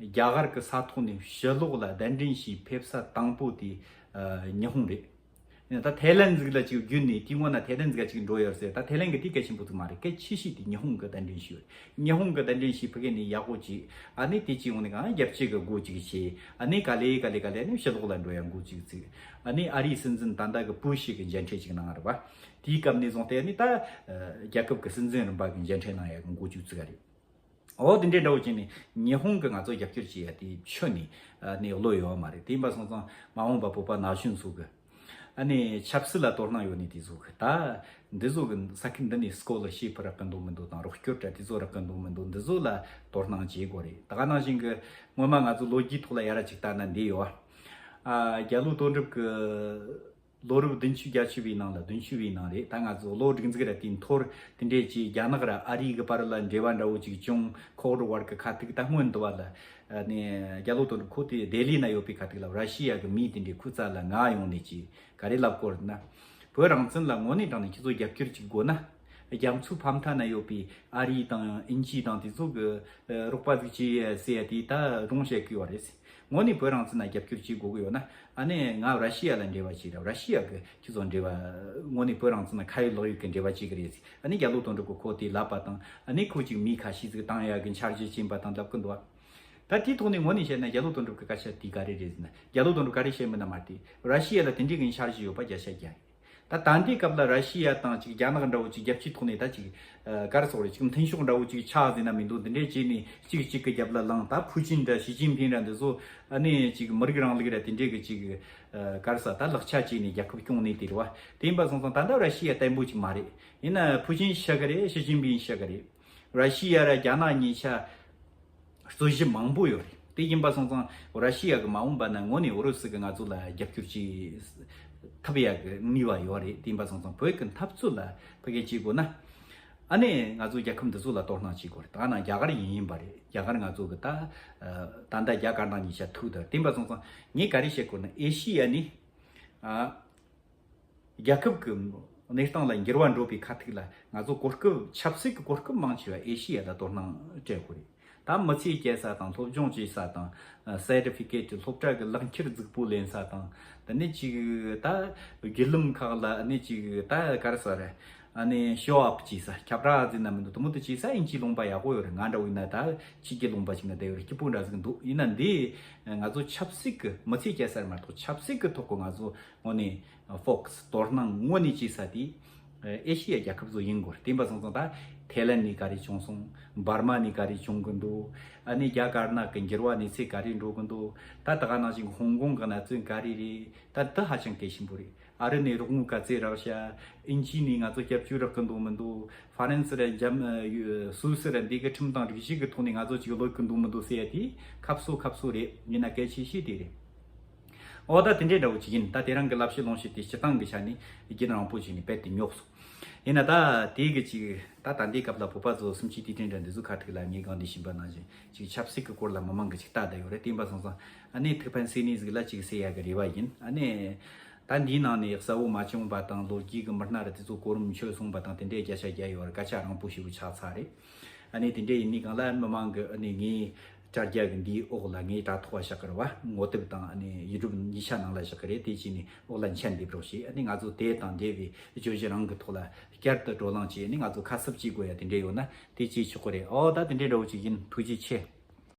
རྒྱ་གར་གི་ས་ཐོག་ནས་ཕྱི་ལོགས་ལ་གདན་འདྲེན་ཞུས་ཕེབས་ས་དང་པོ་དེ་ཨ་ཉི་ཧོང་རེད། ད་ཐའི་ལན་ཟིག་ལ་ཅིག་བརྒྱུད་ནས་དེའི་སྔོན་ན་ཐའི་ལན་ཟིག་ལ་ཅིག་འགྲོ་ཡོད་ཟེར། ད་ཐའི་ལན་གི་དེ་གལ་ཆེན་པོ་ཟིག་མ་རེད། གལ་ཆེ་ཤོས་དེ་ཉི་ཧོང་གི་གདན་འདྲེན་ཞུས། ཉི་ཧོང་གི་གདན་འདྲེན་ཞུས་ཕ་གི་ནས་ཡག་པོ་ཅིག་ཨ་ནི་དེ་ཅིག་ཡོང་ནས་གང་རྒྱབ་སྐྱོར་གི་སྒོ་ཅིག་ཕྱེ། ཨ་ནི་ག་ལེ་ག་ལེ་ག་ལེ་ནས་ཕྱི་ལོགས་ལ་འགྲོ་ཡ་འགོ་ཅིག་ཚུགས། ཨ་ནི་ཨ་རིའི་སྲིད་འཛིན་ད་ལྟ་གི་པུ་ཤི་གི་མཇལ་འཕྲད་ཅིག་གནང་རེད་བ། དེའི་སྐབས་ནས་བཟུང་སྟེ་ཨ་ནི་ད་རྒྱལ་ཁབ་ཀྱི་སྲིད་འཛིན་རིམ་པ་གི་མཇལ་འཕྲད་གནང་ཡ་གི་འགོ་བཙུགས་ཚུགས་ཀ་རེད། འོ་དེ་འདྲའི་འདྲ་བོ་བྱས་ནས་ཉི་ཧོང་གི་ང་ཚོ་རྒྱབ་སྐྱོར་བྱེད་ཡ་དེ་ཆོད་ནས་ནས་བློ་ཡོད་བ་མ་རེད། དེ་ཡིན་པ་སོང་ཙང་མ་འོངས་པ་བོད་པ་ན་གཞོན་ཚོ་གི་ཨ་ནི་ཆབ་སྲིད་ལ་དོ་སྣང་ཡོད་ནི་དེ་ཚོ་གི་ད་འདི་ཚོ་གི་ས་ཁུལ་འདི་ནས་སྐོ་ལ་ཤེས་པ་རག་གི་འདུག་མི་འདུག་དང་རོགས་སྐྱོར་དྲ་དེ་ཚོ་རག་གི་འདུག་མི་འདུག་འདི་ཚོ་ལ་དོ་སྣང་བྱེད་དགོས་རེད། ད་ག་ནང་བཞིན་གི་སྔོན་མ་ང་ཚོ་ལོ་རྒྱུས་ཐོག་ལ་ཡ་ར་ཅིག་ལྟ་ན་འདི་ཡོད་ཨ། རྒྱ་ལོ་དོན་གྲུབ་གི་ལོ་རབས་བདུན་ཅུ་བརྒྱད་ཅུ་བའི་ནང་ལ་བདུན་ཅུ་བའི་ནང་རེད། ད་ང་ཚོ་ལོ་དྲུག་ཟིག་ར་དེའི་འཐོར་དེ་འདྲས་ཀྱི་རྒྱ་ནག་ར་ཨ་རི་གི་བར་ལ་འབྲེལ་བ་འདྲ་བོ་ཅིག་བྱུང་། ཁོག་རུ་བར་གི་ཁ་ཐུག་ད་སྔོན་དུ་བ་ལ་ནས་རྒྱ་ལོ་དོན་གྲུབ་ཁོ་དེ་ལྡི་ལི་ན་ཡོད་པའི་ཁ་ཐུག་ལ་ར་ཤི་ཡ་གི་མི་དེ་འདྲས་ཁོ་རྩ་ལ་ང་ཡོང་ནས་ཀྱི་ག་རེ་ལབ་གོ་རེད་ན། བོད་རང་བཙན་ལ་དངོས་གནས་དྲང་ནས་ཁྱེད་ཚོ་རྒྱབ་སྐྱོར་ཅིག་དགོས་ན། རྒྱ་མཚོའི་ཕ་མཐའ་ན་ཡོད་པའི་ཨ་རི་དང་ཨིན་ཇི་དང་དེ་ཚོ་གི་ཨ་རོགས་པ་ཟིག་བྱེད་ཟེར་ཡ་དེ་ད་རུང་བཤད་གི་ཡོད་རེད། དངོས་གནས་བོད་རང་བཙན་ལ་རྒྱབ་སྐྱོར་བྱེད་དགོས་གི་ཡོད་ན། ཨ་ནི་ང་ར་ཤི་ཡ་ལ་འབྲེལ་བ་བྱེད་ར། ར་ཤི་ཡ་གི་ཁྱེད་ཚོ་འབྲེལ་བ་དངོས་གནས་བོད་རང་བཙན་ལ་ཁ་ཡོད་ལག་ཡོད་གི་འབྲེལ་བ་བྱེད་གི་རེད་ཟེར། ཨ་ནི་རྒྱ་ལོ་དོན་གྲུབ་གི་ཁོ་དེ་ལབ་པ་དང་། ཨ་ནི་ཁོ་ཅིག་མི་ཁ་ཤས་ཟིག་བཏང་ཡ་གི་འཆར་གཞི་བྱིན་པ་དང་ལབ་གི་འདུག་ད་དེའི་ཐོག་ནས་དངོས་གནས་བཤད་ན་རྒྱ་ལོ་དོན་གྲུབ་གི་སྐད་ཆ་དེ་ག་རེ་རེད་ཟེར་ན། རྒྱ་ལོ་དོན་གྲུབ་ག་རེ་བཤད་མིན་ན་མ་དེ་ར་ཤི་ཡ་ལ་དེ་འདྲའི་གི་འཆར་གཞི་ཡོད་པ་བརྒྱ་ཆ་བརྒྱ་རེད། ད་ད་ལྟའི་སྐབས་ལ་ར་ཤི་ཡ་དང་ཅིག་རྒྱ་ནག་འདྲ་བོ་ཅིག་རྒྱབ་སྐྱོར་ཐོག་ནས་ད་ཅིག་ཨ་ག་རེ་ཟེར་རེད། ཅིག་མཐུན་ཕྱོགས་འདྲ་བོ་ཅིག་ཆགས་ཟིན་ན་མི་འདུག་འདི་འདྲའི་བྱས་ནས་གཅིག་གཅིག་གི་རྒྱབ་ལ་ལངས། ད་ཕུའུ་ཅིན་འདྲ་ཞི་ཅིན་ཕིང་འདྲ་འདི་ཚོ་ཨ་ནི་ཅིག་མི་རིགས་རིང་ལུགས་ར་དེ་འདྲའི་གི་ཅིག་ཨ་ག་རེ་ཟེར་ད་ལག་ཆ་བྱས་ནས་རྒྱལ་ཁབ་སྐྱོང་ནས་དེ་རེད་བ། དེ་ཡིན་པ་སོང་ཙང་ད་ལྟ་ར་ཤི་ཡ་བརྟན་པོ་ཅིག་མ་རེད། ཡིན་ན་ཕུའུ་ཅིན་ཤི་གི་རེད། ཞི་ཅིན་ཕིང་ཤི་གི་རེད། ར་ཤི་ཡ་ར་རྒྱ་ནག་གཉིས་ཆ་རྩོད་གཞི་མང་པོ་ཡོད་རེད། དེ་ཡིན་པ་སོང་ཙང་ར་ཤི་ཡ་གི་མ་འོངས་པ་ན་དངོས་གནས་ཨུ་རུ་སུ་གི་ང་ཚོ་ལ་རྒྱབ་སྐྱོར་བྱེད་ཐུབ་ཡ་གི་ནུས་པ་ཡོད་རེད། དེ་ཡིན་པ་སོང་ཙང་བོད་ཀྱི་འཐབ་རྩོད་ལ་ཕ་གི་བྱེད་དགོས་ན། ཨ་ནི་ང་ཚོ་རྒྱལ་ཁབ་འདི་ཚོ་ལ་དོ་སྣང་བྱེད་དགོས་རེད། ད་ནང་རྒྱ་གར་ཡིན་ཡིན་པ་རེད། རྒྱ་གར་ང་ཚོ་གི་ད་ད་ལྟ་རྒྱ་དཀར་ནག་གཉིས་ཆ་ཐུག་ད། དེ་ཡིན་པ་སོང་ཙང་ངས་ག་རེ་བཤད་དགོས་ན། ཨེ་ཤི་ཡ་ནི་ཨ། རྒྱལ་ཁབ་ཀྱི་གནས་སྟངས་ལ་འགྱུར་བ་འགྲོ་བའི་ཁ་ཐུག་ལ་ང་ཚོ་གོ་སྐབས་ཆབ་སྲིད་ཀྱི་གོ་སྐབས་མང་ཆེ་བ་ཨེ་ཤི་ཡ་ལ་དོ་སྣང་སྤྲད་དགོས་རེད། ད་མི་ཚེ་སྐྱེལ་ས་དང་སློབ་སྦྱོང་བྱེད་ས་དང་སར་ཊི་ཕི་ཀེ་ཊི་སློབ་གྲྭ་གི་ལག་འཁྱེར་རྫིག་པོ་ལེན་ས་དང་། དེ་ནས་ཅིག་ད་བརྒྱུད་ལམ་ཁག་ལ་ནས་ཅིག་ད་ག་རེ་ཟེར་རེད། ཨ་ནི་ཤོ་ཨབ་བྱེད་ས། ཁྱབ་བསྒྲགས་ཟེར་ན་མི་འདུག་དེ་མོ་དེ་བྱེད་ས་ཨིན་ཇི་ལུང་པ་ཡག་པོ་ཡོད་རེད། ང་འདྲ་བོ་ཡིན་ན་ད་ཕྱི་རྒྱལ་ལུང་པ་ཞིག་ན་བསྡད་ཡོད་རེད། སྐྱིད་པོ་འདྲ་ཟིག་འདུག་ཡིན་ན་འདི་ང་ཚོ་ཆབ་སྲིད་ཀྱི་མི་ཚེ་སྐྱེལ་ས་རེད་མ་གཏོགས། ཆབ་སྲིད་ཀྱི་ཐོག་གི་ང་ཚོ་དངོས་གནས་ཕོ་ཁ་སི་དོ་སྣང་དངོས་གནས་བྱེད་ས་དེ་ཨེ་ཤི་ཡ་རྒྱལ་ཁབ་ཚོ་ཡིན་དགོས་རེད། དེ་ཡིན་པ་སོང་ཙང་ད་ཐའི་ལན་ནས་ག་རེ་བྱུང་སོང་། འབར་མ་ནས་ག་རེ་བྱུང་གི་འདུག་ཨ་ནི་རྒྱ་དཀར་ནག་གི་འགྱུར་བ་གནས་ཚུལ་ག་རེ་འགྲོ་གི་འདུག་ད་ད་ག་ནང་བཞིན་ཧོང་ཀོང་གི་གནས་ཚུལ་ག་རེ་རེད། ད་འདི་ཧ་ཅང་གལ་ཆེན་པོ་རེད། ཨ་རི་ནས་རོགས་དངུལ་ག་ཚོད་རག་ཤག་ཨིན་ཇི་ནས་ང་ཚོ་སྐྱབས་བཅོལ་རག་གི་འདུག་མི་འདུག་ཧྥ་རན་སི་ར་འཇམ་ཨ་ཡུ་སུད་སི་ར་འདི་གི་ཁྲིམས་དང་སྒྲིག་གཞི་གི་ཐོག་ནས་ང་ཚོ་ཅིག་ལོག་གི་འདུག་མི་འདུག་ཟེར་ཡ་དེ་ཁ་གསོ་ཁ་གསོ་རེད། ཡིན་ན་གལ་ཆེ་ཤོས་དེ་རེད། ཨོ་ད་དེ་འདྲའི་འདྲ་བོ་ཅིག་ཡིན། ད་དེ་རིང་གི་ལབ་བཤད་ལུང་བཤད་དེ་སྤྱི་བཏང་གི་ཆ་ནས་རྒྱུན་རིང་པོ་ཞིག་ནས་རྦད་དེ་རྙོག་སོང་། ཡིན་ན་ད་དེ་གི་ཅིག་ད་ད་ལྟའི་སྐབས་ལ་བོད་པ་ཚོ་སུམ་ཅུ་དུས་དྲན་འདྲ་འདི་ཚོ་ཁ་ཐུག་ལ་ངས་གང་འདི་བྱིན་པ་ནང་བཞིན་ཅིག་ཆབ་སྲིད་ཀྱི་སྐོར་ལ་མི་མང་གི་ཅིག་ལྟ་བསྡད་ཡོད་རེད། དེ་ཡིན་པ་སོང་ཙང་ཨ་ནི་ཐུགས་ཕན་གསོས་ནི་ཟིག་ལ་ཅིག་ཟེར་ཡ་གི་རེ་བ་ཡིན། ཨ་ནི་ད་འདིའི་ནང་ནས་གསལ་བོ་མ་བྱུང་བ་དང་ལོ་རྒྱུས་ཀྱི་མི་སྣ་ར་དེ་ཚོ་གོ་རིམ་ཆོད་སོང་བ་དང་དེ་འདྲའི་བརྒྱ་ཆ་བརྒྱ་ཡོད་རེད། སྐད་ཆ་རིང་པོ་ཞེ་པོ་ཆགས་ཚར་རེད། ཨ་ནི་དེ་འདྲའི་ཡིན་ནི་གང་ལ་མི་མང་གི་ཨ་ནི་ངའི་དྲ་རྒྱ་གི་འདིའི་འོག་ལ་ངའི་དྲ་ཐོག་བཞག་གི་རེད་བ། ངོ་དེབ་དང་ཨ་ནི་ཡུ་ཊུབ་གཉིས་ཆ་ནང་ལ་བཞག་གི་རེད། དེ་བྱས་ནས་འོག་ལ་མཆན་འདེབས་རོགས་བྱེད། ཨ་ནི་ང་ཚོ་དེ་དང་འབྲེལ་བའི་བརྗོད་གཞི་རང་གི་ཐོག་ལ་བསྐྱར་དུ་བགྲོ་གླེང་བྱས། ཨ་ནི་ང་ཚོ་ཁ་གསབ་བྱེད་དགོས་ཡ་དེ་འདྲ་ཡོད་ན་དེ་བྱེད་ཆོག་གི་རེད། ཨོ་ད་དེ་འདྲའི་འདྲ་བོ་ཅིག་ཡིན། ཐུགས་རྗེ་ཆེ།